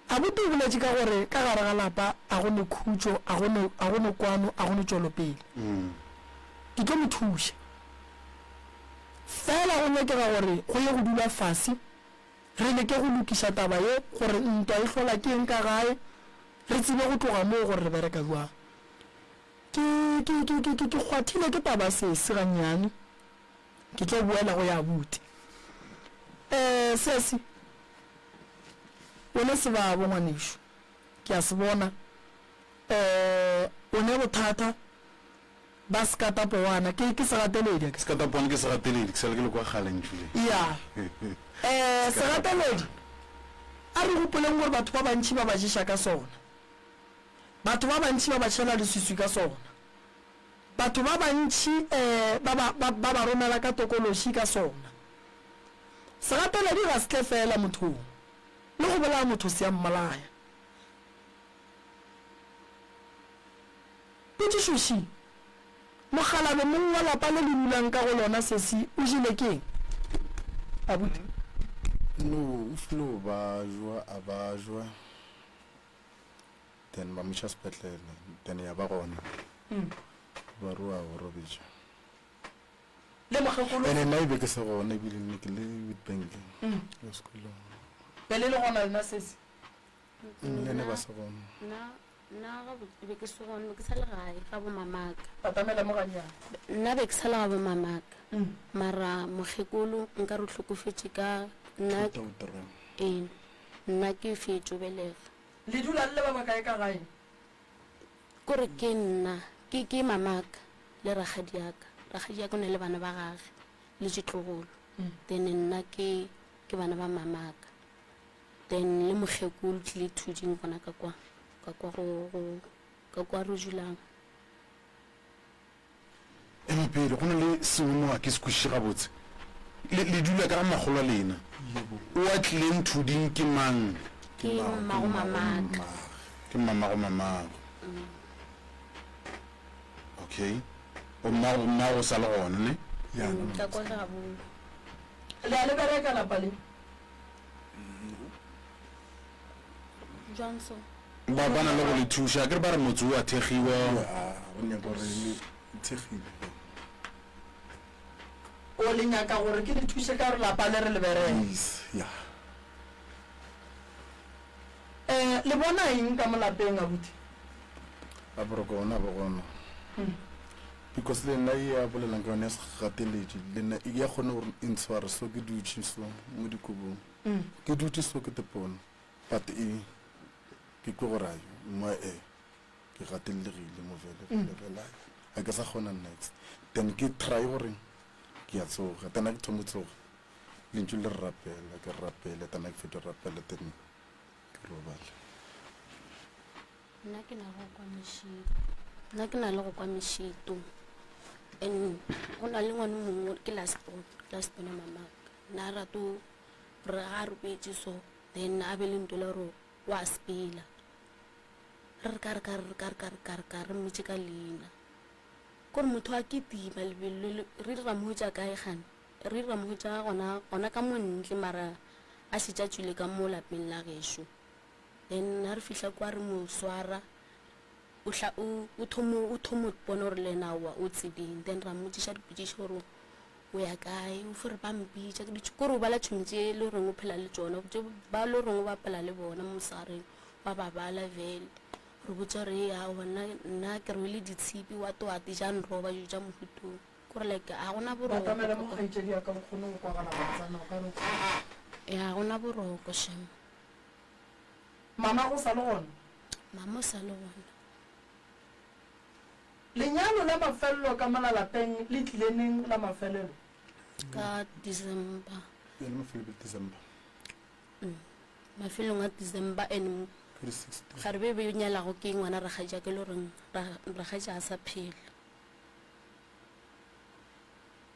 Abuti o boletše ka gore ka gare ga lapa a go ne khutšo, a go ne, a go ne kwano, a go ne tšwelopele. Ke tlo mo thuša. Fela go nyakega gore go ye go dulwa fase Re leke go lokiša taba ye gore ntwa e hlola ke eng ka gae, re tsebe go tloga moo gore re bereka bjang. Ke, ke, ke, ke, ke, ke kgwathile ke taba sesi gannyane. Ke tlo boela go ya abuti. Eh, sesi, o ne sebabo ngwanešu. Ke a se bona. Eh, o ne bothata. Ba sekatapowana. Ke, ke segateledi, a ke? Sekatapowana ke segateledi. Ke sale ke le kwa kgale ntšu le. Ya. Eh, segateledi, a re gopoleng gore batho ba bantši ba ba ješa ka sona. Batho ba bantši ba ba tšhela leswiswi ka sona. Batho ba bantši, eh, ba ba, ba, ba ba romela ka tokološi ka sona. Segateledi ga se tle feela mothong. Le go bolaya motho se a mmolaya. Potšišo še, Mokgalabje mong wa lapa le le dulang ka go lona sesi o jele ke eng? Abuti. No, o filo bajwa, a bajwa, then ba mo iša sepetlele, then ya ba gona ba re wa go robetša. Le mokgekolo. Ene nna e be ke se gona ebile nne ke le Witbank ya sekolong. Be le le gona lena sesi? Le ne ba se gona. Nna Nna gabotse be ke se gona, be ke sa le gae ga bo mamaka. Batamela mo gannyane. Nna be ke sa le ga bo mamaka. Mara mokgekolo nka re o hlokofetše ka nna. Ee, nna ke fetšo belega. Le dula le le ba bakae ka gae? Kore ke nna, ke ke mamaka le rakgadiaka. Rakgadiaka o na le bana ba gage le ditlogolo. Then nna ke ke bana ba mamaka. Then le mokgekolo tlile thuding gona ka kwa, ka kwa go, go, ka. Ka kwa re dulang. Ema pele, go na le sengwe mo ga ke se kwešiše gabotse. Le, le dula ka ga makgolo a lena. O a tlileng thuding ke mang? Ke mmago mamaka. Ke mmamago mamago. Okay. O mmago, mmago o sa le gona, ne? Ka kwa gabo. Le a le bereka lapa le? Jwang so? Ba ba na le go le thuša. Akere ba re motse o a thekgiwa. Ya, go nyaka gore le thekgile. O le nyaka gore ke le thuše ka gore lapa le re le bereke? Yes, ya. Eh, le bona eng ka mo lapeng abuti? A boroko gona bo gona. Because le nna e a bolelang ka yone ya segateletše, le nna e ya kgona gore e ntshware so ke dutše so mo dikobong. Ke dutše so ke tepona but e ke kwe gore ayo mma e ke gatelegile mo vele vele vele ayo ga ke sa kgona next. Then ke try gore ke a tsoga, then ga ke thoma tsoga lentšu le re rapela, ke rapele then ga ke fetša go rapela then ke robale. Nna ke na le go kwa mešito, nna ke na le go kwa mešito and go na le ngwana o mongwe ke last born, last born ya mamaka. Nna a rate gore ga a robetše so then a be le nto la gore o a sepela. Re re ka re ka re ka re ka re ka re ka re mmitše ka leina. Kore motho a kitima lebelo le re ile ra mo hwetša kae kgane? Re ile ra mo hwetša gona gona ka mo ntle mara a šetše a tšwile ka mo lapeng la gešo. Then ha re fihla kwa re mo swara o hla o o thomo o thomo bona gore le yena aowa o tseleng. Then ra mmotšiša dipotšišo gore o ya kae, o fo re ba mpitša ke di kore o bala tšhomi tše le goreng o phela le tšona tše ba le goreng o bapala le bona mo mosegareng wa ba bala vele. Re botša gore ee aowa nna nna ke rwele ditshipi what what ja nroba dijo tša mohutong. Kore like ga gona boroko. Batamela mo kgaetšedi ya ka o kgone go kwagala gabotsana o ka re o. Ee ga gona boroko shem. Mama o sa le gona? Mama o sa le gona. Lenyalo la mafelelo ka mola lapeng le tlile neng la mafelelo? Ka December. Ya la mafelelo December. Mafelong a December and kgarebe e be nyalago ke ngwana rakgatša ke le goreng rakgatša a sa phela.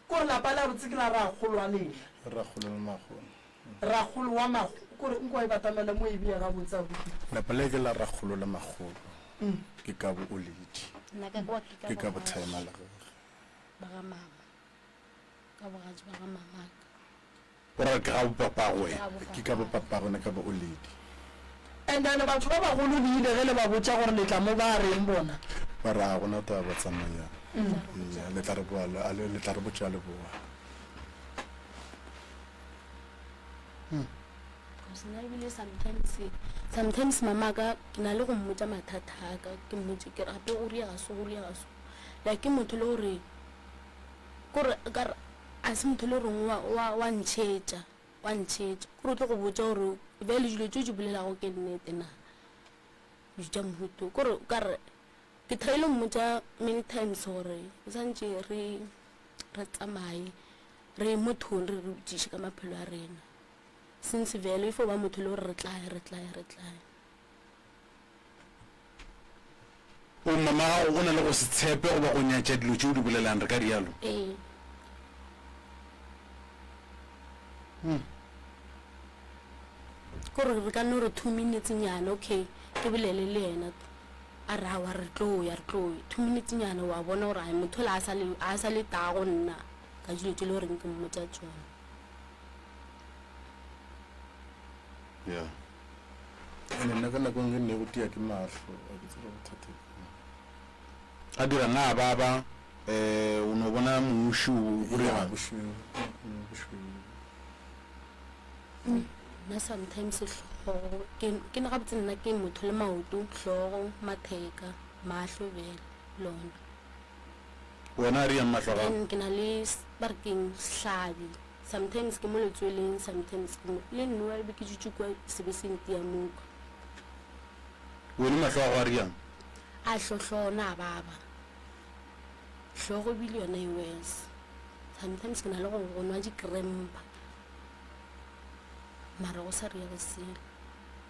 Kore lapa la botse ke la rakgolo wa lena. Rakgolo le makgolo. Rakgolo wa makgolo. Kore nko e batamele mo e bea gabotse abuti. Lapa le ke la rakgolo le makgolo. Ke ka bo Oledi. Nna ka kwa ke ka Ke ka bo bogatši Thaema le gage. ba ga mama. Ka bogatši ba ga mamaka. O ra ke ga bo papago wena? Ke ka bo papago nna ka bo Oledi. And then batho ba bagolo le ile ge le ba botša gore le tla mo ba reng bona? Ba re a gona taba tsamayang. Eya le tla re boa le tla re botša le boa. Cause nna ebile sometimes sometimes mama ka ke na le go mmotša mathata a ka ke mmotše ke re gape go riega so go riega so like ke motho le gore kore ka re a se motho le goreng wa wa wa ntšhetša wa ntšhetša kore o tlo go botša gore bjale dilo tšeo di bolelago ke nnete na dilo tša mohuto kore o ka re ke try-ile mmotša many times gore o santše re re tsamaye re ye mothong re re botšiše ka maphelo a rena since vele e fo ba motho le gore re tlaye re tlaye re tlaye O mama gago o na le go se tshepe goba go nyatša dilo tše o di bolelang, re ka rialo? Ee. Kore re ka no re 2 minutes nyana, okay, ke bolele le yena. A re aowa re tlo ya, re tlo ya. 2 minutes nyana wa bona gore ai motho ola a sa le, a sa le taa go nna ka dilo tše le goreng ke mmotša tšona. Yeah. Ene nna ka nako e nngwe nne go tia ke mahlo a ke tsebe bothata ke eng. A dira na ba ba eh o no bona muši o o Ya bošweu bošweu. Nna sometimes hlogo ke ke ne gabotse nna ke motho le maoto hlogo matheka mahlo bjale lona. Wena a riang mahlo a gago? Then ke na le ba re keng sehlabi. Sometimes ke mo letsweleng, sometimes ke mo, le nnoa e be ke dutše kua se be se ntia moka. Wene mahlo a go a riang? A hlohlona a baba. Hlogo ebile yona e worse. Sometimes ke na le go go nwa di-cramp mara go sa riege selo.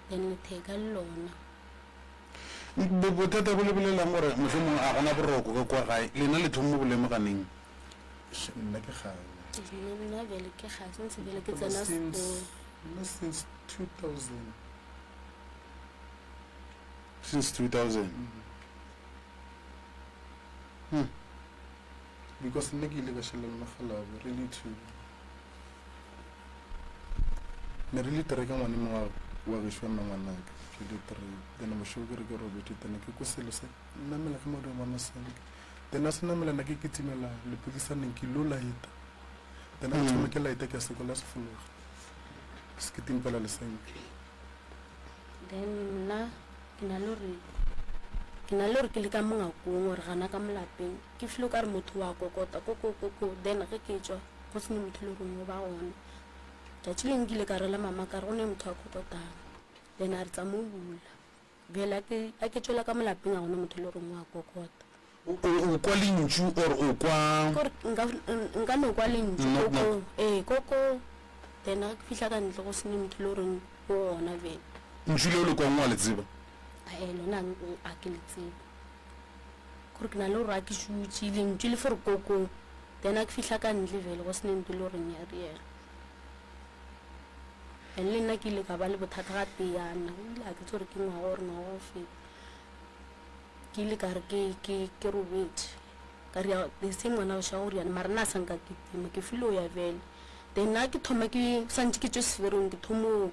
Then letheka le lona. Bo, bothata bo le bolelang gore mohlomongwe a gona boroko ka kwa gae, lena le thommo bo lemoga neng? Eish, nna ke kgale. Nna, nna bjale ke kgale, since bjale ke tsena Since, sekolo. nna since 2000. Since 2000? Hmm. Because nna ke ile ka šala le makgalabje, re le two. Ne re le three ka ngwane mongwe wa, wa gešo wa mmangwanaka, re le three. Then bošego ke re ke robetše, then ke kwe selo se namela ka modimo wa masenke. Then a se namela nna ke kitimela lepokisaneng ke ilo laeta. Then a ke thoma ke laeta ke a se kwela se fologa. Se kitimpela lesenke. Then nna ke na le gore ke na le gore ke le ka mongakong gore gana ka molapeng ke feel o ka re motho wa kokota koko koko then ge ke tšwa go sene motho le goreng o ba gona. Tšatši lengwe ke ile ka rela mama ka re go ne motho a kokotang then a re tsamo o bula. Bjale a ke a ke tšwela ka molapeng a gona motho le goreng wa kokota. O, o, o kwa lentšu or o kwa. Kore nka, nka no kwa lentšu Knock, koko, knock. ee koko, then ge ke fihla ka ntle go sene motho le goreng o gona bjale. Ntšu leo le kwang wa le tseba? Ae lona a ke le tsebe. Kore ke na le gore a ke šutše lentšu le fore koko, then a ke fihla ka ntle bjale go sene ntho le goreng ya riela. And le nna ke ile ka ba le bothata ga teyana, o ile a ke tse gore ke ngwaga or ngwaga go feta. Ke ile ka re ke, ke, ke robetše, ka re ya, the same ngwana gešo wa go riana, mara nna a sa nka kitima, ke filo ya bjale. Then nna ke thoma ke, sa ntše ke tšwe seferong, ke thomo,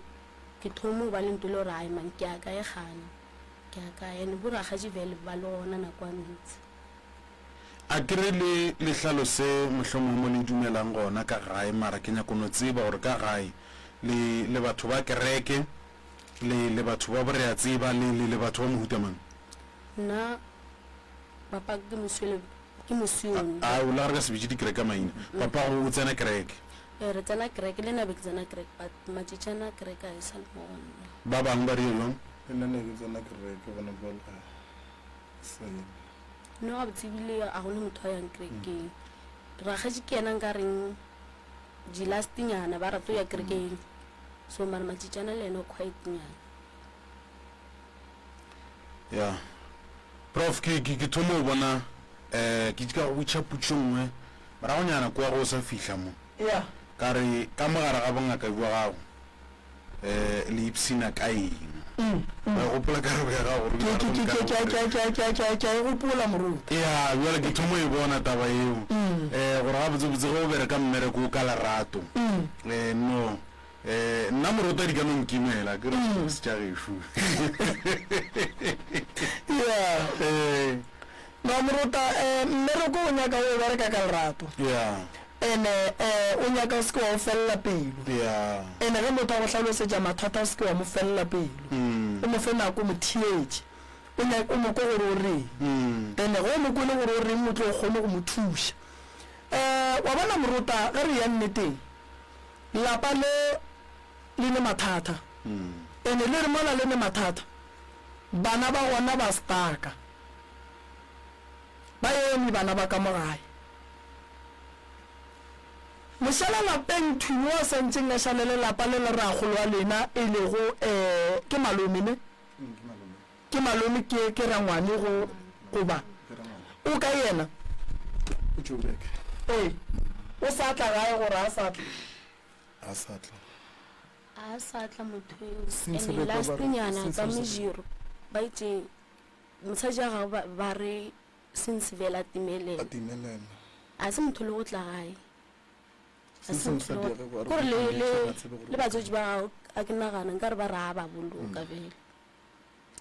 ke thomo ba le nto le gore ai man, ke ya kae gana, ke ya kae. And bo rakgatši bjale ba le gona nako a ntsi. A ke re le, le hlalose mohlomongwe mo le dumelang gona ka gae, mara ke nyako no tseba gore ka gae le, le batho ba kereke, Le, le batho ba boreatseba, le, le, le batho ba mohuta mang? Nna, papa ke moswele, ke mosione. A, a, o la re ka se bitše dikereke ka maina. Papago o tsena kereke. Ee, re tsena kereke, le nna be ke tsena kereke, but matšatši a kereke ga e sa le mo go nna. Ba bangwe ba rile bjang? Le nna ne ke tsena kereke gona bjale ga sa ena. No, gabotse ebile ga gona motho a yang kerekeng. Rakgatši ke yena nka reng di last nyana ba rata go ya kerekeng. So mara Matšitšana le yena o quiet nyana. Ya. Prof, ke, ke, ke thoma go bona, eh, ke ka go botša potšo nngwe moragonyana kwa go sa fihla mo. Ya. Ka re, ka mo gare ga bongaka bja gago, eh, le ipshina ka eng? Wa e gopola karabo ya gago gore Ke, ke, ke, ke, ke, ke, ke, ke, ke, ke a e gopola, moruti. Ya, bjale ke thoma e bona taba yeo. Eh, gore gabotsebotse ge o bereka mmereko o ka lerato. Eh, no. Eh, nna morota di ka no nkimela, ke re se tša gešo. Ya. Eh. No, morota, eh, mmereko o nyaka o bereka ka lerato. Ya. Ene, eh, o nyaka o se ke wa o felela pelo. Ya. Ene ge motho a go hlalosetša mathata o se ke wa mo felela pelo. O mo fe nako, o mo theetše. O nyaka o mo kwe gore o reng. Ene ge o mo kwele gore o reng o tlo kgone go mo thuša. Eh, wa bona morota, ge re eya nneteng, lapa le le ne mathata. Ene le re mola le ne mathata, bana ba gona ba staka. Ba eme bana ba ka mo gae. Mošala lapeng thwi yo a sa ntšeng a šalele lapa le le rakgolo wa lena e lego eh ke malome ne? Ke malome ke ke rangwane go goba o kae yena? O Joburg. Ee, o sa tla gae gore a sa tla? A sa tla. A sa tla motho eo. Since And re kwa last ba re- nyana since ka re sa- mojiro ba itše mosadi wa gago ba, ba re since vele a timelela. A timelela. A se motho le go tla gae. A Since se motho le mosadi go wa gagwe a re kore le, o le, ga tsebe gore le o batswadi kae. ba gago a ke nagana nkare ba re a ba boloka bjale.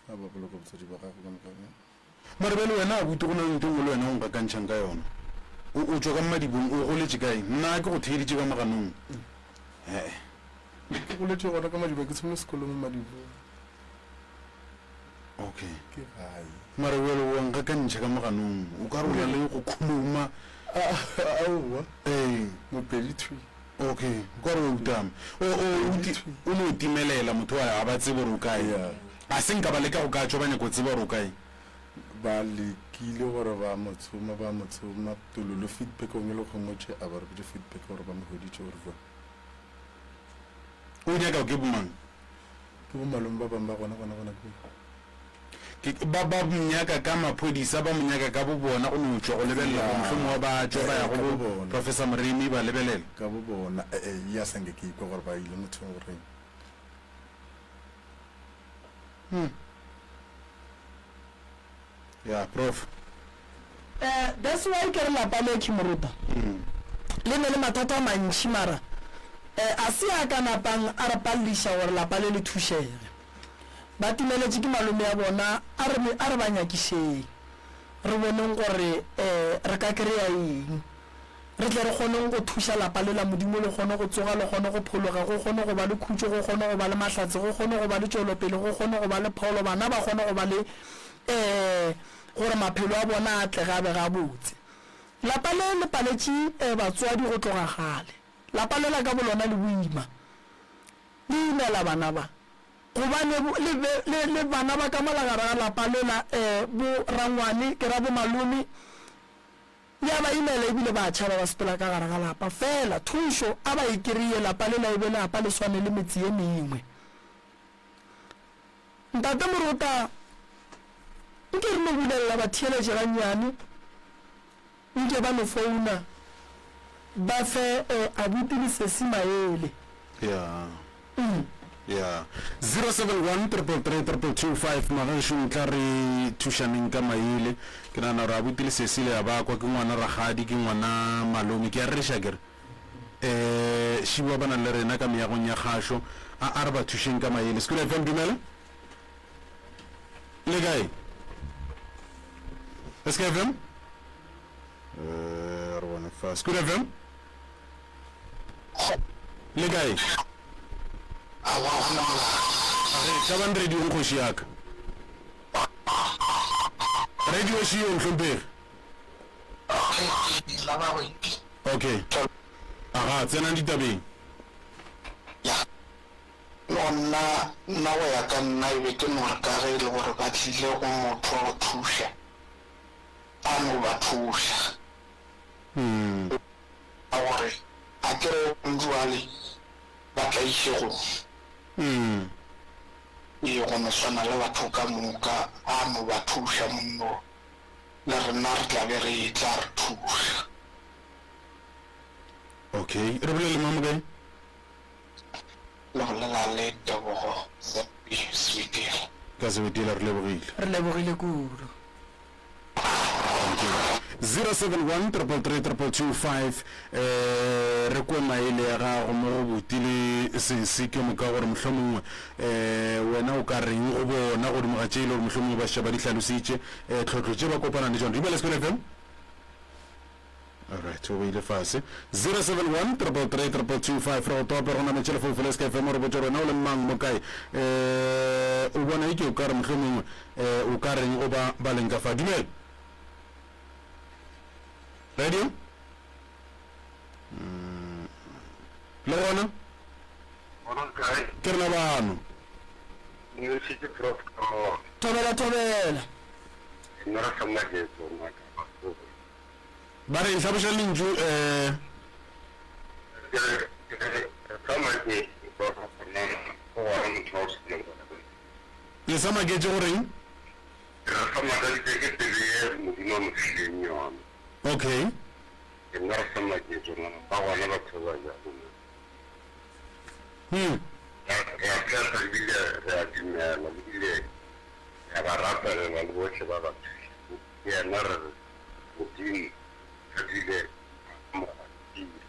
A ba boloka batswadi ba gago ka moka bjang? Mara bjale wena abuti go na le ntho e nngwe le wena o nkakantšhang ka yona. O, o tšwa ka Mmadibong, o goletše kae? Nna ke go theeditše ka moganong. He-e. Ke goletše gona ka Madibong, ke thomile sekolo mo Madibong. Okay. Ke gae. Mara bjale wa nkakantšha ka moganong, o ka re o na le go khuluma. Aowa. Ee. Mopedi thwi. Okay, o ka re o utama. O, o, o, ti, o no timelela motho wa ga ba tsebe gore o kae. Yeah. A se nka ba leka go ka tšwa ba nyaka go tseba gore o kae? Ba lekile gore ba mo tsoma, ba mo tsoma, Tololo feedback gongwe le gongwe tše a ba re botše feedback gore ba mo hweditše gore jwang. O nyaka ke bomang? Ke bo malome ba bangwe ba gona gona gona kua. Ke, ba, ba mo nyaka ka maphodisa, ba mo nyaka ka bobona, go no tšwa go lebelela gore mohlomongwe ba tšwa ba ya Ka go bo bobona. Professor Moremi ba lebelela. Ka bobona, e-e, ya sa nke ke ikwe gore ba ile mothong go reng. Hmm. Ya, Prof. Eh, that's why ke re lapa le Kimorota le ne le mathata a mantši mara eh, a se a ka napang a re palliša gore lapa le le thušege. Ba timeletše ke malome ya bona, a re, a re ba nyakišeng re boneng gore eh, re ka kry-a eng re tle re kgoneng go thuša lapa le la Modimo le kgone go tsoga, le kgone go phologa, go kgone go ba le khutšo, go kgone go ba le mahlatse, go kgone go ba le tšwelopele, go kgone go ba le pholo, bana ba kgone go ba le eh, gore maphelo a bona a atlege a be gabotse. Lapa le le paletše batswadi go tloga kgale. Lapa lela ka bolona le boima. Le imela bana ba. Gobane le be le, le bana ba ka mola gare ga lapa lela, bo rangwane, ke ra bo malome, le a ba imela ebile ba a tšhaba ba sepela ka gare ga lapa. Fela thušo a ba e kry-e, lapa lela e be lapa le swane le metse ye mengwe. Ntate Morota, nke re no bulelela batheeletši gannyane, nke ba no founa ba fe abuti le sesi maele. Ya. Ya. 071 333 2225 Magešo tla re thušaneng ka maele. Ke nagana gore abuti le sesi le a ba kwa, ke ngwana rakgadi, ke ngwana malome, ke a rereša ke re. Eh, šiboa ba na le rena ka meagong ya kgašo. A, a re ba thušeng ka maele. Sekolo FM, dumela. Le kae? SK FM? Eh, re bone fa. Sekolo FM? Le kae? Re, hlabang radiong kgoši ya ka. Radio šiyo, mohlomphegi. Okay. Aga, tsenang ditabeng. Ya. No, nna, nna go ya ka nna e be ke no re ka ge e le gore ba tlile go motho wa go thuša, a no ba thuša. Ka gore a ke re jwale ba tlaišegong. Ee, go no swana le batho ka moka, a no ba thuša monno. Le rena re tla be re etla re thuša. Okay, re bolele le mang mokae? Le bolela le Tebogo ZB Sebetela. Ka Sebetela, re lebogile. Re lebogile kudu. Thank you. 071 333 2225 eh re kwe maele ya gago mo go buti le sesi ke moka gore mohlomongwe eh wena o ka reng go bona godimo ga tše e le gore mohlomongwe ba šetše ba di hlalositše eh tlhohlo tše ba kopana le tšona. Dumela Sekolo FM. Alright, o beile fase. 071 333 2225 re go tope re go nametše lefoufo le SK FM re botše gore wena o le mang mo kae. Eh o bona eke o ka re mohlomongwe eh o ka reng go ba ba leng ka fa. Dumela. Radio? Mm. Le gona? Gona kae? Ke rena bano. Ke prof ka mo. Thobela thobela. Nna re sa maketso ngaka. Ba re, Hlaboša lentšu, eh. Ke re, ke re, re sa maketše gore na go gona motho wa go swana le wena. Le sa maketše go reng? Re sa makaditšwe ke pelo ye Modimo a mo fileng yona. Okay. Ke nna re sa maketše na ba gona batho ba bjalo na. Hmm. Re a tshepa ebile re a dumela ebile re a ba rapelela le bohle ba ba thušago. Ke yena re re. Modimo a dule a mo kgwathile.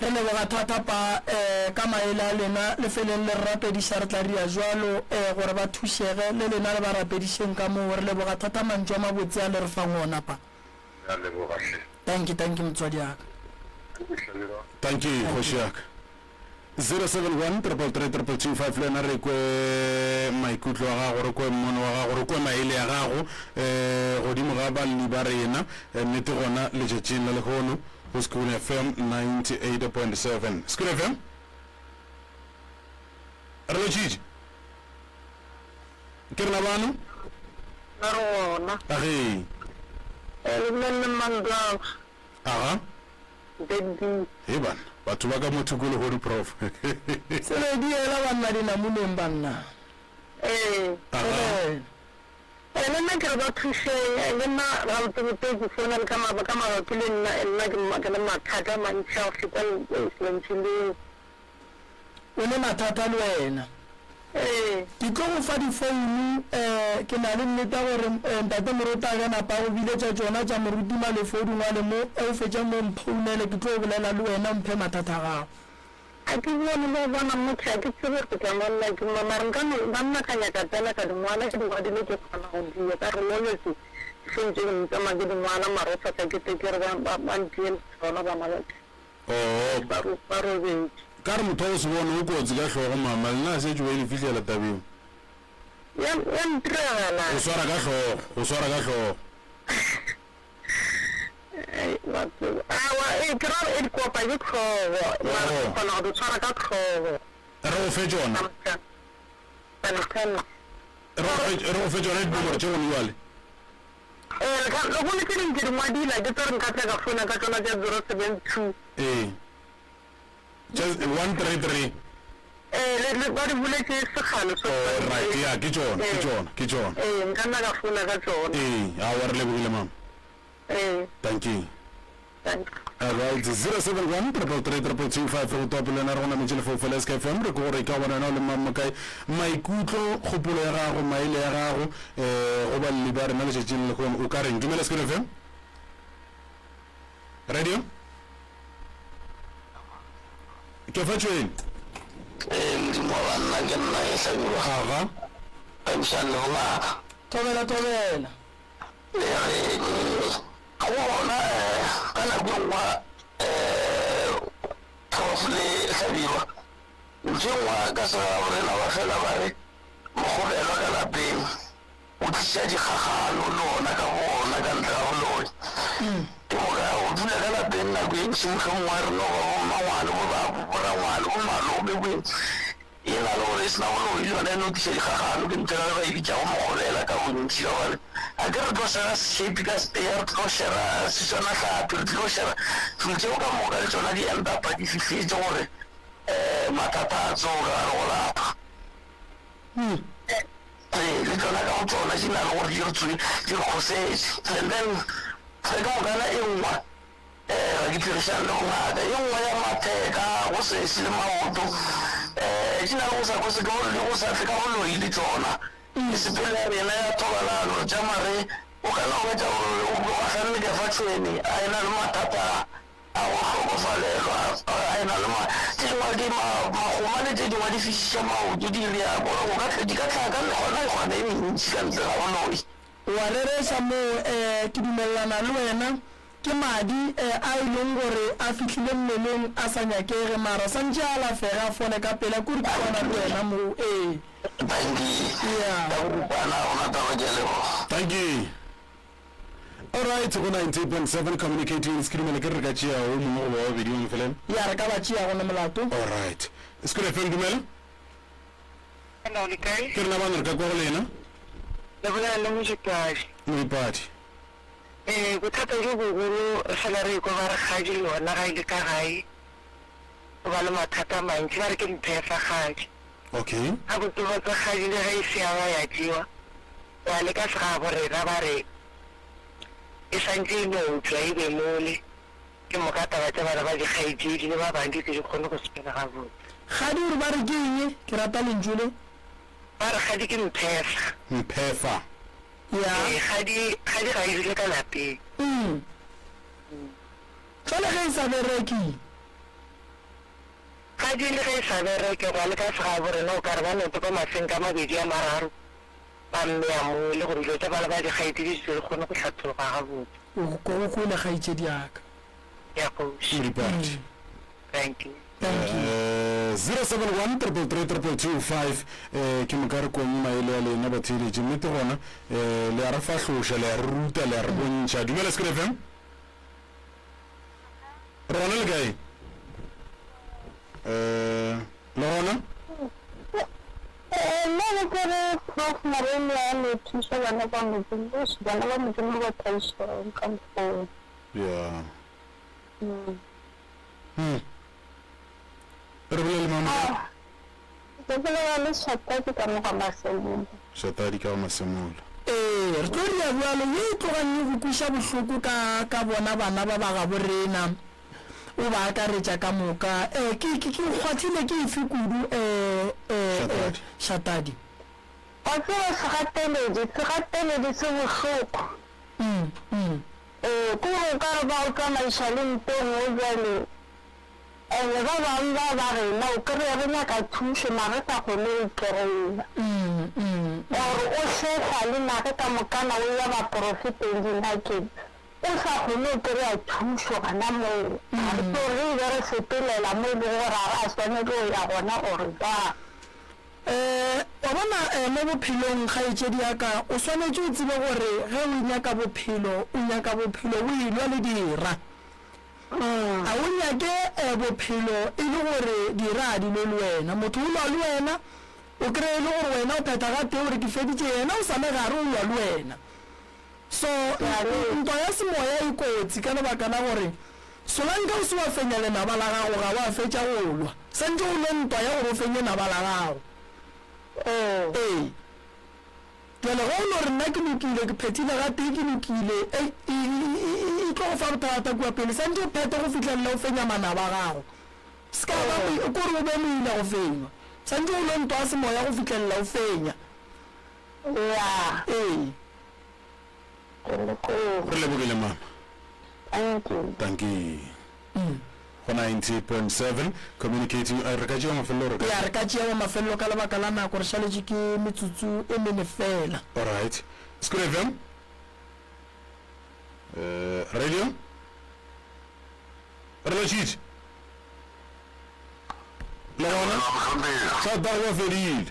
Re leboga thata pa eh, ka maele a lena, le feleng le re rapediša, re tla ria jwalo eh, gore ba thušege, le lena le ba rapedišeng ka moo, re leboga thata mantšu a mabotse a le re fang ona pa. Re a leboga hle. Tanki, tanki motswadi aka. Tanki kgoši yaka. 071 333 2225 le wena re kwe maikutlo a gago, re kwe mmono wa gago, re kwe maele a gago um godimo ga balli ba rena. Eh, nnete gona letšatšing la lehono go Sekhukhune FM 98.7. Sekhukhune FM, re lotšhitše. Ke rena bano? Ba re gona. Age. Eh, le bolelele Mmantwaba. Aga. Daddy. Hei banna, batho ba ka mo thoko lehodu prof. Se be di ela banna dinamuneng banna. Ee. Thobela. Ee, le nna ke re ba thušeng, ee, le nna gabotsebotse ke founa le ka maba, ka mabapi le nna, ee, nna ke, ke le mathata a mantši a go feta lentšu leo. O ne mathata le wena? Ee. Ke tlo go fa difounu, ee, ke na le nnete ya gore, ee, Ntate Moruti a ka napa a go biletša tšona tša Moruti Malefo o di ngwale mo, ge o fetša mo mphounele ke tlo bolela le wena o mphe mathata a gago. Ga ke bone le go bona motho, ga ke tsebe gore ke tla ngwalela ke mang, mara nka no, nka nna ka nyaka fela ka di ngwala, ke di ngwadile ke kgona go di ya, ka re ngwaletse difounu tše dingwe tsamaya ke di ngwala mara o sa tla ke tle ke re ba, ba, ba ntiele tsona bana ba ka. Oo. Ba ro, ba robetše. Ka re motho wa go se bone o kotsi ka hlogo mama, lena a šetše ba e le fihlela tabeng. Ya, ya ntiragala. Go swara ka hlogo, go swara ka hlogo. Ei, wa tseba. Aowa, ee, ke ra gore e di kopa ke hlogo, mara ke kgona go di tshwara ka hlogo. Re go fe tšona. Sometimes. Re go fe, re go fe tšona dinomoro tše gone bjale. Ee, le ka, le gone tše dingwe ke di ngwadile, a ke tsebe gore nka tla ka founa ka tšona tša 072. Ee. Tša 133. Ee, le, le, ba di boletše sekgale so. Oh, right, ya, ke tšona, ke tšona, ke tšona. Ee, nka nna ka founa ka tšona. Ee, aowa, re lebogile, mama. Ee. Thank you. Thank you. Alright, 071 333 2225 re go topa le wena re go nametše lefaufau la SKFM re ke gore ka gobane wena o le mang mo kae maikutlo kgopolo ya gago maele ya gago um go balli ba rena letšatšing le lehono o ka reng dumela SKFM radio ke fa tšhwene Ee, Modimo wa banna ke nna e hlabirwa. Aga. Thabišang le bongaka. Thobela, thobela. E re, Go gona ka nako e nngwe Prof le Hlabirwa, ntho e nngwe ka segagabo rena ba fela ba re mokgobelwa ka lapeng o tliša dikgagano le ona ka bo ona ka ntle ga boloi. Ke moka go dula ka lapeng nako e ntši mohlomongwe re no ba bo mmangwane, bo borangwane, bo malome, bo eng. E na le gore e se na boloi le yona e no tliša dikgagano, ke ntho ge ba e bitšago mokgobela ka bontši ka gobane a ke re tlo šera sehlapi ka sepeya, re tlo šera seswanahlapi, re tlo šera dilo tšeo ka moka le tšona di end up di fihletše gore um mathata a tsoge ka gare go lapa. Ee, le tšona ka go tšona di na le gore di re tswe di re kgosetše and then ge ka mokana e nngwe Ee, ga ke phirišane le bongaka. Ye nngwe ya matheka, go sesi le maoto, ee, di na le go sa kwe le go sa tle ka boloi le tšona. Mesepelo ya rena ya thobalano, re tšama re, o ka no hwetša gore o gahlanne ka fa tšhwene a e-na le mathata a go hlokofalelwa, a e-na le ma, tše dingwe di ma, magoma le tše dingwe di fišiša maoto, di ria, gore go ka tla, di ka tla ka mekgwana-kgwana e mentši ka ntle ga boloi. O a rereša moo, ee, ke dumelelana le wena. Ke madi a e leng gore a fihlile mmeleng a sa nyakege, mara santše a alafege a fole ka pela, kuri ke kwana le wena moo, ee. Dankie. Yeah. Ka boripana ga gona taba ke a leboga. Dankie. Alright, go 90.7 communicating ke dumela ke re re ka tšea o mongwe goba wa babedi wa mafelelo. Ya, re ka ba tšea go ne molato. Alright. Sekolo FM dumela. Hello, le kae? Ke rena bana re ka kwa go lena. Le bolela le Modipadi. Modipadi. Ee, bothata bjo bogolo re fela re ekwa ba re kgadi le yona ga e le ka gae o ba le mathata a mantši, ba re ke mphefa kgadi. Okay. Gabotsebotse kgadi le ge e se ya ba ya tšewa, wa le ka segabo rena ba re e santše e no tšwa e be mole, ke moka taba tša bana ba dikgaetšedi le ba bang di tle di kgone go sepela gabotse. Kgadi o re ba re ke eng? Ke rata lentšu le. Ba re kgadi ke mphefa. Mphefa. Ya. Ee, kgadi, kgadi ga e dule ka lapeng. Mm. Jwale ge e sa bereke? Kgadi le ge e sa bereke, gwa le ka segabo rena o ka re ba no topa masenka a mabedi a mararo ba mmea mo le gore dilo tša bana ba dikgaetšedi di tle di kgone go hlathologa gabotse. O go kwele kgaetšedi ya ka. Ya kgoši. Modipadi. Thank you. Thank you. Eh, 071 333 2225 eh, ke moka re kweng maele a lena batheeletši nnete gona eh, le a re fahloša le a re ruta le a re bontšha dumela Sekolo FM re gona le kae eh, le gona Ee, nna be ke re Prof Moremi a no thuša bana ba Modimo, bana ba Modimo ba tlaišegeng ka mokgwa wo. Yeah. Hmm. Re bolele mama. Ah, Ke bolela le Shatadi ka mo ga Masemola. Shatadi ka ga Masemola. Ee, re tlo ria bjalo, ye e tlogang e go kweša bohloko ka, ka bona bana ba ba gabo rena, o ba akaretša ka moka. Ee, ke, ke, ke kgwathile ke efe kudu, ee, ee, ee, Shatadi? Wa tseba segateledi, segateledi se bohloko. Ee, ke gore o ka re ba go tsamaiša le nto nngwe bjale. And-e ba bangwe ba ba rena o kry-e re nyaka thušo mara re sa kgone go e kry-a. Or o hlehla le nage ka mokana o ya baporofeteng dingakeng o sa kgone go kry-a thušo gona moo. Ga re tsebe gore ge e be re sepelela mo e lego gore ga ra swanelo go ya gona or jwang. Wa bona, mo bophelong, kgaetšedi ya ka, o swanetše o tsebe gore ge o nyaka bophelo, o nyaka bophelo o elwa le dira. Ga o nyake bophelo e le gore dira a di lwe le wena. Motho o lwa le wena, o kreye e le gore wena o phetha gatee o re ke feditše, yena o sa le gare o lwa le wena. So, ntwa ya semoya e kotsi ka lebaka la gore solanka o se wa fenya lenaba la gago ga wa fetša go lwa. Santše o lwe ntwa ya gore o fenye naba la gago. Ee. Bjale ge o no re nna ke lokile, ke phethile gatee ke lokile, e, e, e, e tlo go fa bothata kua pele. Santše o phethe go fihlelela o fenya manaba a gago. Se ka ba, o kore o be moila go fenywa. Santše o lwe ntwa ya semoya go fihlelela o fenya. Ya. Ee. Ke lekole. Re lebogile mama. Thank you. Dankie. Go 98.7 communicating eh, re ka tšea mafelelo re ka Ya, re ka tšea wa mafelelo ka lebaka la nako, re šaletše ke metsotso e mene fela. Alright. School FM. Eh, radio. Re lotšhitše. Le gona? Thata go ba fedile.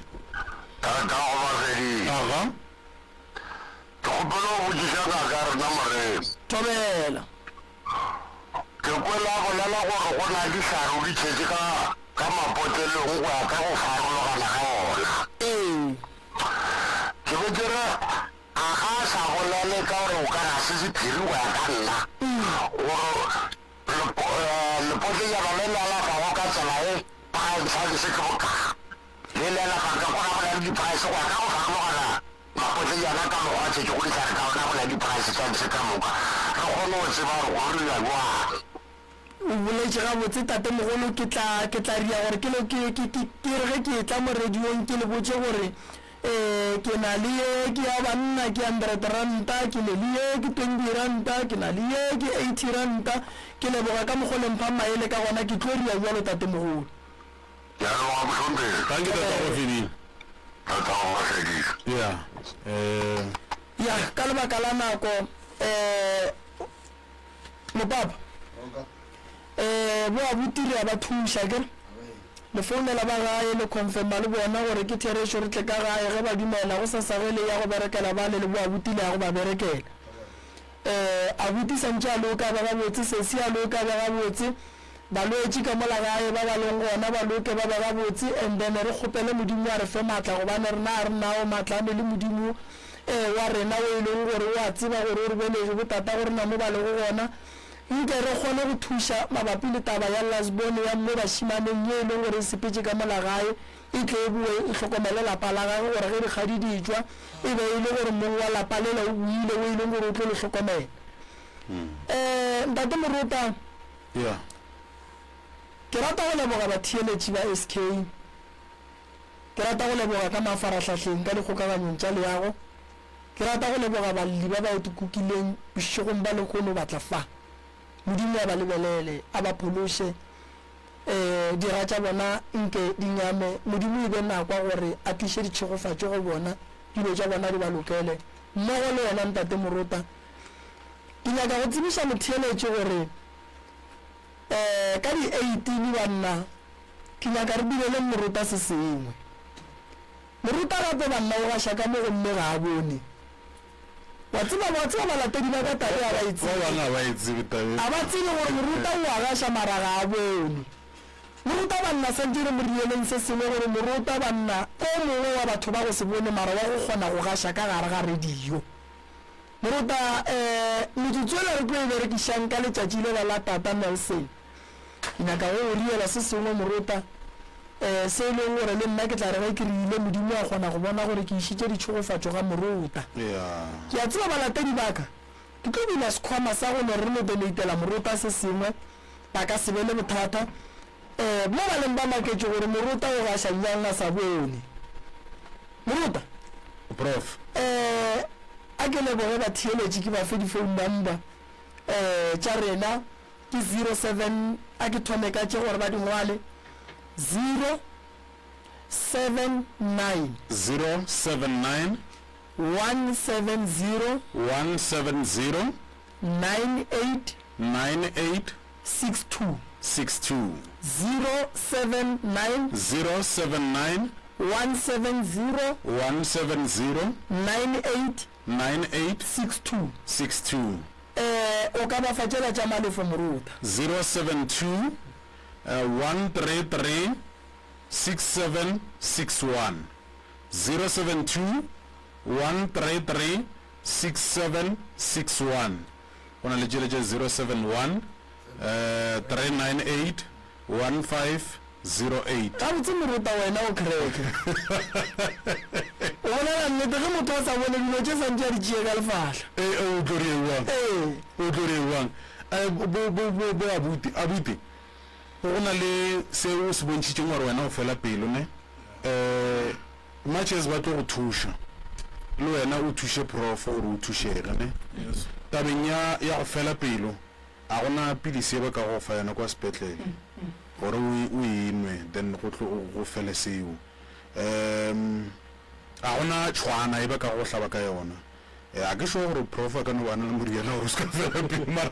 Thata go ba fedile. Aga. Ke kgopela go botšiša ngaka ya rena Morena. Thobela. Ke kwele a bolela gore go na dihlare o di tšhetše ka ka mapotlelong go ya ka go farologana ga ona. Ee. Ke be ke re a ga a sa bolele ka gore o ka re ga se sephiri go ya ka nna gore lepotlejana le le alafago ka tsela e price ke bokae, le le alafago ka gona go na le di-price go ya ka go farologana Mapotlejana ka mokgwa a tšhetšego dihlare ka gona go na diprice tša ntshe ka moka re kgone go tseba gore go dira bjang. O boletše gabotse tatemogolo, ke tla, ke tla ria gore ke lo, ke, ke, ke, ke re ge ke etla mo radiong ke le botše gore eh, ke na le ye ke ya banna ke hundred ranta, ke ne le ye ke twenty ranta, ke na le ye ke eighty ranta. Ke leboga ka mokgo le mphang maele ka gona, ke tlo ria bjalo tatemogolo. Ke a leboga mohlomphegi. Thank you tatago Fedile. Tatago ba Fedile. Ya eh. Ya ka lebaka la nako eh mopapa eh bo abuti re a ba thuša ke le founela ba gae le confirma le bona gore ke therešo re tle ka gae ge ba dumela go sasa ge le ya go berekela bale le bo abuti le ya go ba berekela eh abuti santše a loka ba gabotse sesi a loka ba gabotse Balwetši ka mola gae ba ba leng gona ba loke ba be gabotse and then re kgopele Modimo a re fe maatla gobane rena a re nao maatla a ne le Modimo ee wa rena o e leng gore o a tseba gore o re belege bo tatago rena mo ba lego gona nke re kgone go thuša mabapi le taba ya last born ya mo bašimaneng ye e leng gore e sepetše ka mola gae e tle e boe e hlokomele lapa la gagwe gore ge dikgadi di etšwa e be e le gore mong wa lapa lela o boile o e leng gore o tlo le hlokomela. Ee Ntate Morota. Yeah. Ke rata go leboga batheeletši ba SK. Ke rata go leboga ka mafarahlahleng ka dikgokaganyong tša leago. Ke rata go leboga balli ba ba kukileng bošegong ba lehono ba tla fa. Modimo a ba lebelele, a ba phološe. Ee, dira tša bona nke di nyame. Modimo e be nakwa gore a tliše ditšhegofatšo go bona, dilo tša bona di ba lokele. Mmogo le wena Ntate Morota. Ke nyaka go tsebiša motheeletši gore um ka di 18 banna ke nyaka re direleng Morota se sengwe. Morota gape banna o gaša ka mo gomme ga a bone. Wa tseba, wa tseba balatedi ba ka taba e ga ba e tsebe. Ba bangwe ga ba e tsebe taba e. Ga ba tsebe gore Morota o a gaša mara ga a bone. Morota banna santše re mo rieleng se sengwe gore Morota banna ke o mongwe wa batho ba go se bone mara wa go kgona go gaša ka gare ga radio. Moruta, eh, metsotso yela re tlo e berekišang ka letšatši lela la Tata Nelson. Ke nyaka go go riela se sengwe, Moruta. Um se e leng gore le nna ke tla re ge ke re ile, Modimo a kgona go bona gore ke išitše ditšhegofatšo ga Morota. Ke a tseba balatedi ba ka, ke tlo bula sekhwama sa go no re no donatela Morota se sengwe, ba ka se be le bothata. Um mo ba leng ba maketše gore Morota o gaša bjang a sa bone. Morota. Prof. Um a ke leboge batheeletši ke ba fe di-phone number um tša rena. Ke 07, a ke thome ka tše gore ba di ngwale, 079. 079. 170. 170. 98. 98. 62. 62. 079. 079. 170. 170. 98. 98. 62. 62. Eh, o ka ba fa tšela tša Malefo Moruta. 072 133 6761 072 133 6761 Go na le tšele tše 071 398 1508. Gabotse Moruta wena o kereke. O bolela nnete ge motho a sa bone dilo tše santše a di tšee ka lefahla. Ee, o tlo re ewang? Ee. O tlo re ewang? Eh, bo, bo, bo, bo abuti, abuti, go na le se o se bontšhitšeng gore wena o fela pelo, ne? Eh, much as ba tlo go thuša, le wena o thuše prof gore o thušege, ne? Yes. Tabeng ya, ya go fela pelo, A go na pilisi ye ba ka go fa yona kwa sepetlele gore o o e nwe then go tlo go fele seo? Um a go na tšhwana ye ba ka go hlaba ka yona? Eh, a ke sure gore prof a ka no ba na le moriana gore o se ka fela pelo mara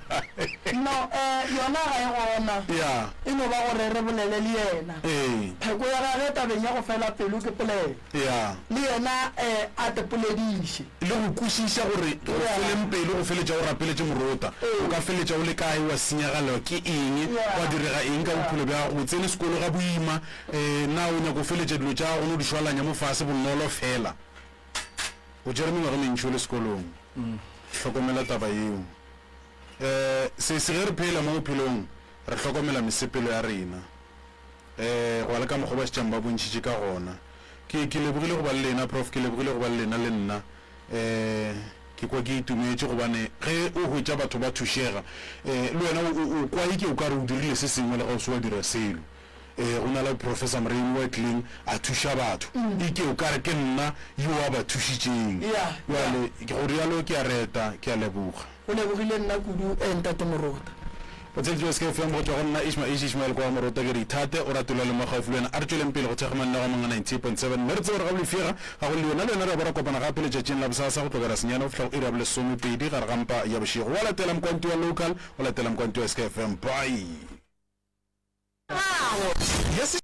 No, eh, yona ga e gona. Ya. E no ba gore re bolele le yena. Ee. Pheko ya gage tabeng ya go fela pelo ke polelo. Ya. Le yena eh, a te polediše. Le go kwešiša gore go feleng pelo go feletša o rapeletše morota, o ka feletša o le kae, wa senyagalelwa ke eng, gwa direga eng ka bophelo bja gago, o tsene sekolo ga boima, na o nyaka go feletša dilo tša gago no di šwalanya mo fase bonolo fela. O tšere mengwaga e mentši o le sekolong. Hlokomela taba yeo. Sesi, ge re phela mo bophelong re hlokomela mesepelo ya rena. Ee, go ya le ka mokgwa basetsana ba bontšhitše ka gona. Ke, ke lebogile go ba le lena, Prof. Ke lebogile go ba le lena le nna. Ee, ke kwa ke itumetše gobane ge o hwetša batho ba thušega, ee, le wena o, o, o kwa eke o ka re o dirile se sengwe le ga o se wa dira selo. Ee, go na le Professor Moremi wa tlileng a thuša batho, eke o ka re ke nna yo a ba thušitšeng. Yeah, yeah. Bjale, ke go realo ke a reta, ke a leboga. Go lebogile nna kudu, Ntate Morota. O tsheleditšwe SK FM go tšwa go nna Ishma Ish Ishmael kwa Morota ke re ithate o rate lwa le mo gaufi le wena a re tšweleng pele go thekga mananeo a mangwe a 98.7 mme re tsebe gore ga bolefega ga go le yona le wena re ya bo ra kopana gape letšatšing la bosasa go tlogela senyane go fihla go iri ya bolesomepedi gare ga mpa ya bošego wa latela mokwanti wa local o latela mokwanti wa SK FM bye. Gago. Ya.